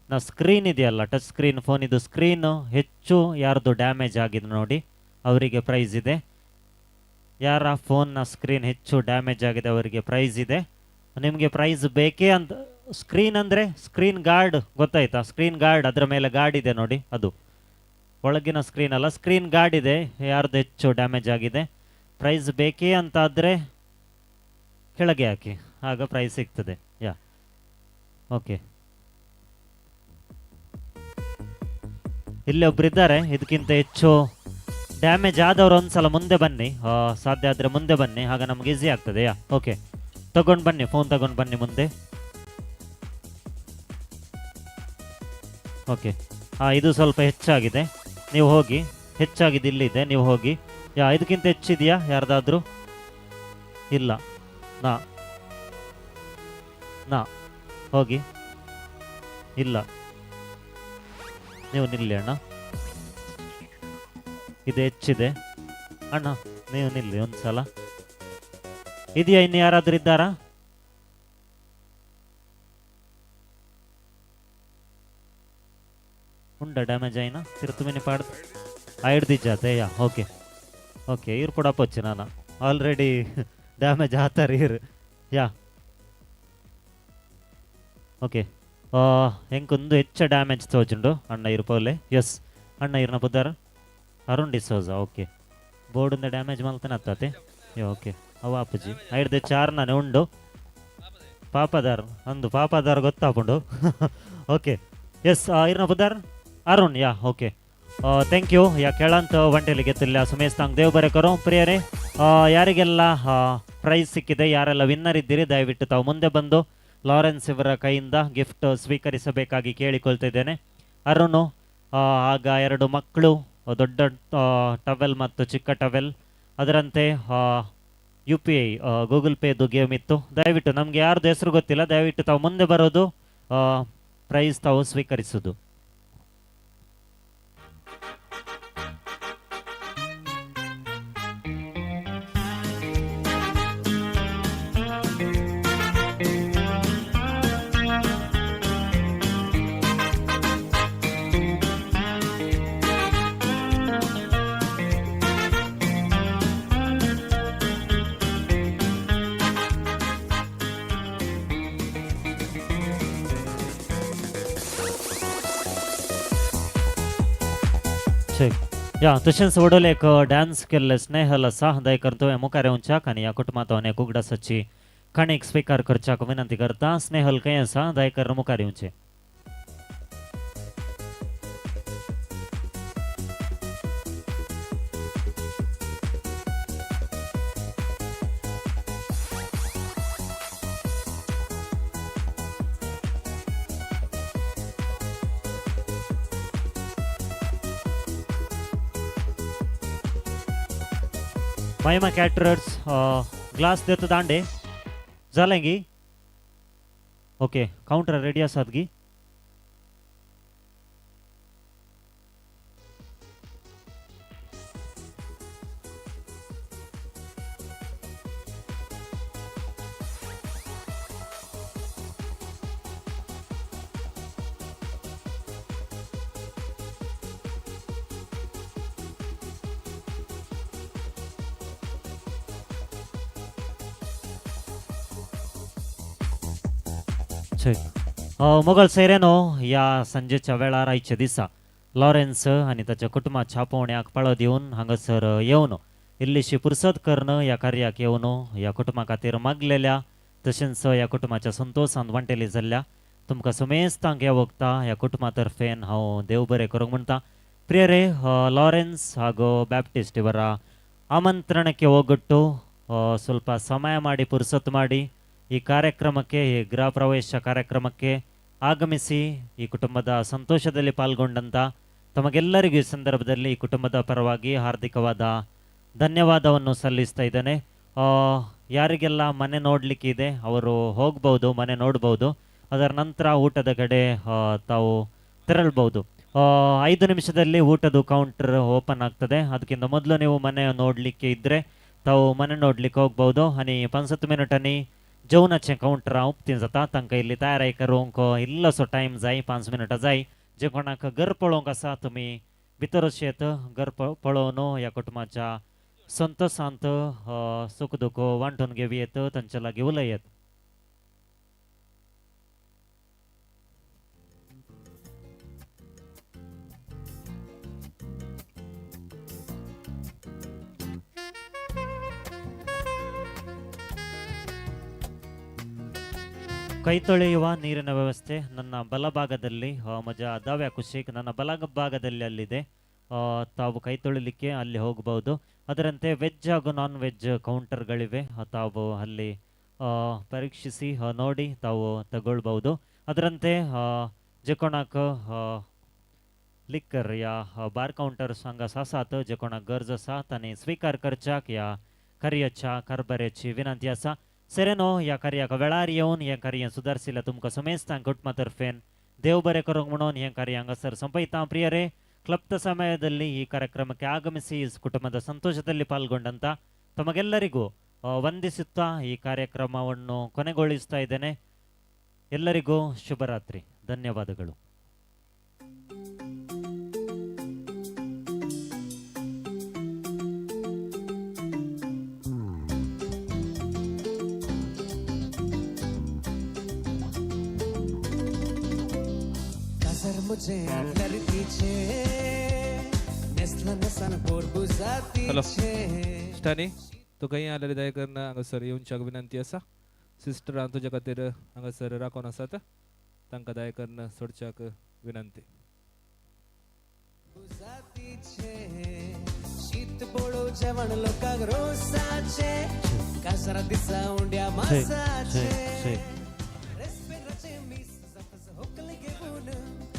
ನಾ ಸ್ಕ್ರೀನ್ ಇದೆಯಲ್ಲ, ಟಚ್ ಸ್ಕ್ರೀನ್ ಫೋನ್, ಇದು ಸ್ಕ್ರೀನು ಹೆಚ್ಚು ಯಾರ್ದು ಡ್ಯಾಮೇಜ್ ಆಗಿದೆ ನೋಡಿ ಅವರಿಗೆ ಪ್ರೈಸ್ ಇದೆ. ಯಾರ ಫೋನ್ನ ಸ್ಕ್ರೀನ್ ಹೆಚ್ಚು ಡ್ಯಾಮೇಜ್ ಆಗಿದೆ ಅವರಿಗೆ ಪ್ರೈಸ್ ಇದೆ. ನಿಮಗೆ ಪ್ರೈಸ್ ಬೇಕೇ ಅಂತ, ಸ್ಕ್ರೀನ್ ಅಂದರೆ ಸ್ಕ್ರೀನ್ ಗಾರ್ಡ್ ಗೊತ್ತಾಯ್ತಾ? ಸ್ಕ್ರೀನ್ ಗಾರ್ಡ್, ಅದರ ಮೇಲೆ ಗಾರ್ಡ್ ಇದೆ ನೋಡಿ, ಅದು ಒಳಗಿನ ಸ್ಕ್ರೀನ್ ಅಲ್ಲ, ಸ್ಕ್ರೀನ್ ಗಾರ್ಡ್ ಇದೆ. ಯಾರ್ದು ಹೆಚ್ಚು ಡ್ಯಾಮೇಜ್ ಆಗಿದೆ ಪ್ರೈಸ್ ಬೇಕೇ ಅಂತಾದರೆ ಕೆಳಗೆ ಹಾಕಿ, ಆಗ ಪ್ರೈಸ್ ಸಿಗ್ತದೆ. ಯಾ ಓಕೆ, ಇಲ್ಲಿ ಒಬ್ಬರಿದ್ದಾರೆ, ಇದಕ್ಕಿಂತ ಹೆಚ್ಚು ಡ್ಯಾಮೇಜ್ ಆದವರು ಒಂದ್ಸಲ ಮುಂದೆ ಬನ್ನಿ, ಸಾಧ್ಯ ಆದರೆ ಮುಂದೆ ಬನ್ನಿ, ಆಗ ನಮ್ಗೆ ಈಸಿ ಆಗ್ತದೆ. ಯಾ ಓಕೆ, ತಗೊಂಡು ಬನ್ನಿ, ಫೋನ್ ತಗೊಂಡು ಬನ್ನಿ ಮುಂದೆ. ಓಕೆ, ಹಾಂ ಇದು ಸ್ವಲ್ಪ ಹೆಚ್ಚಾಗಿದೆ, ನೀವು ಹೋಗಿ. ಹೆಚ್ಚಾಗಿದೆ ಇಲ್ಲಿದೆ, ನೀವು ಹೋಗಿ. ಯಾ ಇದಕ್ಕಿಂತ ಹೆಚ್ಚಿದೆಯಾ ಯಾರ್ದಾದ್ರೂ? ಇಲ್ಲ. ನಾ ನಾ ಹೋಗಿ. ಇಲ್ಲ, ನೀವು ನಿಲ್ಲಿ ಅಣ್ಣ, ಇದು ಹೆಚ್ಚಿದೆ ಅಣ್ಣ, ನೀವು ನಿಲ್ಲಿ ಒಂದ್ಸಲ. ಇದೆಯಾ ಇನ್ನು ಯಾರಾದರೂ ಇದ್ದಾರಾ? ಉಂಡ ಡ್ಯಾಮೇಜ್ ಆಯ್ನ ತಿರುತು ಪಾಡ್ ಆಯ್ಡ್ದಿಜ್ಜಾತೆ. ಯಾ ಓಕೆ ಓಕೆ, ಇರ್ ಪುಡಪೊಚ್ಚು ನಾನು ಆಲ್ರೆಡಿ ಡ್ಯಾಮೇಜ್ ಆತಾರೆ ಇರು. ಯಾ ಓಕೆ, ಎಂಕೊಂದು ಹೆಚ್ಚ ಡ್ಯಾಮೇಜ್ ತೋಜುಂಡು ಅಣ್ಣ ಇರ್ಪೋಲೆ. ಎಸ್ ಅಣ್ಣ ಇರ್ನ ಪುದ್ದಾರ ಅರುಣ್ ಡಿಸೋಜಾ. ಓಕೆ, ಬೋರ್ಡಿಂದ ಡ್ಯಾಮೇಜ್ ಮಲ್ತನ ಅತ್ತಾತೆ. ಓಕೆ, ಅವ ಅಪ್ಪುಜಿ ಐಡ್ದು ಚಾರ್ ನಾನೇ ಉಂಡು ಪಾಪದಾರ್ ಅಂದು ಪಾಪದಾರ್ ಗೊತ್ತಾಪುಂಡು. ಓಕೆ ಎಸ್ ಇರ್ನ ಪುದ್ದಾರ್ Arun. Yeah okay, thank you. ಯಾ ಕೇಳಂತ ವಂಟೆಲಿ ಗೆತ್ತಿಲ್ಲ ಸುಮೇಶ್ ತಾಂಗ್ ದೇವ್ ಬರೇಕರು. ಪ್ರಿಯರೇ, ಯಾರಿಗೆಲ್ಲ ಪ್ರೈಸ್ ಸಿಕ್ಕಿದೆ, ಯಾರೆಲ್ಲ ವಿನ್ನರ್ ಇದ್ದೀರಿ, ದಯವಿಟ್ಟು ತಾವು ಮುಂದೆ ಬಂದು ಲಾರೆನ್ಸ್ ಇವರ ಕೈಯಿಂದ ಗಿಫ್ಟ್ ಸ್ವೀಕರಿಸಬೇಕಾಗಿ ಕೇಳಿಕೊಳ್ತಿದ್ದೇನೆ. ಅರುಣು, ಆಗ 2 ಮಕ್ಕಳು, ದೊಡ್ಡ ಟವೆಲ್ ಮತ್ತು ಚಿಕ್ಕ ಟವೆಲ್, ಅದರಂತೆ UPI Google ಪೇದು ಗೇಮ್ ಇತ್ತು. ದಯವಿಟ್ಟು ನಮಗೆ ಯಾರ್ದು ಹೆಸರು ಗೊತ್ತಿಲ್ಲ, ದಯವಿಟ್ಟು ತಾವು ಮುಂದೆ ಬರೋದು, ಪ್ರೈಸ್ ತಾವು ಸ್ವೀಕರಿಸೋದು. ಚೆಕ್. या तशेंच व्हडलो एक डान्स केल्ले स्नेहल आसा दयकर तुवें मुखार येवच्याक आनी ह्या कुटुंबांत एक उगडासाची काणीक स्विकार करच्याक विनंती करता. स्नेहल खंय आसा? दयकर मुखार येवचें. महिमा कॅटरर्स ग्लास देतो दांडे जालें गी? ओके, काउंटर रेडी आसात गी? मोगल सैरेनो ह्या सांजेच्या वेळार आयच्या दिसा लॉरेन्स आनी ताच्या कुटुंबाच्या आपोवण्याक पाळो दिवन हांगासर येवन इल्लीशी पुरसत करून ह्या कार्याक येवन ह्या कुटुंबा खातीर मागलेल्या तशेंच ह्या कुटुंबाच्या संतोशान वांटेली जाल्ल्या तुमकां समेस्तांक ह्या वखता ह्या कुटुंबा तर्फेन हांव देव बरें करूंक म्हणटा. प्रिय रे लॉरेन्स हागो ಬ್ಯಾಪ್ಟಿಸ್ಟ್ ಇವರ ಆಮಂತ್ರಣಕ್ಕೆ ಹೋಗೊಟ್ಟು ಸ್ವಲ್ಪ ಸಮಯ ಮಾಡಿ ಪುರ್ಸೊತ್ತು ಮಾಡಿ ಈ ಕಾರ್ಯಕ್ರಮಕ್ಕೆ, ಈ ಗೃಹ ಪ್ರವೇಶ ಕಾರ್ಯಕ್ರಮಕ್ಕೆ ಆಗಮಿಸಿ ಈ ಕುಟುಂಬದ ಸಂತೋಷದಲ್ಲಿ ಪಾಲ್ಗೊಂಡಂಥ ತಮಗೆಲ್ಲರಿಗೂ ಈ ಸಂದರ್ಭದಲ್ಲಿ ಈ ಕುಟುಂಬದ ಪರವಾಗಿ ಹಾರ್ದಿಕವಾದ ಧನ್ಯವಾದವನ್ನು ಸಲ್ಲಿಸ್ತಾ ಇದ್ದೇನೆ. ಯಾರಿಗೆಲ್ಲ ಮನೆ ನೋಡಲಿಕ್ಕಿದೆ ಅವರು ಹೋಗ್ಬೋದು, ಮನೆ ನೋಡ್ಬೋದು. ಅದರ ನಂತರ ಊಟದ ಕಡೆ ತಾವು ತೆರಳ್ಬೋದು. 5 ನಿಮಿಷದಲ್ಲಿ ಊಟದ ಕೌಂಟರ್ ಓಪನ್ ಆಗ್ತದೆ. ಅದಕ್ಕಿಂತ ಮೊದಲು ನೀವು ಮನೆ ನೋಡಲಿಕ್ಕೆ ಇದ್ದರೆ ತಾವು ಮನೆ ನೋಡಲಿಕ್ಕೆ ಹೋಗ್ಬೋದು. आणि 65 मिनटांनी जेवणाचें कावंटर उक्तें जाता. तांकां इल्ली तयारी करूंक इल्लोसो टायम जाय, 5 मिनटां जाय. जे कोणाक घर पळोवंक आसा तुमी भितर शेत घर पळोवन ह्या कुटुंबाच्या संतोशांत सुख दुःख वांटून घेवयेत, तांच्या लागीं उलयत. ಕೈ ತೊಳೆಯುವ ನೀರಿನ ವ್ಯವಸ್ಥೆ ನನ್ನ ಬಲಭಾಗದಲ್ಲಿ, ಮಜಾ ದಾವ್ಯ ಕುಶಿಕ್ ನನ್ನ ಬಲಭಾಗದಲ್ಲಿ ಅಲ್ಲಿದೆ. ತಾವು ಕೈ ತೊಳಿಲಿಕ್ಕೆ ಅಲ್ಲಿ ಹೋಗಬಹುದು. ಅದರಂತೆ ವೆಜ್ ಹಾಗೂ ನಾನ್ ವೆಜ್ ಕೌಂಟರ್ಗಳಿವೆ, ತಾವು ಅಲ್ಲಿ ಪರೀಕ್ಷಿಸಿ ನೋಡಿ ತಾವು ತಗೊಳ್ಬಹುದು. ಅದರಂತೆ जे कोणाक लिकर या बार काउंटर्स हांगा आसात, जे कोणाक गरज आसा तांणी स्विकार करच्याक ह्या कार्याच्या कारभाऱ्याची विनंती आसा. सेरेनो ह्या कार्याक वेळार येवन हें कार्य सुदारशिल्ल्या तुमकां समेस्तांक कुटुंबा तर्फेन देव बरें करूंक म्हणून हें कार्य हांगासर संपयता. ಪ್ರಿಯರೇ, ಕ್ಲಪ್ತ ಸಮಯದಲ್ಲಿ ಈ ಕಾರ್ಯಕ್ರಮಕ್ಕೆ ಆಗಮಿಸಿ ಕುಟುಂಬದ ಸಂತೋಷದಲ್ಲಿ ಪಾಲ್ಗೊಂಡಂತ ತಮಗೆಲ್ಲರಿಗೂ ವಂದಿಸುತ್ತಾ ಈ ಕಾರ್ಯಕ್ರಮವನ್ನು ಕೊನೆಗೊಳಿಸ್ತಾ ಇದ್ದೇನೆ. ಎಲ್ಲರಿಗೂ ಶುಭರಾತ್ರಿ, ಧನ್ಯವಾದಗಳು. हॅलो स्टानी, तुका खंय आलेली दया करून हांगासर येवच्याक विनंती आसा. सिस्टरां तुज्या खातीर हांगासर राखून आसात, तांकां दया करून सोडच्याक विनंती.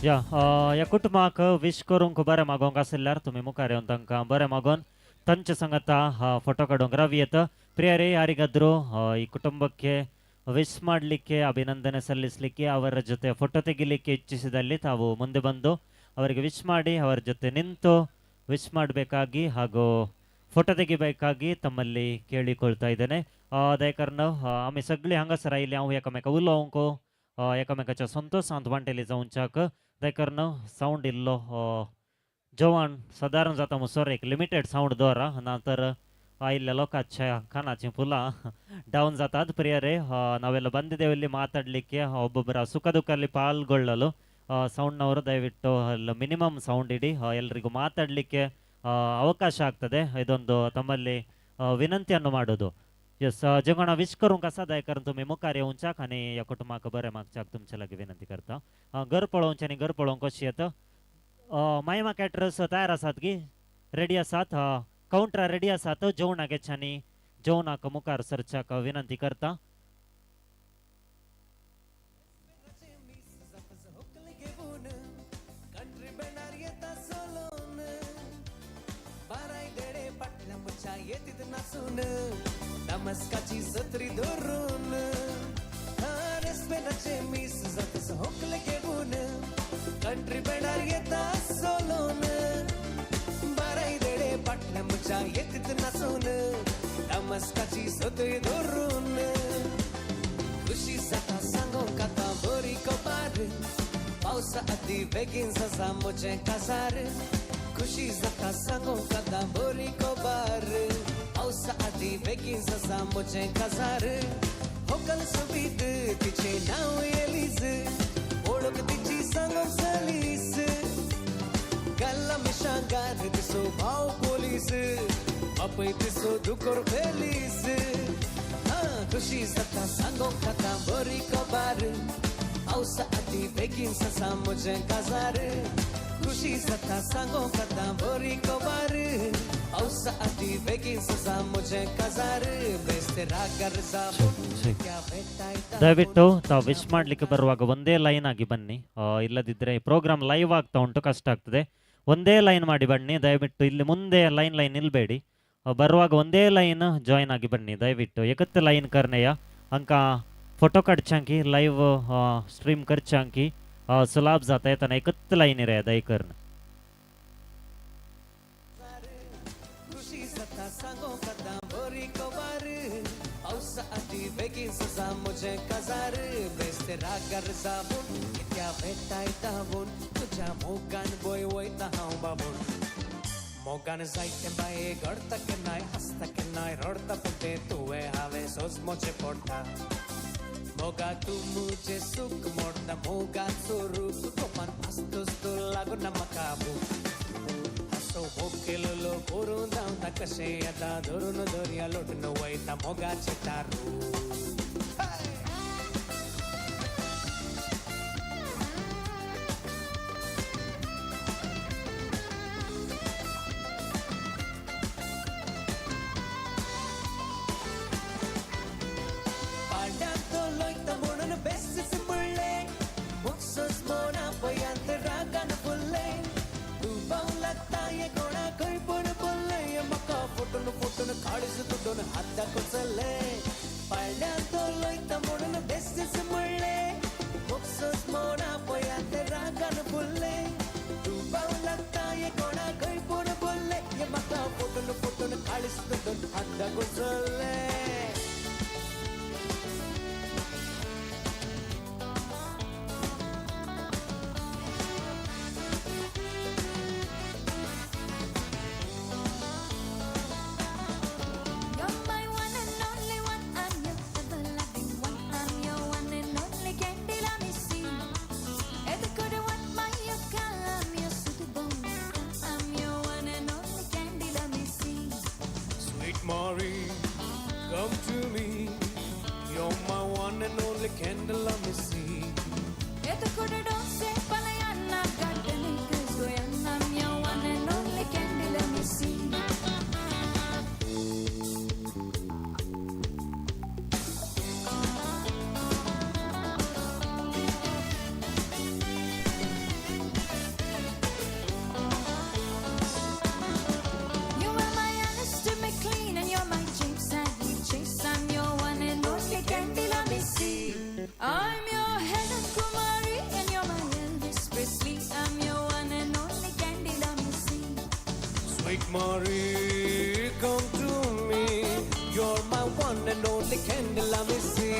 या ह्या कुटुंबाक विश करूंक बरें मागोवंक आसल्यार तुमी मुखार येवन तांकां बरें मागोवन तांचे संगता फोटो काडूंक रावयेत. ಪ್ರಿಯರೇ, ಯಾರಿಗಾದರೂ ಈ ಕುಟುಂಬಕ್ಕೆ ವಿಶ್ ಮಾಡಲಿಕ್ಕೆ, ಅಭಿನಂದನೆ ಸಲ್ಲಿಸಲಿಕ್ಕೆ, ಅವರ ಜೊತೆ ಫೋಟೋ ತೆಗಿಲಿಕ್ಕೆ ಇಚ್ಛಿಸಿದಲ್ಲಿ ತಾವು ಮುಂದೆ ಬಂದು ಅವರಿಗೆ ವಿಶ್ ಮಾಡಿ ಅವರ ಜೊತೆ ನಿಂತು ವಿಶ್ ಮಾಡಬೇಕಾಗಿ ಹಾಗೂ ಫೋಟೋ ತೆಗಿಬೇಕಾಗಿ ತಮ್ಮಲ್ಲಿ ಕೇಳಿಕೊಳ್ತಾ ಇದ್ದೇನೆ. दयाकरून आमी सगळीं हांगासर आयिल्ली हांव एकामेका उलोवंक, एकामेकाच्या संतोशांत वांटेली जावच्याक दयाकरून सावंड इल्लो जेवण सादारण जाता म्हणसर एक लिमिटेड सावंड दवरा, ना तर ಆಯಿಲ್ಲ ಲೋಕಾಚ ಕಾನಾಚಿ ಫುಲ್ಲ ಡೌನ್ ಜಾತಾದ್. ಪ್ರಿಯರೇ, ನಾವೆಲ್ಲ ಬಂದಿದ್ದೇವೆ ಇಲ್ಲಿ ಮಾತಾಡಲಿಕ್ಕೆ, ಒಬ್ಬೊಬ್ಬರ ಸುಖ ದುಃಖಲ್ಲಿ ಪಾಲ್ಗೊಳ್ಳಲು. ಸೌಂಡ್ನವರು ದಯವಿಟ್ಟು ಅಲ್ಲಿ ಮಿನಿಮಮ್ ಸೌಂಡ್ ಇಡಿ, ಎಲ್ರಿಗೂ ಮಾತಾಡಲಿಕ್ಕೆ ಅವಕಾಶ ಆಗ್ತದೆ. ಇದೊಂದು ತಮ್ಮಲ್ಲಿ ವಿನಂತಿಯನ್ನು ಮಾಡೋದು. यस जेवणा विश करूंक आसा दया तुमी मुखार येवच्याक आनी ह्या कुटुंबाक बरें मागच्याक तुमचे लागीं विनंती करता. घर पळोवचें आनी घर पळोवंक कशी येता. मायमा कॅटरर्स तयार आसात की रेडी आसात, कावंटरां रेडी आसात. जेवणाक येच्यांनी जेवणाक मुखार सरच्याक विनंती करता. नमस्काची सत्री धरून रेस्पेनाचे मीस जातस होकले घेऊन कंट्री बेणार येता सोलून बाराय देडे पाटल्या मुच्या येतीत नासून नमस्काची सत्री धरून खुशी जाता सांगोंक आतां बरी खबर पावसा आदी बेगीन जाता म्हजें काजार खुशी जाता सांगोंक आतां बरी खबर पावसा आदी बेगीन जाता म्हजें काजार होकल सोबीत तिचें नांव एलीज वळख तिची सांगोंक सलीस गल्ला मिशांगार तिचो भाव पोलीस बापूय तिचो दुकोर फेलीस. खुशी जाता सांगोंक आतां बरी खबर पावसा आदी बेगीन जाता म्हजें काजार खुशी जाता सांगोंक आतां बरी खबर पावसा आदी बेगीन जाता म्हजें काजार बेस्ते रागार जावन ದಯವಿಟ್ಟು ತಾವು ವಿಶ್ ಮಾಡಲಿಕ್ಕೆ ಬರುವಾಗ ಒಂದೇ ಲೈನ್ ಆಗಿ ಬನ್ನಿ, ಇಲ್ಲದಿದ್ದರೆ ಪ್ರೋಗ್ರಾಮ್ ಲೈವ್ ಆಗ್ತಾ ಉಂಟು, ಕಷ್ಟ ಆಗ್ತದೆ. ಒಂದೇ ಲೈನ್ ಮಾಡಿ ಬನ್ನಿ ದಯವಿಟ್ಟು. ಇಲ್ಲಿ ಮುಂದೆ ಲೈನ್ ಲೈನ್ ನಿಲ್ಬೇಡಿ, ಬರುವಾಗ ಒಂದೇ ಲೈನ್ ಜಾಯಿನ್ ಆಗಿ ಬನ್ನಿ ದಯವಿಟ್ಟು. ಏಕತ್ತೆ ಲೈನ್ ಕರ್ನೆಯ ಅಂಕ ಫೋಟೋ ಕಾಡ್ಚಾಂಕಿ ಲೈವ್ ಸ್ಟ್ರೀಮ್ करचांकी सुलाभ जाता येताना एकच लाईन रे दयकर्न. खुशी जाता सांगोंक आतां बरी खबर पावसा आदी बेगीन जाता म्हजें काजार बेस्ते रागार जावन कित्या वेताय धांवून तुज्या मोगान बय वयता हांव बाबून मोगान जायतें बाये घडता केन्नाय हांसता केन्नाय रडता पूण तें तुवें हांवें सोजमोचें पडटा मोगा तूं म्हजें सूख मोडटा मोगाचो रूप कोपान आसतोच तूं लागून ना म्हाका भूक हांसो केलोलो करून धांवता कशें येता धरून दर्या लोटून वयता मोगाचें तारू. Come to me, you're my one and only candle, let me see. I'm your one and only candle, let me see. You are my Alistair MacLean and you're my James Hadley Chase. I'm your one and only candy, let me see. I'm your Helen Kumari and you're my Elvis Presley. I'm your one and only candy, let me see. Sweet Marie, come to me. You're my one and only candle, let me see.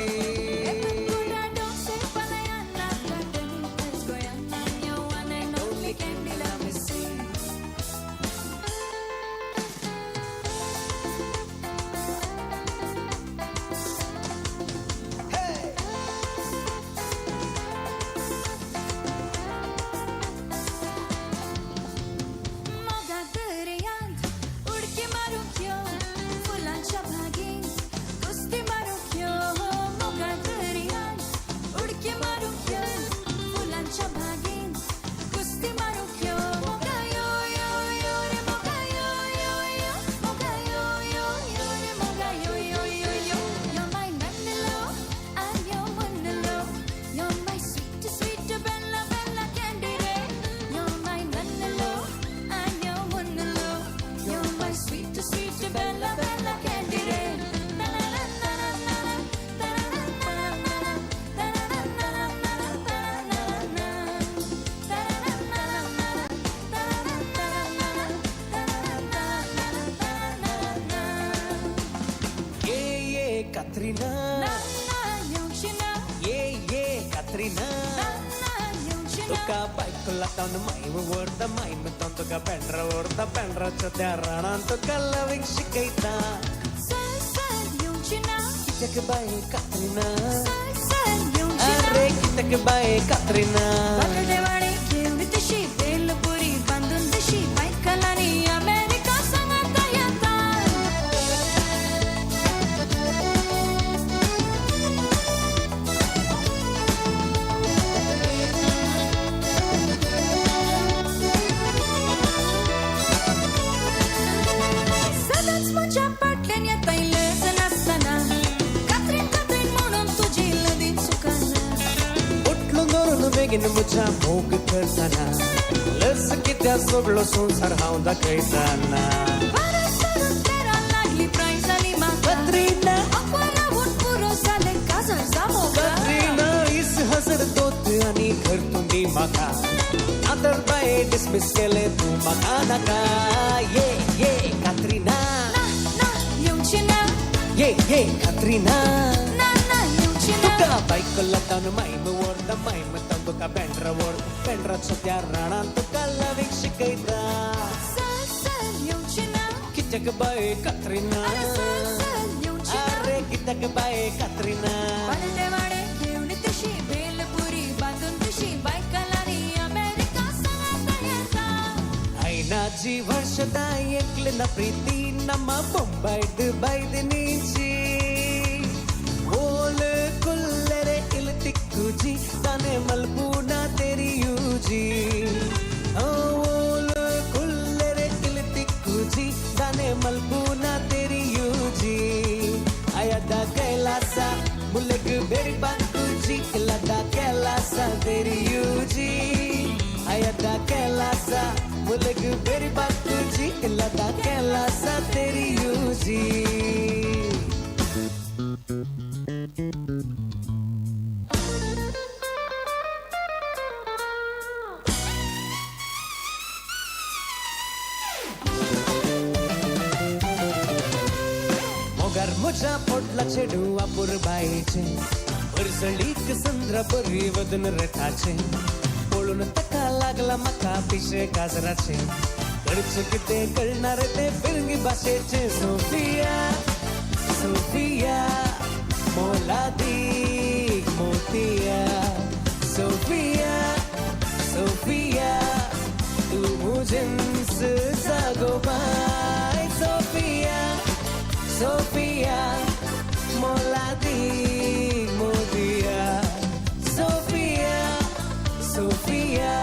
I'm your one and only candy, let me see. Moga तुका बायको लातावन मायम व्हरता, मायम तावन तुका बेंड्रा व्हरता, बेंड्राच्या त्या राणान तुका loving शिकयता. चल चल येवची ना, कित्याक बाये कात्रिना, चल चल येवची ना. अरे कित्याक बाये कात्रिना. वाकडे वाडे घेवन तशी बेलपुरी बांदून तशी बायकलांनी अमेरिका सांगाता येता. सदांच म्हज्या फाटल्यान येता लज नासतना, कात्रीन कात्रीन म्हणून तुजी लदी चुकना. उठलो धरून बेगीन म्हज्या मोग करतना, लस कित्या सगळो संवसार हांव दाखयतना. वारो सरून तेरा लागली प्राय जाली म्हाका, कात्रिना, अकवा रावून पुरो जालें काजार जावो गा. कात्रिना इस हजार दोत आनी घर तुंदी म्हाका, आतर बाये डिसमिस केलें तूं म्हाका नाका. ये ये कात्रिना, ना ना येवची ना, ये ये कात्रिना, ना ना येवची ना. तुका बायको लातावन मायम व्हरता, मायम तावन तुका बेंड्रा व्हरता, बेंड्राचो त्या राणान तुका लवींग शिकयता. चल चल येवची ना, कित्याक बाये कात्रिना, अरे चल चल येवची ना. अरे कित्याक बाये कात्रिना. वाडे वाडे घेवन तशी बेलपुरी बांदून तशी बायकलांनी अमेरिका सांगाता येता. ಐನಾಜಿ ವರ್ಷದ ಎಕ್ಲಿನ ಪ್ರೀತಿ ನಮ್ಮ ಬೊಂಬೈದು ಬೈದು ನೀಚಿ, ಓಲು ಕುಲ್ಲರೆ ಇಲ್ ತಿಕ್ಕುಜಿ ತಾನೆ ಮಲ್ಪೂನ ತೆರಿಯೂಜಿ. ಓಲು ಕುಲ್ಲರೆ ಇಲ್ ತಿಕ್ಕುಜಿ ತಾನೆ ಮಲ್ಪೂನ ತೆರಿಯೂಜಿ. ಅಯದ ಕೈಲಾಸ ಮುಲ್ಲೆಗ್ ಬೇರಿ ಬಾಕುಜಿ, ಇಲ್ಲದ ಕೈಲಾಸ ತೆರಿಯೂಜಿ. ಅಯದ ಕೈಲಾಸ ಮುಲ್ಲೆಗ್ ಬೇರಿ ಬಾಕುಜಿ, ಇಲ್ಲದ ಕೈಲಾಸ ತೆರಿಯೂಜಿ. मोगार म्हज्या पोटला चेडू अपुरबायेचें, परसळीक संद्रा बरी वदन रथाचें, पळोवन ताका लागला म्हाका पिशे काजराचें, करचें कितें कळणार तें फिरंगी भाशेचें. सोफिया सोफिया मोलादीक मोतिया, सोफिया सोफिया तूं म्हजेंच जागो बाय. सोफिया सोफिया मोलादीक मोतिया, सोफिया सोफिया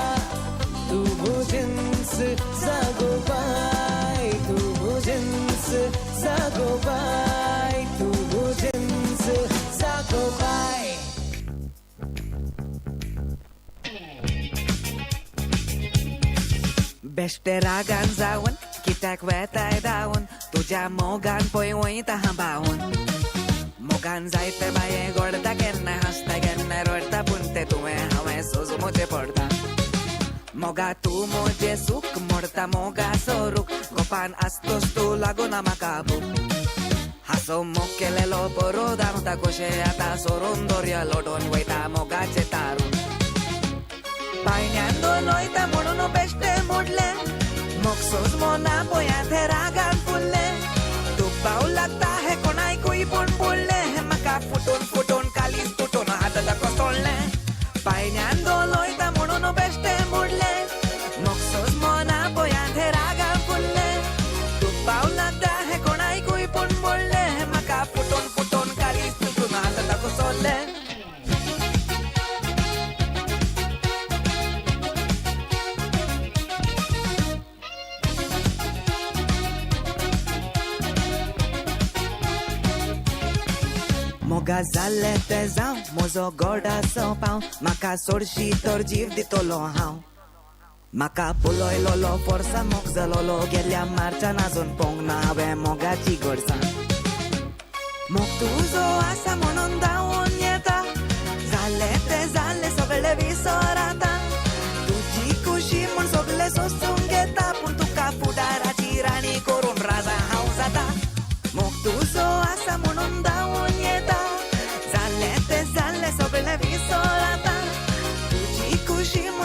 तूं म्हजेंच जागो बाय, तूं म्हजेंच जागो बाय, तूं म्हजेंच जागो बाय. बेश्टे रागान जावन कित्याक वेताय धांवन, तुज्या मोगान पळय वयता हांव बावन. मोगान जायते बाये गोडता, केन्ना हांसता केन्ना रडटा, पूण तें तुवें हांवें सोजमोचें पडटा. मोगा तूं म्हजें सूख मोडता, मोगा सोरूक गोपान आसतोच तूं लागूना म्हाका भूक. हांसो मोग केलेलो बरो धांवता कशें आतां सोरून दर्या लोटून वयता मोगाचें तारून. पायण्यान दोन वयता म्हणून बेश्टें मोडलें, मोग सोजमो ना पळयात हें रागान फुल्लें. तूं पाव लागता हें कोणायकूय पूण पडलें, म्हाका फुटून फुटून कालीज तुटून हात कोसळ्ळें. पायण्यान दोन वयता म्हणून बेश्टें मोडलें, मोग सोजमो ना पळयात हें रागान फुल्लें. तूं पाव लागता हें कोणायकूय पूण पडलें, म्हाका फुटून फुटून कालीज तुटून हात कोसळ्ळें. मोगा जाल्लें तें जावं, म्हजो गोडाचो पाव, म्हाका सोडशी तर जीव दितलो हांव. म्हाका पळयलोलो फोर्सान मोग जालोलो, गेल्या मार्चान आजून पोवंक ना हांवें मोगाची गोडसाण. मोग तुजो आसा म्हणून धांवून येता, जालें तें जालें सगळें विसर आतां. तुजी खुशी म्हूण सगळें सोसून घेता, पूण तुका फुडाराची राणी करून राजा हांव जाता. मोग तुजो आसा म्हणून धांवून येता, जालें तें जालें सगळें विसर आतां. तुजी खुशी म्हूण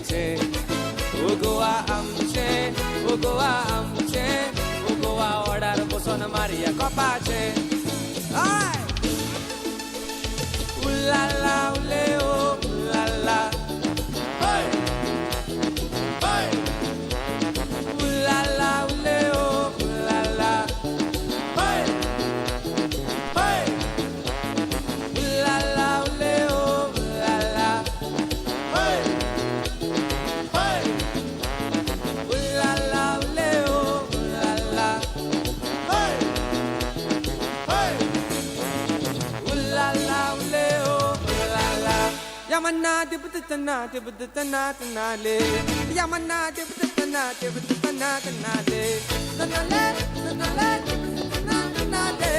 अपुरबायेचें. ओ गोवा आमचें, ओ गोवा आमचें, ओ गोवा वडार बसोन मारया कोपाचें. हय उलाला उले ओ उलाला, हय हय उलाला उले ओ उलाला, हय हय उलाला उले ओ उलाला, हय हय उलाला उले ओ उलाला, हय हय उलाला उले ओ उलाला. Yamana dibutana dibutana tanale, Yamana dibutana dibutana tanale, tanale tanale dibutana tanale,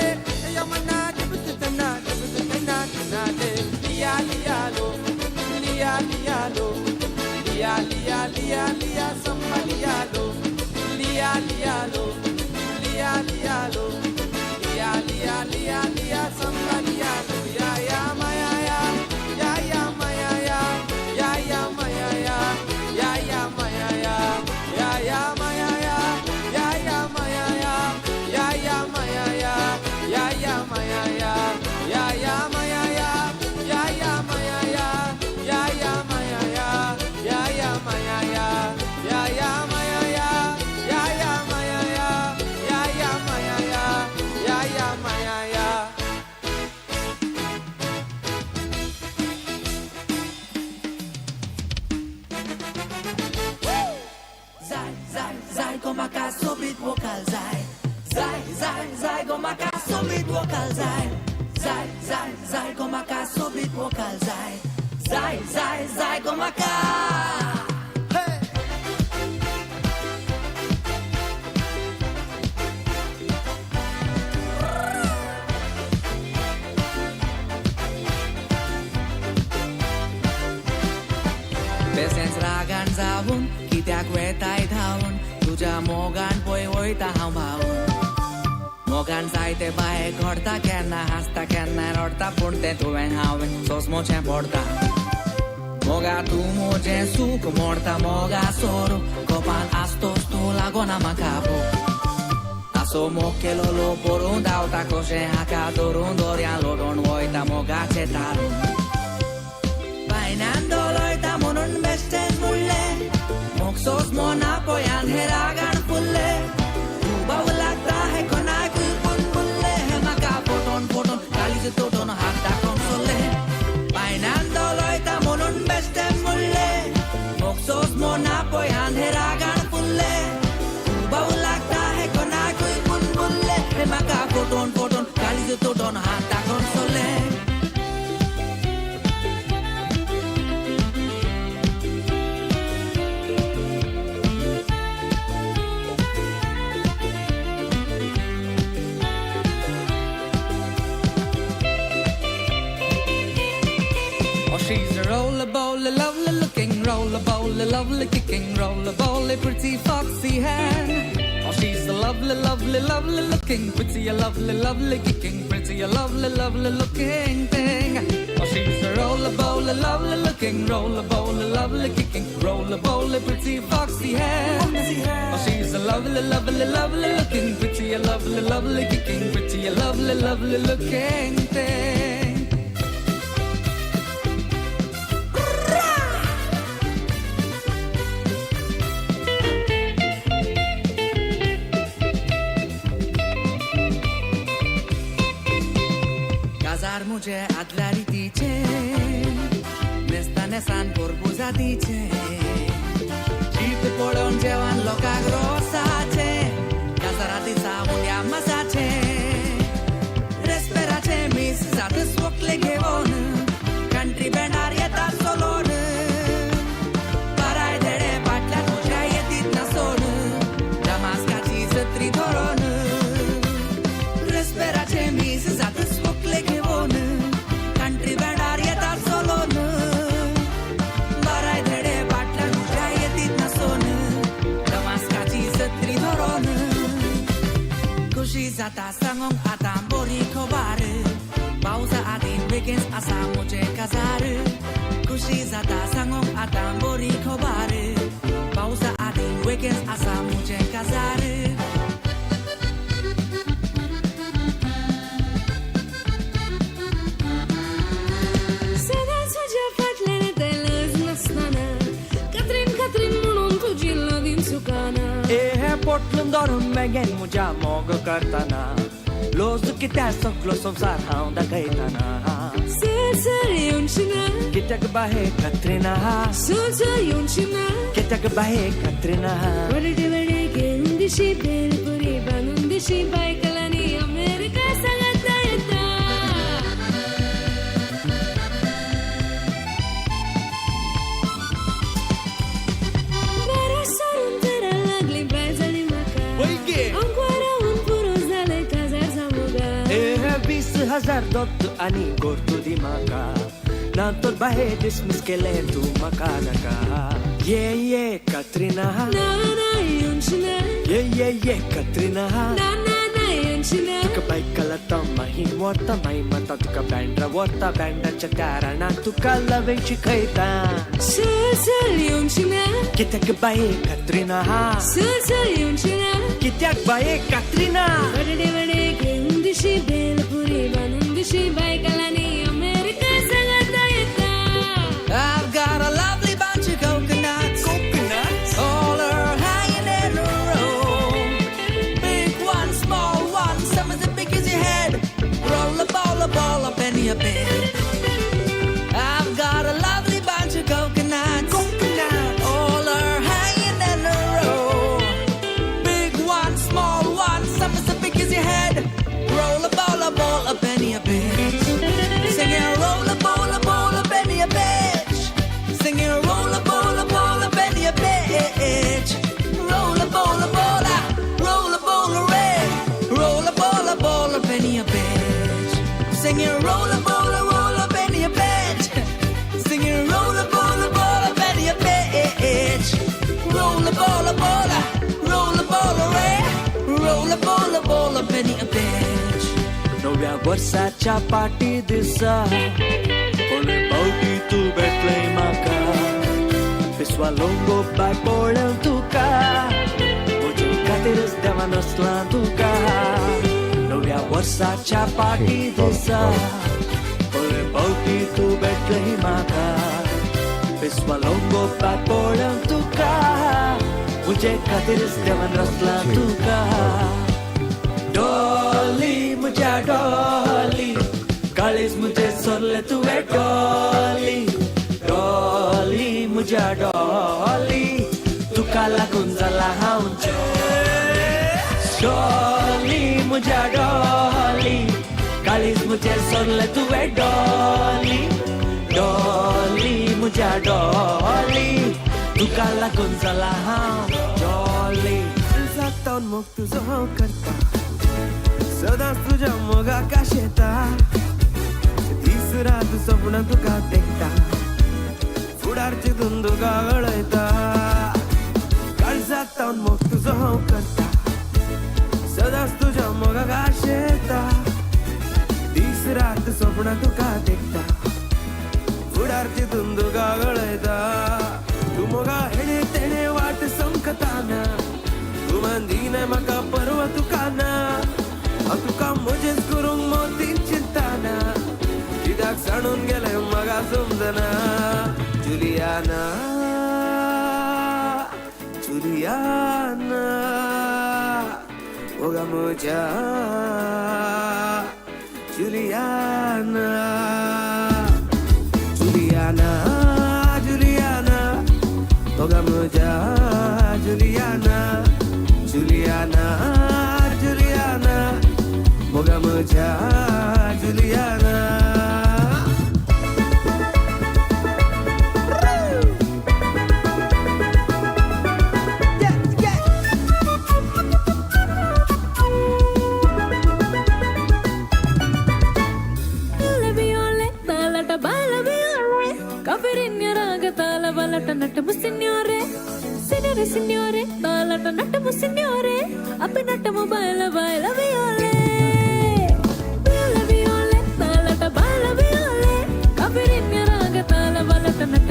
Yamana dibutana dibutana tanale. Lia lia lo, lia lia lo, lia lia lia lia samba lia lo, lia lia lo, lia lia lo, lia lia lia lia samba lia lo. Ya ya maya ya, ya ya maya ya, ya ya maya ya, ya ya maya ya, ya ya maya ya, ya ya maya ya, ya ya maya ya, ya ya maya ya, ya ya maya ya, ya ya maya ya, ya ya maya ya, ya ya maya ya, ya ya maya ya, ya ya maya ya, ya ya maya ya, ya ya maya ya. Zay, zay, zay, go maka sobit vokal zay. Zay, zay, zay, go maka sobit vokal zay. Zay, zay, zay, go maka sobit vokal zay. Zay, zay, zay, go maka. बेसेंच रागान जावन कित्याक वेताय धांवन, तुज्या मोगान पळय वयता हांव भावून. मोगान जायते बाये घडता, केन्ना हांसता केन्ना रडटा, पूण तें तुवें हांवें सोंसमोचें पडटा. मोगा तूं म्हजें सूख मोडटा, मोगा सोरो कोपान आसतोच तूं लागोना म्हाका भूक. आसो मोग केलोलो पळोवन धांवता कशें हाका धरून दर्या लोटून वयता मोगाचें तारून. बायनान डोलयता म्हणून बेश्टेंच म्हणलें, मोग सोंसमो ना पळयान हे रागान फुल्ले. तूं बावू लागता हे कोणाकूय पूण फुल्ले, हे म्हाका फटोवन फटोवन काळीज तोटोवन हात दाखोवन सोडले. बायनान डोलयता म्हणून बेश्टें म्हणलें, मोग सोंसमो ना पळयान हे रागान फुल्ले. तूं बावू लागता हे कोणाकूय पूण फुल्ले, हे म्हाका फटोवन फटोवन काळीज तोटोवन हात दाखोवन सोडले. Oh, she's a roller bowler, lovely looking, roller bowler, lovely kicking, roller bowler, pretty foxy hand. Oh, she's a lovely, lovely, lovely looking, pretty, a lovely, lovely kicking, pretty, a lovely, lovely looking thing. Oh, she's a roller bowler, lovely looking, roller bowler, lovely kicking, roller bowler, pretty foxy hand. Oh, she's a lovely, lovely, lovely looking, pretty, a lovely, lovely kicking, pretty, a lovely, lovely looking thing. काजार मुझे आदल्या रितीचें, नेसता नेसान पोरबुजातीचें, jeep पळोवन जेवण लोकांक रोसाचें, काजारा दिसा मुंड्या मासाचें, रेस्पेराचें मीस जातच वोकले घेवन, country बँडार येता सोलोन, बाराय धेडे फाटल्यान म्हज्या येतीत नासोन, दमास्काची सत्री धरोन, रेस्पेराचें मीस जातच वोकले घेवन, कंट्री बँडार येता सोलोन, बाराय धेडे फाटल्यान म्हज्या येतीत नासोन, दमास्काची सत्री धरोन. खुशी जाता सांगोंक आतां बरी खबर, पावसा आदीं बेगीन आसा म्हजें काजार. खुशी कसली जाता सांगोंक आतां बरी खबर पावसा आदीं वेगेंच आसा म्हजें काजार. सदांच तुज्या फाटल्यान येताय लज नासतना कात्रीन कात्रीन म्हणून तुजी लदीन चुकाना. ए पोटलून धरून मेगेन म्हज्या मोग करतना लोज कित्याक सगलो संवसार हांव दाखयतना. सर सर येवची ना कित्याक बाहे कत्रिना सर सर येवची ना कित्याक बाहे कत्रिना. वडे वडे घेवन दिशी भेलपुरी बांदून दिशी बायकलांनी अमेरिका सांगाता येता. बारा सरून तरा लागली बाय जाली म्हाका अंकवारावून पुरो जालें काजार जावं गा. ए 20,000 दत्त आनी गोरतू दी म्हाका ना तर बाहे डिसमीस केलें तूं म्हाका नाका. ये ये कत्रिना ना ना येवची ना ये ये ये कत्रिना ना ना ना येवची ना. तुका बायकला माही व्हरता माही माता तुका बँड्रा व्हरता बँडाच्या त्या तुका लवें शिकयता. सर सर येवची ना कित्याक बाये कत्रिना सर सर येवची ना कित्याक बाये कत्रिना. वडे वडे घेवन दिशी भेलपुरी बांदून दिशी बायकलांनी अमेरिका सांगाता येता. I've got a lovely bunch of coconuts. Coconuts. All are hanging in a row. Big one, small one, some as big as your head. Roll a ball, a ball, a penny, a bit. I've got a lovely bunch of coconuts. Coconuts. All are hanging in a row. Big one, small one, some as big as your head. Roll a ball, a ball, a penny, a bit. Singing roll a ball, a ball, a penny, a bitch. Singing roll a ball, a ball, a penny, a bitch. Roll a ball, a ball, a roll a ball, a red. Roll a ball, a ball, a penny, a bitch. Singing roll a ball, a roll a penny, a bitch. Singing roll a ball, a ball, a penny, a bitch. Roll a ball, a ball, a roll a ball, a red. Roll a ball, a ball, a penny, a bitch. नव्या वर्साच्या पाटी दिसा पयले पावटी तूं भेटलें म्हाका पिसवा लोंगो बाय पळोवन तुका म्हजे खातीरच देवान असलां तुका. नव्या वर्साच्या पाटी दिसा पयले पावटी तूं भेटलें म्हाका पिसवा लोंगो बाय पळोवन तुका म्हजे खातीरच देवान रचलां तुका. डॉली म्हज्या डॉली काळीज म्हजें सरलें तुवें डॉली डॉली म्हज्या डॉली तुका लागून जाला हांव डॉली म्हज्या डॉली काळीज म्हजें सरलें तुवें डॉली डॉली म्हज्या डॉली तुका लागून जाला हांव डॉली. जाता मोग तुजो हांव करता सदांच तुज्या मोगाक आशेता दीस रात सपनां तुका देखता फुडार चिंतून तुका गळयता. काळजाक तावन मोग तुजो हांव करता सदांच तुज्या मोगाक आशेता दीस रात सपनां तुका देखता फुडार चिंतून तुका गळयता. तूं मोगा हेणे तेणे वाट समकता ना तूं मानदिना म्हाका परवा तुका ना हांव तुका म्हजेंच करूंक मोती चिंतना कित्याक सांडून गेलें म्हाका समजना. जुलियाना जुलियाना मोगा म्हज्या जुलियाना जुलियाना जुलियाना मोगा म्हज्या जुलियाना जुलियाना जुलियाना मोगा म्हज्या Juliana. Nattamu signore, signore signore, balata nattamu signore, appe nattamu baila baila viole. Viola viole, balata baila viole, kafirin raga tala balata nattamu.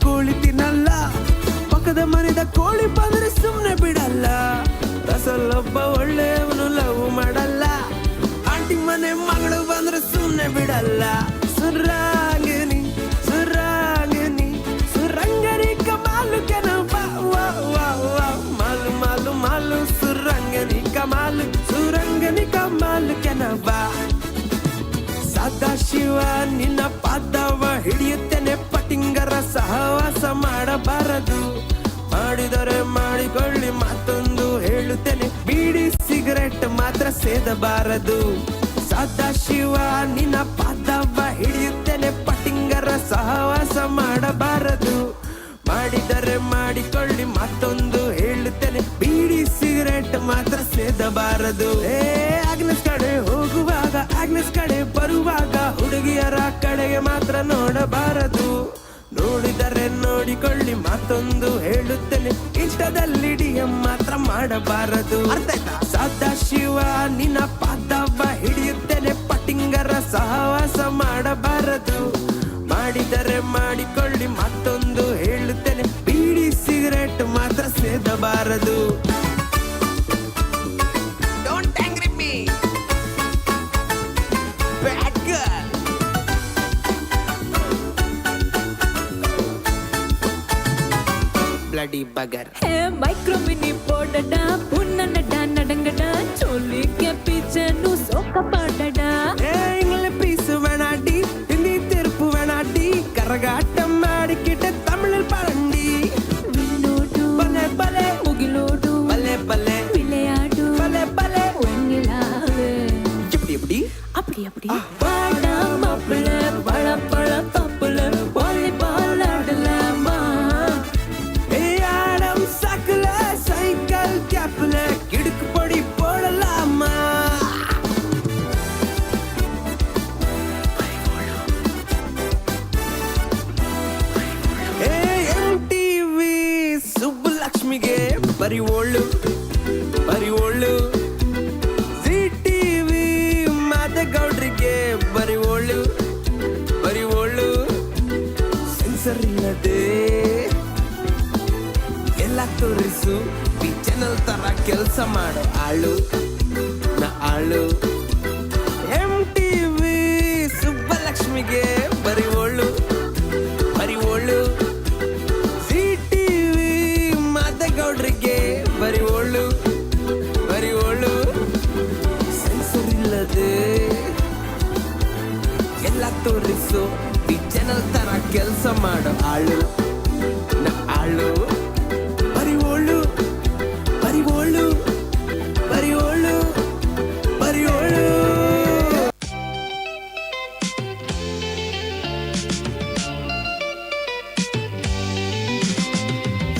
ಕೋಳಿ ತಿನ್ನಲ್ಲ, ಪಕ್ಕದ ಮನೆದ ಕೋಳಿ ಬಂದ್ರೆ ಸುಮ್ನೆ ಬಿಡಲ್ಲ. ರಸಲ್ಲೊಬ್ಬ ಒಳ್ಳೆಯವನು ಲವ್ ಮಾಡಲ್ಲ, ಆಂಟಿ ಮನೆ ಮಗಳು ಬಂದ್ರೆ ಸುಮ್ನೆ ಬಿಡಲ್ಲ. ಸುರಾಂಗಿನಿ ಸುರಾಂಗಿನಿ ಸುರಂಗನಿ ಕಮಾಲು ಕೆನ ವಾ ವಾ ವಾ ವಾ ಮಾಲು ಮಾಲು ಮಾಲು ಸುರಂಗನಿ ಕಮಾಲು ಸುರಂಗನಿ ಕಮಾಲು ಕೆನ ವಾ. ಸದಾಶಿವ ನಿನ್ನ ಪಾದವ ಹಿಡಿಯುತ್ತೇನೆ, ಪಟಿಂಗರ ಸಹವಾಸ ಮಾಡಬಾರದು. ಮಾಡಿದರೆ ಮಾಡಿಕೊಳ್ಳಿ ಮತ್ತೊಂದು ಹೇಳುತ್ತೇನೆ, ಬೀಡಿ ಸಿಗರೆಟ್ ಮಾತ್ರ ಸೇದಬಾರದು. ಸದಾಶಿವ ನಿನ್ನ ಪಾದವ ಹಿಡಿಯುತ್ತೇನೆ, ಪಟಿಂಗರ ಸಹವಾಸ ಮಾಡಬಾರದು. ಮಾಡಿದರೆ ಮಾಡಿಕೊಳ್ಳಿ ಮತ್ತೊಂದು ಹೇಳುತ್ತೇನೆ, ಬೀಡಿ ಸಿಗರೆಟ್ ಮಾತ್ರ ಸೇದಬಾರದು. ಏ ಆಗ್ನೆಸ್ ಕಡೆ ಹೋಗುವಾಗ ಆಗ್ನೆಸ್ ಕಡೆ ಬರುವಾಗ ಹುಡುಗಿಯರ ಕಡೆಗೆ ಮಾತ್ರ ನೋಡಬಾರದು. ನೋಡಿದರೆ ನೋಡಿಕೊಳ್ಳಿ ಮತ್ತೊಂದು ಹೇಳುತ್ತೇನೆ, ಇಷ್ಟದಲ್ಲಿ ಡಿಎಂ ಮಾತ್ರ ಮಾಡಬಾರದು. ಸದಾಶಿವ ನಿನ್ನ ಪಾದವ ಹಿಡಿಯುತ್ತೇನೆ, ಪಟಿಂಗರ ಸಹವಾಸ ಮಾಡಬಾರದು. ಮಾಡಿದರೆ ಮಾಡಿಕೊಳ್ಳಿ ಮತ್ತೊಂದು ಹೇಳುತ್ತೇನೆ, ಬೀಡಿ ಸಿಗರೆಟ್ ಮಾತ್ರ ಸೇದಬಾರದು. Don't angry me bad girl. Bloody bugger. है माइक्रो मिनी पोडडा पुन्नडा नडंगडा चोली के पीछे नु सोका पाडडा. ಇಂಗ್ಲಿಷ್ ಪೀಸ್ வேணாடி, ஹிந்தி தெருப்பு வேணாடி, கரகாட்டம் ஆடிக்கிட்டு தமிழில் பாடண்டி. பலே பலே முகிலோடு பலே பலே விளையாடு பலே பலே வெண்ணிலாவே எப்படி எப்படி அப்படி அப்படி வாடா மாப்பிள்ள பழ பழ பப்புல வாலிபால் ஆடலாமா. ஆடம் சாக்குல சைக்கிள் கேப்ல கிடுக்கு பொடி போடலாமா. ಎಂ ಟಿವಿ ಸುಬ್ಬಲಕ್ಷ್ಮಿಗೆ ಬರಿವೋಳು ಬರಿವೋಳು, ಜಿ ಟಿವಿ ಮಾದೇಗೌಡ್ರಿಗೆ ಬರಿವೋಳು ಬರಿವೋಳು. ಸೆನ್ಸರ್ ಇಲ್ಲದೆ ಎಲ್ಲ ತೋರಿಸು, ಈ ಚಾನಲ್ ತರ ಕೆಲಸ ಮಾಡೋ ಆಳು ನ ಆಳು. ಎಂ ಟಿವಿ ಸುಬ್ಬಲಕ್ಷ್ಮಿಗೆ ಬರಿವೋಳು ಬರಿವೋಳು, ಜಿ ಟಿವಿ ಮಾದೇಗೌಡ್ರಿಗೆ ಬರಿವೋಳು ಬರಿವೋಳು. ಸೆನ್ಸರ್ ಇಲ್ಲದೆ ಎಲ್ಲ ತೋರಿಸು, ಈ ಚಾನಲ್ ತರ ಕೆಲಸ ಮಾಡೋ ಆಳು ನ ಆಳು. ಬರಿವೋಳು ಬರಿವೋಳು ಬರಿವೋಳು ಬರಿವೋಳು.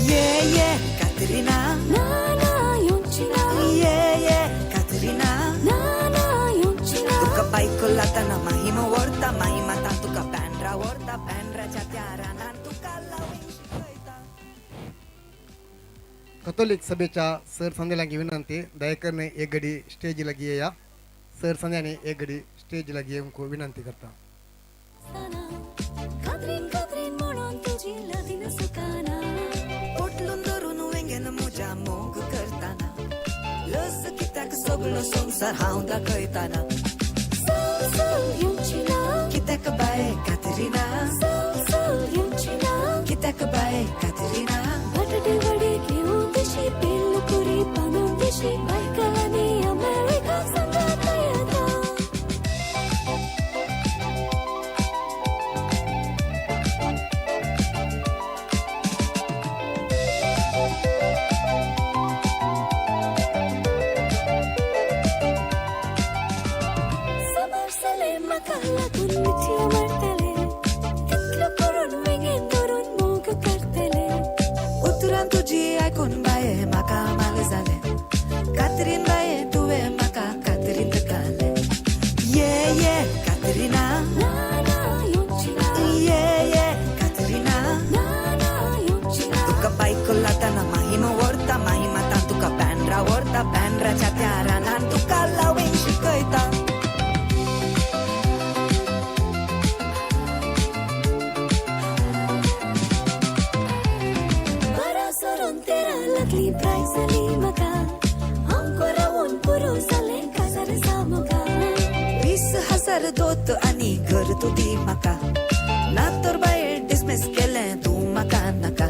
Yeah, yeah, Katerina. ನಾನಾ ಯೋಚಿನಾ Yeah, yeah, Katerina. ನಾನಾ ಯೋಚಿನಾ. तुका बायकोला महिमा ओढता महिमा ता तुका बँड्रा ओढता बँड्राच्या त्या रानान तुका लावून शिकयता. कथोलिक सभेच्या सर संध्यालांगी विनंती, दयाकरने एक घडी स्टेज लागी येया. सर संध्याने एक घडी स्टेज लागी येवंक विनंती करता. कात्रीन कात्रीन म्हणून तुझी लादीन सुकाना. पोटलून धरून वेंगेन म्हज्या मोग करताना, लज कित्याक सगळो संवसार हांव दाखयताना. सोल सोल योचिना कित्याक बाय कातरिना, सोल सोल योचिना कित्याक बाय कातरिना. बटाटे वडे घेऊन दिशी पेल पुरी पानून दिशी बायकांनी अमेरिका संगात येता. समरसले म्हाका लागून मिठयो मारतले, तितलो करून वेंगेन धरून मोग करतले. तकली ब्रायट जाली म्हाका आमको रावून पुरो जालें काजार जा मोगा 20,000 दोत आनी घर तूं दी म्हाका ना तर बाये डिसमिस केलें तूं म्हाका नाका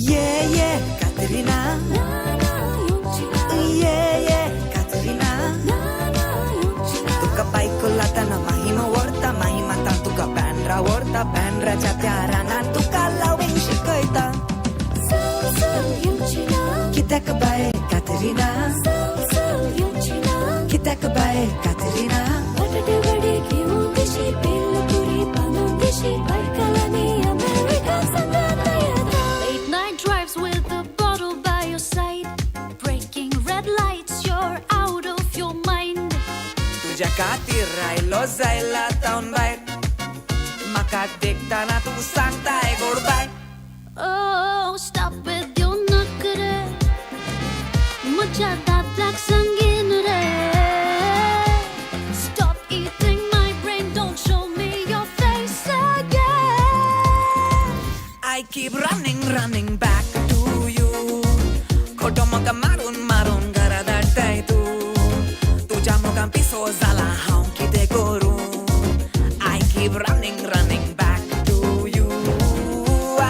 ये ये कातरिना ये ये कातरिना तुका बायको लाताना माहिमा व्हरता माहिमाता तुका बँड्रा व्हरता बँड्राच्या त्या रानान तुका लावींग शिकयता कित्याक बाये कातरिना कित्याक बाये कातरिना बटाटे वडे घेऊन दिशी बेलपुरी बांदून दिशी बायकलांनी अमेरिका सांगाता येता. Late night drives with a bottle by your side. Breaking red lights, you're out of your mind. तुज्या खातीर आयलो जायला तावन भायर म्हाका देखतना तूं सांगताय गोड बाय Oh, stop with your नखरे. म्हज्या दादल्याक सांगीन रे. Stop eating my brain, don't show me your face again. I keep running, running back to you. खोटो म्हाका मारून मारून घरा धाडटाय तूं तुज्या मोगान पिसो जाला हांव कितें करूं I keep running, running back to you.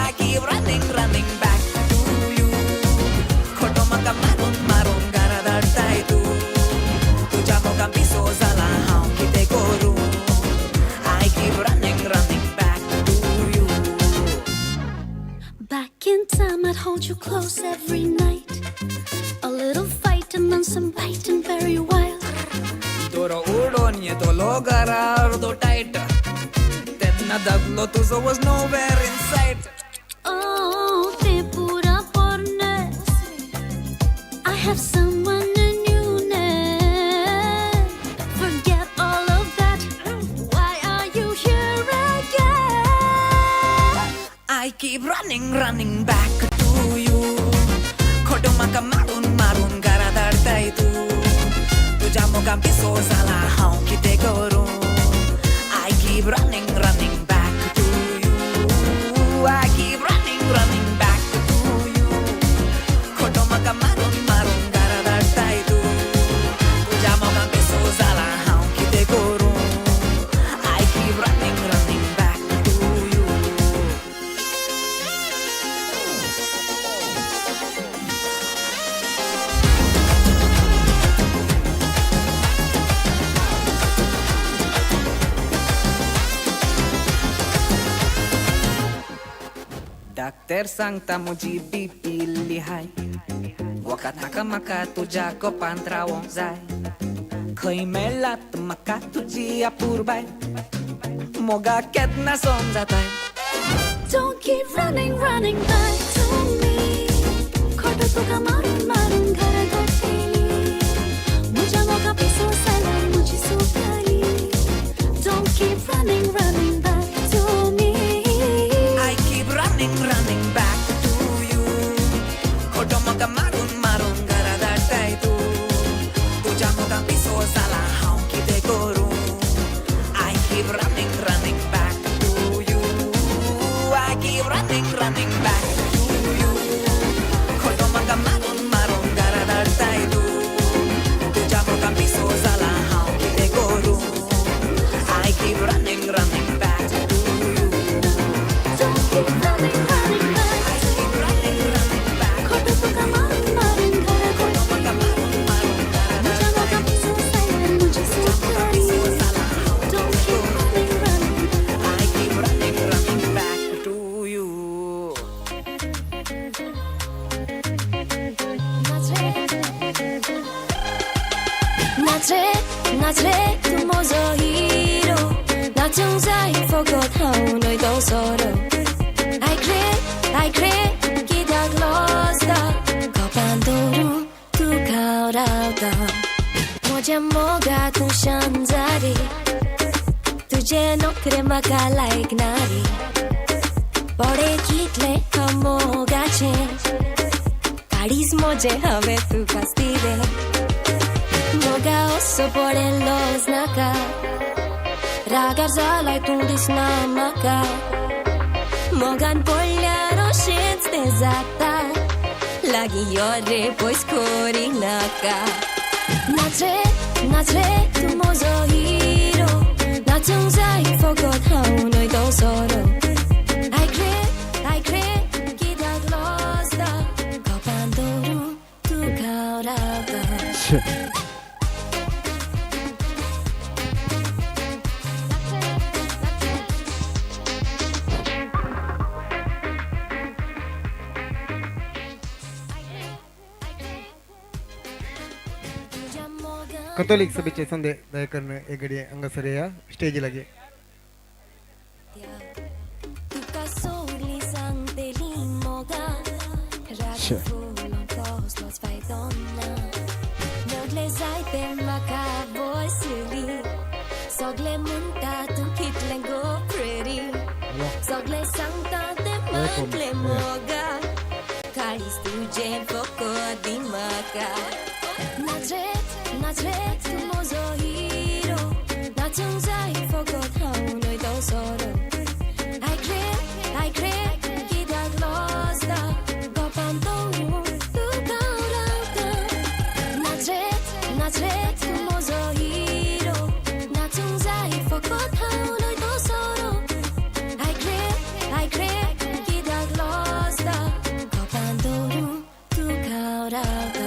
I keep running, running back to you. खोटो म्हाका मारून मारून घरा धाडटाय तूं तुज्या मोगान पिसो जाला हांव कितें करूं I keep running, running back to you. Back in time, I'd hold you close every night. A little fight and then some biting, very wild. दोरो उडोन येतलो घरा अर्दो टायट तेन्ना दादलो तुजो was nowhere in sight. Oh, te pura porne. I have someone new now. Forget all of that. Why are you here again? I keep running, running back to you. खोटो म्हाका मारून मारून घरा धाडटाय तूं तुज्या मोगान पिसो जाला हांव कितें करूं I keep running, running back to you. I keep running, running back to you. खोटो म्हाका मारून मारून घरा धाडटाय तूं तुज्या मोगान पिसो जाला हांव कितें करूं I keep running, running back to you. Doctor सांगता म्हजी बीपी इल्ली हाय वखद नाका म्हाका तुज्या गोपांत रावोंक जाय खंय मेळ्ळात म्हाका तुजी अपुरबाय मोगा केन्ना समजाताय Don't keep running, running back to me. खोटो तुका मारून मारून घरा धाडटली. म्हज्या मोगा पिसो जाल्यार म्हजी सुकली. Don't keep running, running back to me. I keep running, running back to you. खोटो म्हाका मारून मारून घरा धाडटाय तूं तुज्या मोगान पिसो जाला हांव कितें करूं I keep running, running back to you. I keep running, running back to you. खोटो म्हाका मारून मारून घरा धाडटाय तूं तुज्या मोगान पिसो जाला हांव कितें करूं I keep running, running back to you. Don't keep running, running back. I keep running, running back. खोटो तुका मारून मारून घरा धाडटली. म्हज्या मोगा पिसो जाल्यार म्हजी सुकली. Don't keep running, running back. I keep running, running back to you. नाचरे नाचरे तूं म्हजो हिरो नाचूंक जाय फकत हांव न्हय तो सोरो आयक रे आयक रे कित्याक लजता गोपान दवरून तुका हांव रावता म्हज्या मोगा तूं शांत जा रे तुजे नोकरे म्हाका लायक ना रे पडे कितले हांव मोगाचें काडीच म्हजें हांवें तुकाच दिलें मोगा असो पडे लज नाका रागार जालाय तूं दिसना म्हाका मोगान पडल्यार अशेंच तें जाता लागीं यो रे पयस करी नाका. नाच रे नाच रे तूं म्हजो हिरो, नाचूंक जाय फकत हांव न्हय तो सोरो. आयक रे आयक रे कित्याक लजता, गोपान दवरून तुका हांव रावता. कथोलीक सभेचे संदे दया करून एक घडये हांगासर या स्टेजी लागीं. तुका सोडली सांगतेली मोगा, राग फुलोन कसलोच फायदो ना. मोगले जायते म्हाका बसली, सगळे म्हणटा तूं कितलें गो प्रेरी, सगळे सांगता ते म्हटलें मोगा, काळीज तुजें फकत दी म्हाका. नाच रे नाच रे तूं म्हजो हिरो, नाचूंक जाय फकत हांव न्हय तो सोरो. आयक रे कित्याक लजता, गोपान दवरून तुका हांव रावता. नाच रे तूं म्हजो हिरो, नाचूंक जाय फकत हांव न्हय तो सोरो. आयक रे कित्याक लजता, गोपान दवरून तुका हांव रावता.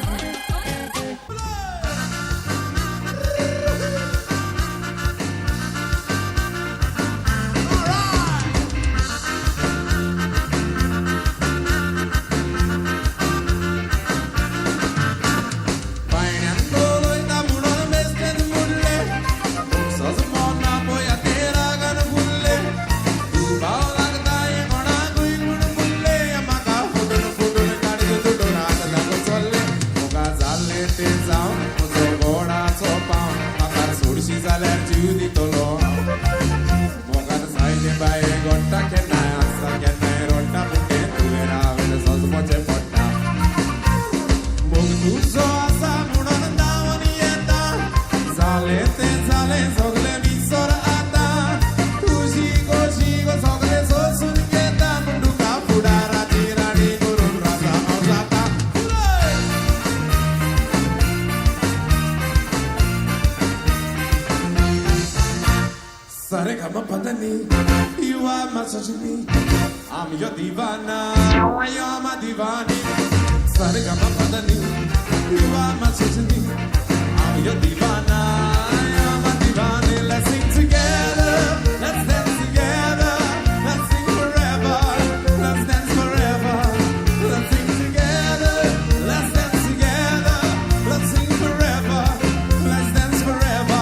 You are my Sajini, I'm your divana, you're my divani. Sarigama Padani, you are my Sajini, I'm your divana, you're my divani. Let's sing together, let's dance together, let's sing forever, let's dance forever. Let's sing together, let's dance together, let's sing forever, let's dance forever.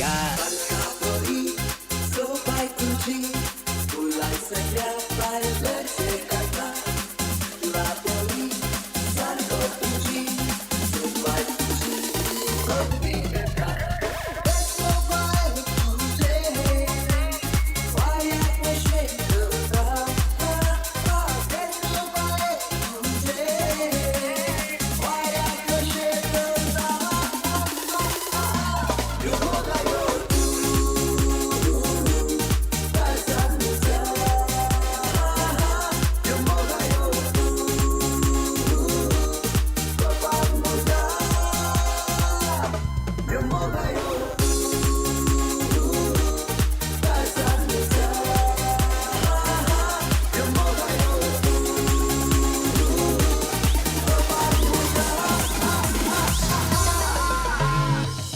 गा. बरी सोबाय तुजी फुलां सगळ्या बायलांचे काडटा तुला बरी सारको तुजी सोबाय तुजी सोबी काडटा. सोबाय तुजे पांया कशें करता सोबाय तुजे पांया कशें करता.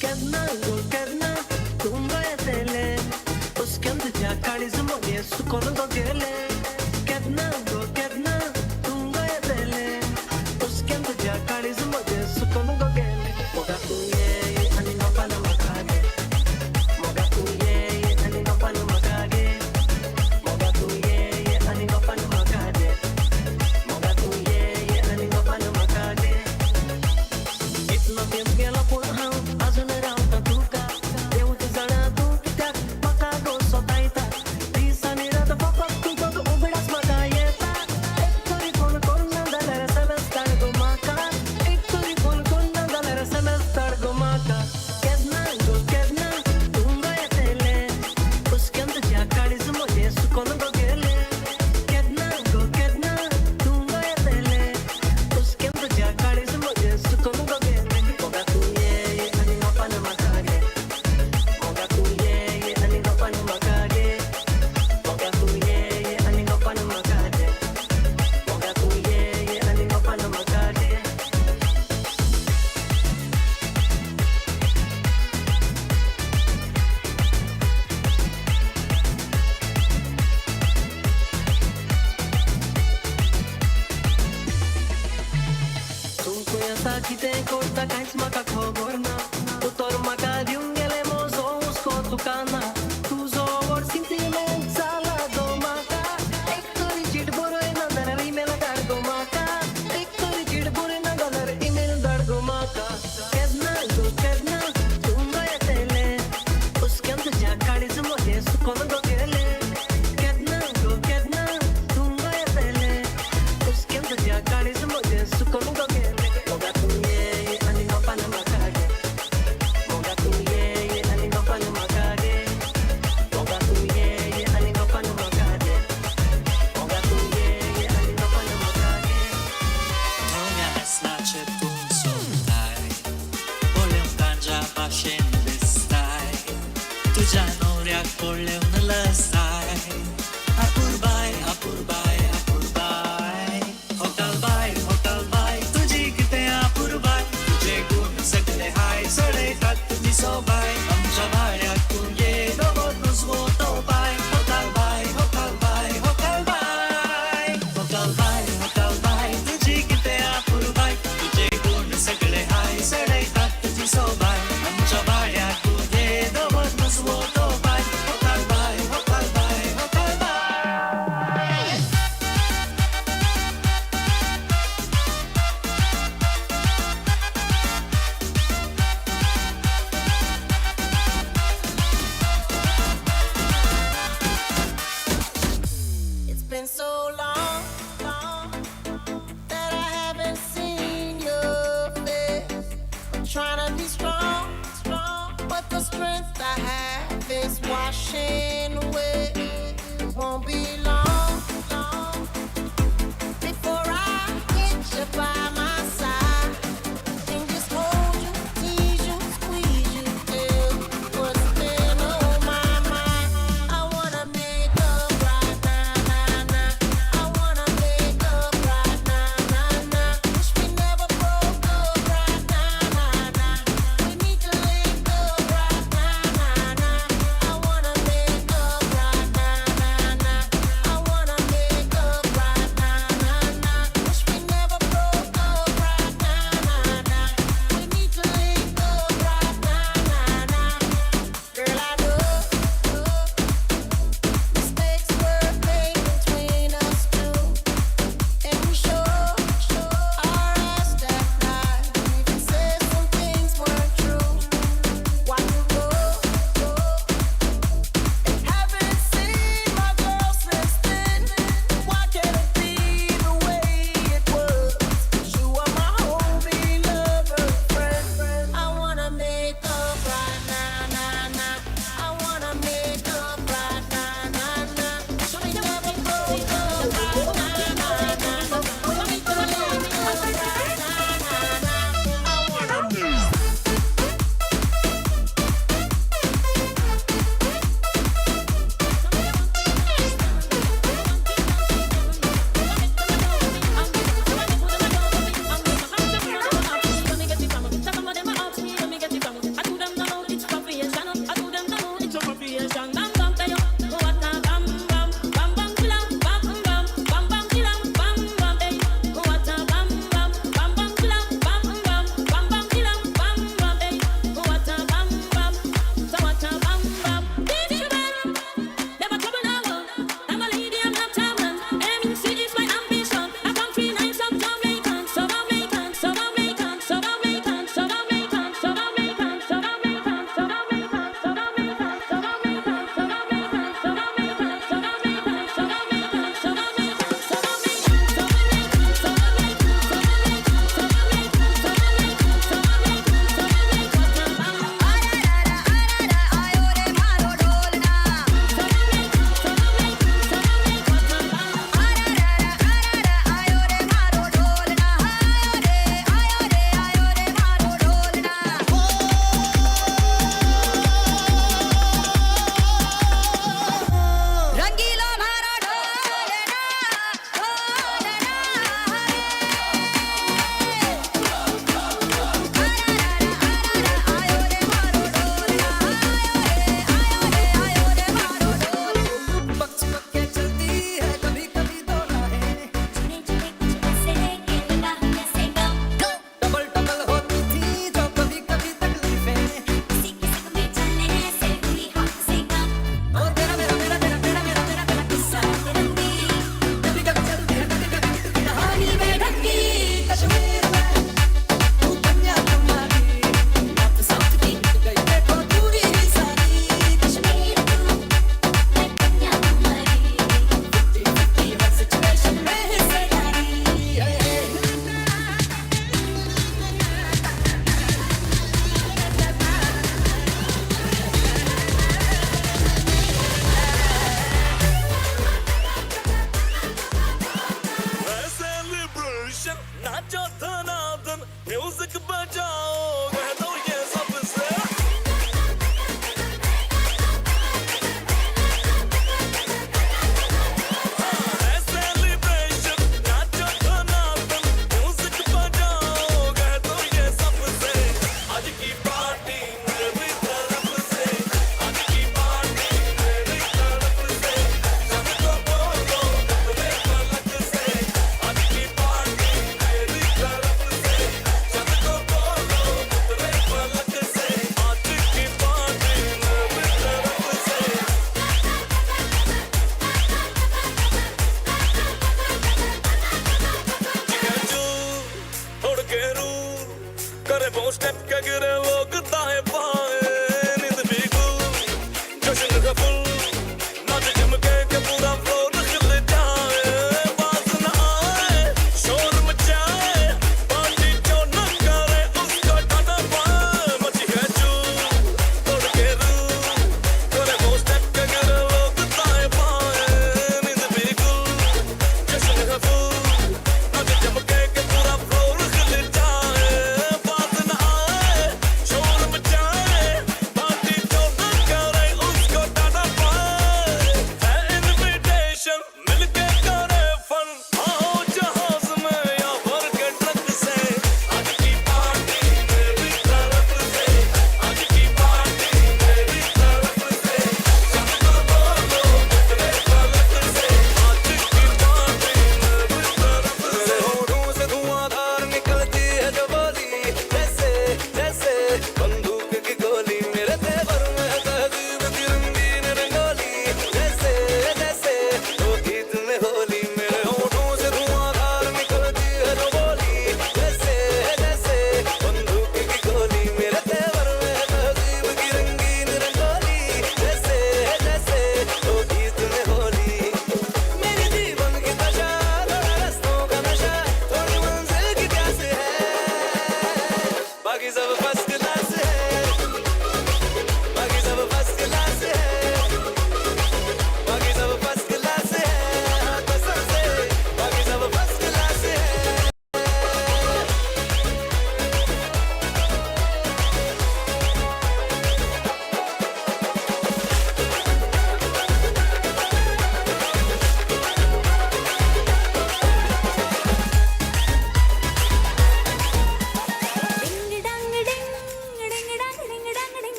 केन्ना गो केन्ना तूं येतले उसकेन तुज्या काळीज म्हगे सुकोन गो गेले. केन्ना गो केन्ना तूं येतले उसकेन तुज्या काळीज म्हगे सुकोन गो गेले. मोगा तूं ये आनी गोपान म्हाका गे मोगा तूं ये आनी गोपान म्हाका गे मोगा तूं ये आनी गोपान म्हाका गे मोगा तूं ये आनी गोपान म्हाका गे. इतलो तेंप गेलो पूण हांव अजून रावता तुका देवच जाणा तूं कित्याक म्हाका गो सोतायता. दीस आनी रात फकत तुजोच उगडास म्हाका येता. एक तरी फोन करना जाल्यार एसएमएस धाड गो म्हाका एक तरी फोन करना जाल्यार एसएमएस धाड गो म्हाका. केन्ना गो केन्ना तूं गो येतले उसकेन तुज्या काळीज म्हजें सुकोन गो गेले. केन्ना गो केन्ना तूं गो येतले उसकेन तुज्या काळीज म्हजें सुकोन गो गेले. मोगा तूं ये आनी गोपान म्हाका गे मोगा तूं ये आनी गोपान म्हाका गे मोगा तूं ये आनी गोपान म्हाका गे मोगा तूं ये आनी गोपान म्हाका गे. तूं खंय आसा कितें करता कांयच म्हाका खबर ना. उतर म्हाका दिवन गेलें म्हजो हुस्को तुका ना. तुजो व्हड सिंतिमेंत जाला गो म्हाका एक तरी चीट बरयना जाल्यार ईमेल धाड गो म्हाका एक तरी चीट बरयना जाल्यार ईमेल धाड गो म्हाका. केन्ना गो केन्ना तूं गो येतले उसकेन तुज्या काळीज म्हजें सुकोन गो गेले. केन्ना गो केन्ना तूं गो येतले उसकेन तुज्या काळीज म्हजें सुकोन गो गेले. मोगा तूं ये आनी गोपान म्हाका गे मोगा तूं ये आनी गोपान म्हाका गे मोगा तूं ये आनी गोपान म्हाका गे मोगा तूं ये आनी गोपान म्हाका गे. धव्या न्हेसणाचेर तूं सोदताय पळोवंक गांजा भाशेन दिसताय तुज्या न्हवऱ्याक पळोवन लजताय. अपुरबाय अपुरबाय अपुरबाय होटल बाय होटल बाय तुजी कितें अपुरबाय तुजे गूण सगळे हाय चडयतात तुजी सोबाय आमच्या भाड्याक तूं ये दवर नुजवो तो पाय. Hotel by hotel by hotel by hotel by hotel बाय तुजी कितें अपुरबाय तुजे गूण सगळे हाय चडयतात तुजी सोबाय आमच्या भाड्याक तूं ये दवर नुजवो तो पाय. Hotel by hotel by hotel by. It's been so long, long that I haven't seen your face. I'm trying to be strong, strong, but the strength I have is washing away. It won't be long, long before I get you by my side and just hold you, tease you, squeeze you till what's been on my mind. I wanna make up right now, now, now. I wanna make up right now, now, now. Wish we never broke up right now, now, now. We need to link up right now, now, now. I wanna make up right now, now, now.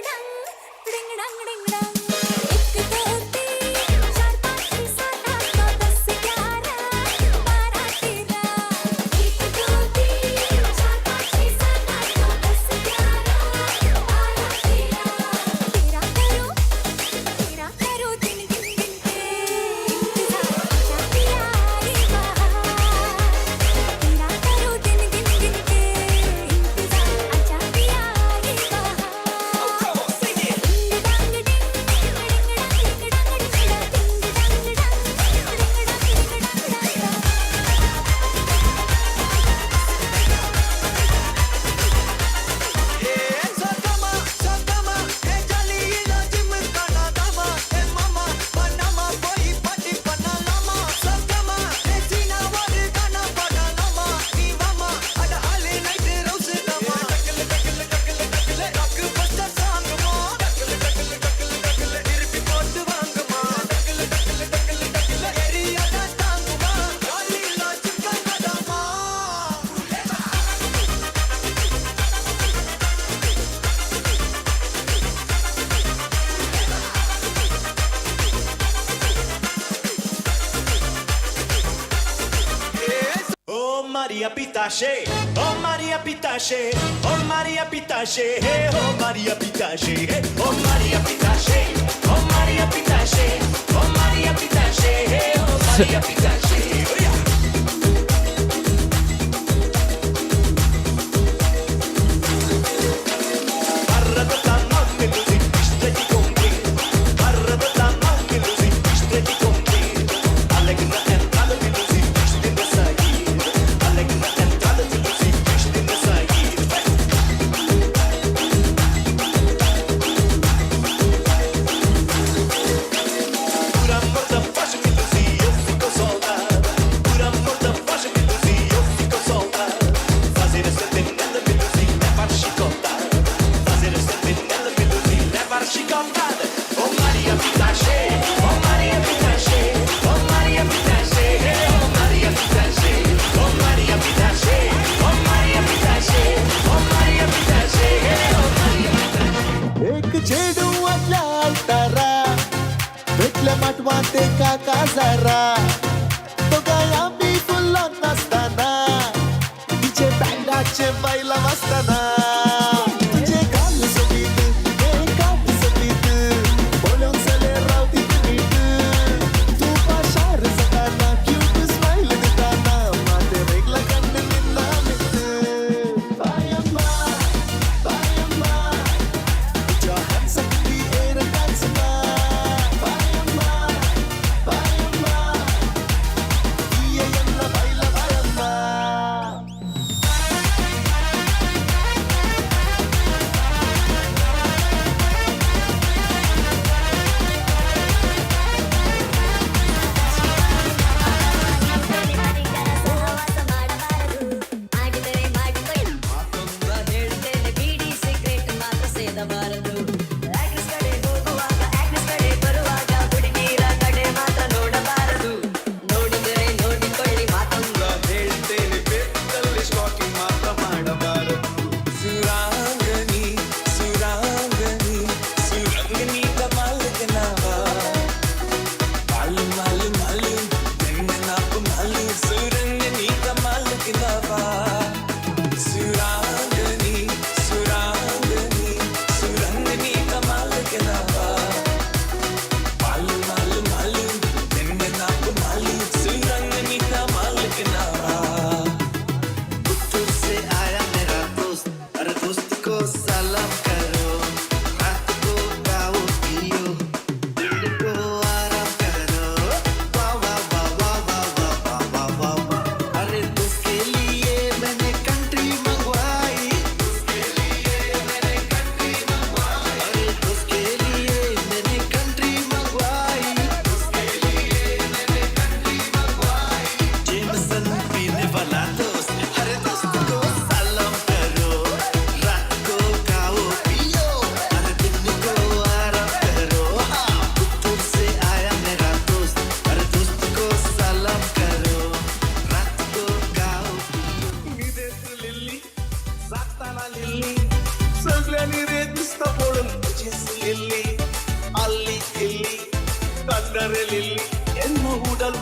डांग डिंग डांग डिंग डांग। 1 2 3 4 5 6 7 8 9 10 11 12 13। 1 2 3 4 5 6 7 8 9 10 11 12 13। तेरा करो दिन गिन गिन K इंतजार, आजा पिया रे बाहर। तेरा करो दिन गिन गिन के इंतजार, आजा पिया रे बाहर। डिंग डांग डिंग डिंग डांग डिंग डांग डिंग डांग डिंग डांग डांग डिंग डांग डिंग डांग डांग। Oh Maria Pitache, oh Maria Pitache, oh Maria Pitache, hey, oh Maria Pitache, hey, oh Maria Pitache, oh Maria Pitache, oh Maria Pitache, hey, oh Maria Pitache. Oh, yeah. एक चेडू आपल्या आलतारा भेटल्या माटवांत एका काजारा, दोगांय आमी फुल्लोन नासतना तिचे बँडाचे बायलां वाजतना। तुजे गाल सोबीत तें काट सोबीत पळोवंक जाल्यार रावती मीठ, तूं पाशार जाताना क्यूट स्मायल दिताना माते रेगला कण्ण निन्ना मित। बायम्मा बायम्मा तुज्या हातसकली एर काचना, बायम्मा बायम्मा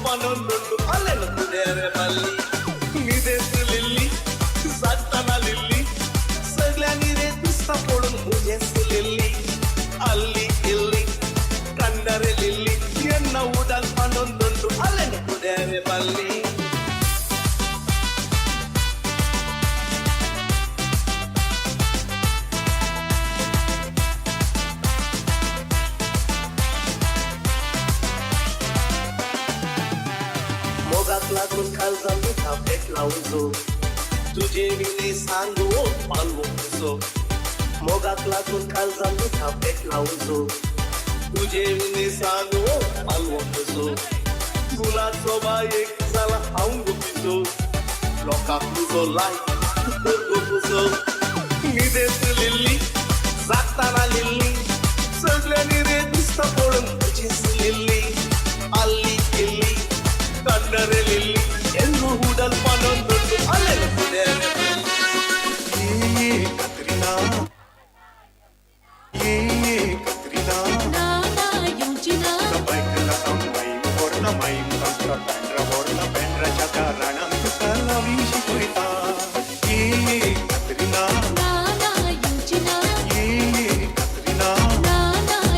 ಪನೊಂದುಂಡು ಅಲೆನ ಕುದೇರೆ ಬಲ್ಲಿ ನಿದೆಸುಲಿಲ್ಲಿ जागताना लिल्ली सगळ्यांनी रे दिसता पडून मुजेसुलिल्ली ಅಲ್ಲಿ ಇಲ್ಲಿ ಕಣ್ಣರೆ ಲಿಲ್ಲಿ ಎನ್ನ ಉಡಲ್ ಪನೊಂದುಂಡು ಅಲೆನ ಕುದೇರೆ ಬಲ್ಲಿ. मोगाक लागून काळजान तुका पेटला उजो तुजे विणे सांगो पालवो तुजो मोगाक लागून काळजान तुका पेटला उजो तुजे विणे सांगो पालवो तुजो गुलाचो बायेक जाला हांव गोपिचो लोकांक तुजो लायक गो तुजो निदेस लिल्ली जागताना लिल्ली सगळ्यांनी रे दिसता पळोवन तुजेच लिल्ली आल्ली इल्ली ಕಣ್ಣರೆ ಲಿಲ್ಲಿ ಎಂದು ಉಡಲ್ ಪನೊಂದುಂಡು ಅಲೆನ ಕುದೇರೆ ಏ ಕತ್ರಿನಾ ಏ ಕತ್ರಿನಾ ना येवची ना ಬೈಕಲ ತಮ್ಮೈ ವರ್ಣ ಮೈ ತಂತ್ರ ಬ್ಯಾಂಡ್ರ ವರ್ಣ ಬ್ಯಾಂಡ್ರ ಚಕ ರಣಂ ತುಕ ಲವಿ ಶಿಕೊಯ್ತಾ ಏ ಕತ್ರಿನಾ ना येवची ना ಏ ಕತ್ರಿನಾ ना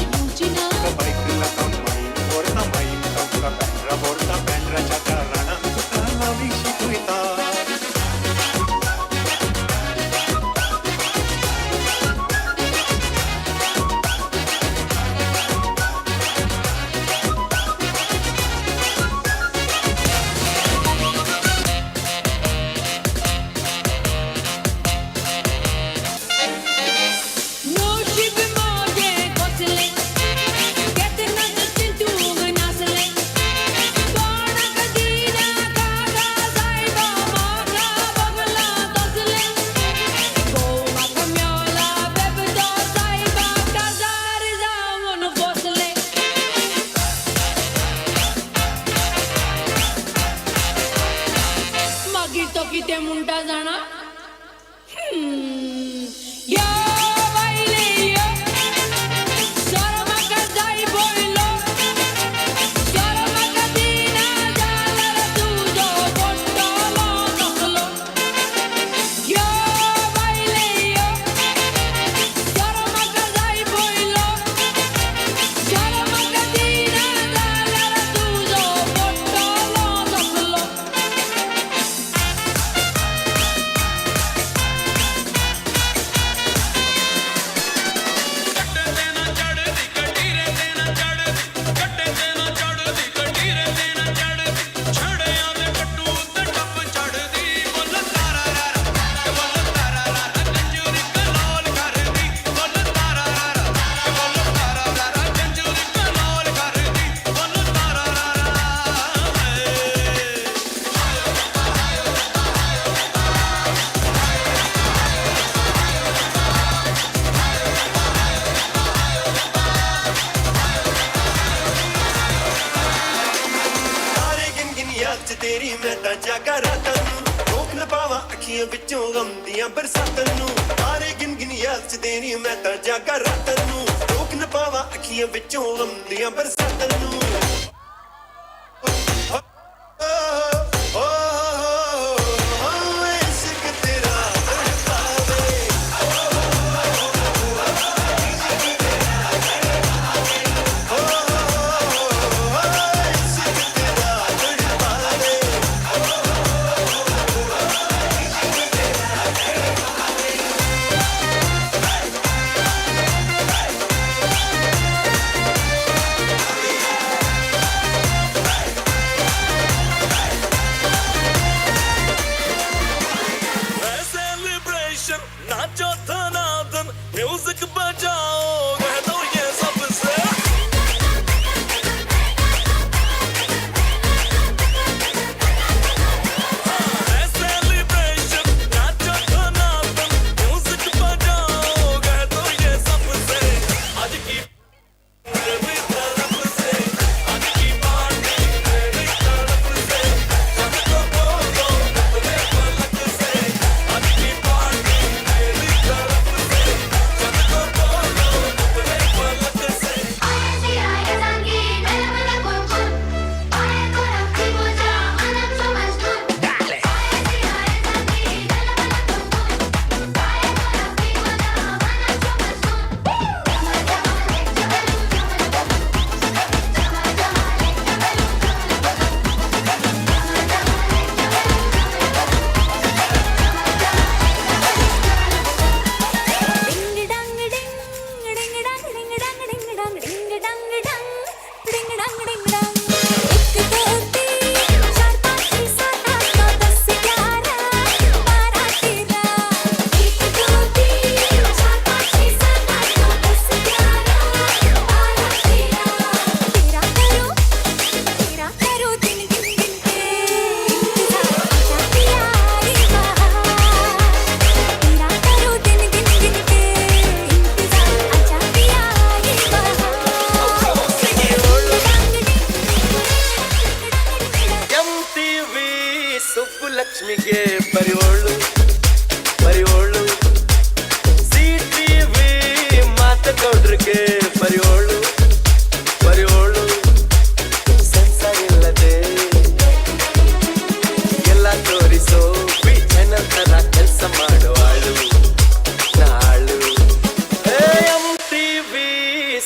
येवची ना ಬೈಕಲ ತಮ್ಮೈ ವರ್ಣ ಮೈ ತಂತ್ರ ಬ್ಯಾಂಡ್ರ ವರ್ಣ ಬ್ಯಾಂಡ್ರ ಚಕ ರಣಂ ತುಕ ಲವಿ ಶಿಕೊಯ್ತಾ. नशीब माझे कसले केतना चिंतूंक नासले कोणाक दिना काका सायबा म्हाका बगला तसले घोव म्हाका मेवला बेबदो सायबा काजार जावन बसले. मागीर तो कितें म्हणटा जाणा, यो बायले यो सोरो म्हाका जाय पयलो सोरो म्हाका दिना जाल्यार तुजो पडटलो कसलो. यो बायले यो सोरो म्हाका जाय पयलो सोरो म्हाका दिना जाल्यार तुजो पडटलो कसलो. ਤਾਰੇ ਗਿਣ ਗਿਣ ਯਾਦ ਚ ਤੇਰੀ ਮੈਂ ਤਾਂ ਜਾਗਾ ਰਾਤਾਂ ਨੂੰ ਰੋਕ ਨਾ ਪਾਵਾਂ ਅੱਖੀਆਂ ਵਿੱਚੋਂ ਗਮ ਦੀਆਂ ਬਰਸਾਤਾਂ ਨੂੰ ਤਾਰੇ ਗਿਣ ਗਿਣ ਯਾਦ ਚ ਤੇਰੀ ਮੈਂ ਤਾਂ ਜਾਗਾ ਰਾਤਾਂ ਨੂੰ ਰੋਕ ਨਾ ਪਾਵਾਂ ਅੱਖੀਆਂ ਵਿੱਚੋਂ ਗਮ ਦੀਆਂ ਬਰਸਾਤਾਂ ਨੂੰ. ਓ ਓ ਇਸ਼ਕ ਤੇਰਾ ਤੜਪਾਵੇ ਇਸ਼ਕ ਤੇਰਾ ਤੜਪਾਵੇ.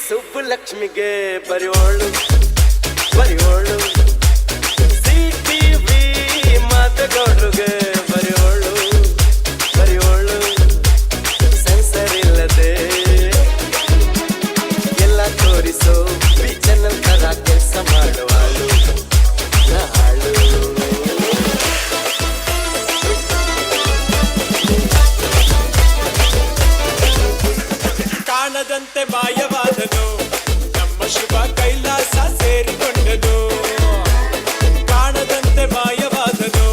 ಸುಬ್ಬಲಕ್ಷ್ಮಿಗೆ ಬರೆಯೋಳು ಬರೆಯೋಳು, ಸಿಟಿವಿ ಮಾತುಗೌಡ್ರಿಗೆ ಬರೆಯೋಳು ಬರೆಯೋಳು, ಸೆನ್ಸರ್ ಇಲ್ಲದೆ ಎಲ್ಲ ತೋರಿಸೋ ಬಿ ಚಾನಲ್ ತರ ಕೆಲಸ ಮಾಡುವಾಳು ಹಾಳು. ಕಾಣದಂತೆ ಮಾಯವಾದನು ನಮ್ಮ ಶಿವ ಕೈಲಾಸ ಸೇರಿಕೊಂಡನು. ಕಾಣದಂತೆ ಮಾಯವಾದನು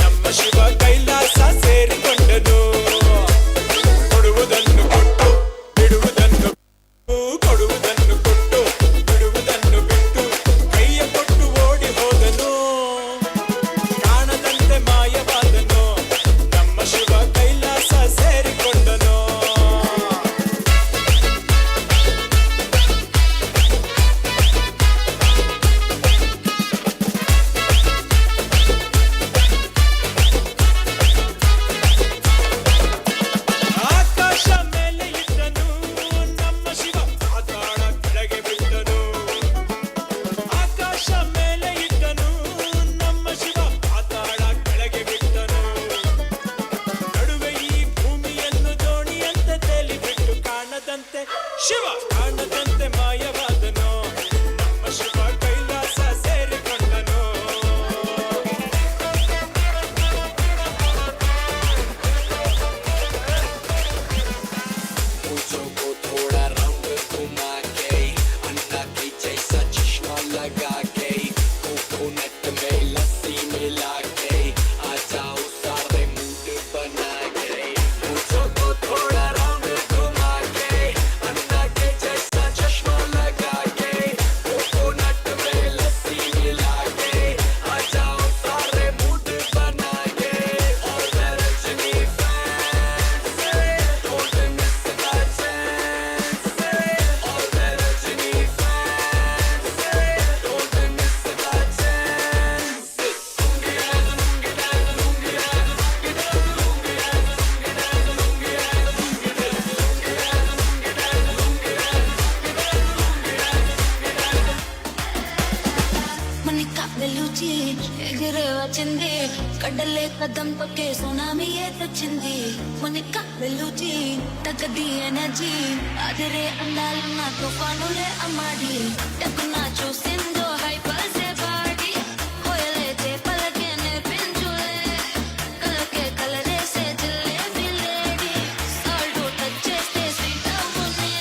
ನಮ್ಮ ಶಿವ ಕೈಲಾಸ ಸೇರಿಕೊಂಡನು. ಕೊಡುವುದನ್ನು ಕೊಟ್ಟು ಬಿಡುವುದನ್ನು, ಕೊಡುವುದನ್ನು ಕೊಟ್ಟು ಬಿಡುವುದನ್ನು ಬಿಟ್ಟು ಕೈಯ ಕೊಟ್ಟು ಓಡಿ ಹೋದನು. ಕಾಣದಂತೆ ಮಾಯವಾದನು ನಮ್ಮ ಶಿವ ಕೈಲಾಸ ಸೇರಿಕೊಂಡನು. ಆಕಾಶ ಮೇಲೆ ಇದ್ದನು ನಮ್ಮ ಶಿವ ಪಾತಾಳ ಕೆಳಗೆ ಬಿದ್ದನು. ಆಕಾಶ ಮೇಲೆ ಇದ್ದನು ನಮ್ಮ ಶಿವ ಪಾತಾಳ ಕೆಳಗೆ ಬಿದ್ದನು. ನಡುವೆ ಈ ಭೂಮಿಯನ್ನು ದೋಣಿಯಂತೆ ತೇಲಿ ಬಿಟ್ಟು ಕಾಣದಂತೆ ಶಿವ ಕಾಣದಂತೆ ಮಾಯವಾದನು ನಮ್ಮ ಶಿವ ಕೈಲಾಸ ಸೇರಿಕೊಂಡನು. मूछों को थोड़ा राउंड घुमा के, अन्ना के जैसा चश्मा लगा के, कोकोनट में लस्सी मिला के, आ जाओ सारे मूड बना के। मूछों को थोड़ा राउंड घुमा के, अन्ना के जैसा चश्मा लगा के, कोकोनट में लस्सी मिला के, आ जाओ सारे मूड बना K. All the Rajini fans, don't miss the chance. All the Rajini fans, don't miss the chance. Monica Bellucci ఎగిరే వచ్చింది, కడ్డలే కదం తొక్కే సునామీ తెచ్చింది. మోనికా బెల్లూచి తగ్గది ఎనర్జీ, అదిరే అందాలున్న తుఫానులే అమ్మాడి. టక్కున చూసిందో హైపర్ సే బాడీ, హోయలే చేపలకే నేర్పించులే, కలకే కలరేసే జిలేబీ లేడీ, సాల్ట్ టచ్ చేస్తే స్వీట్ అవునే.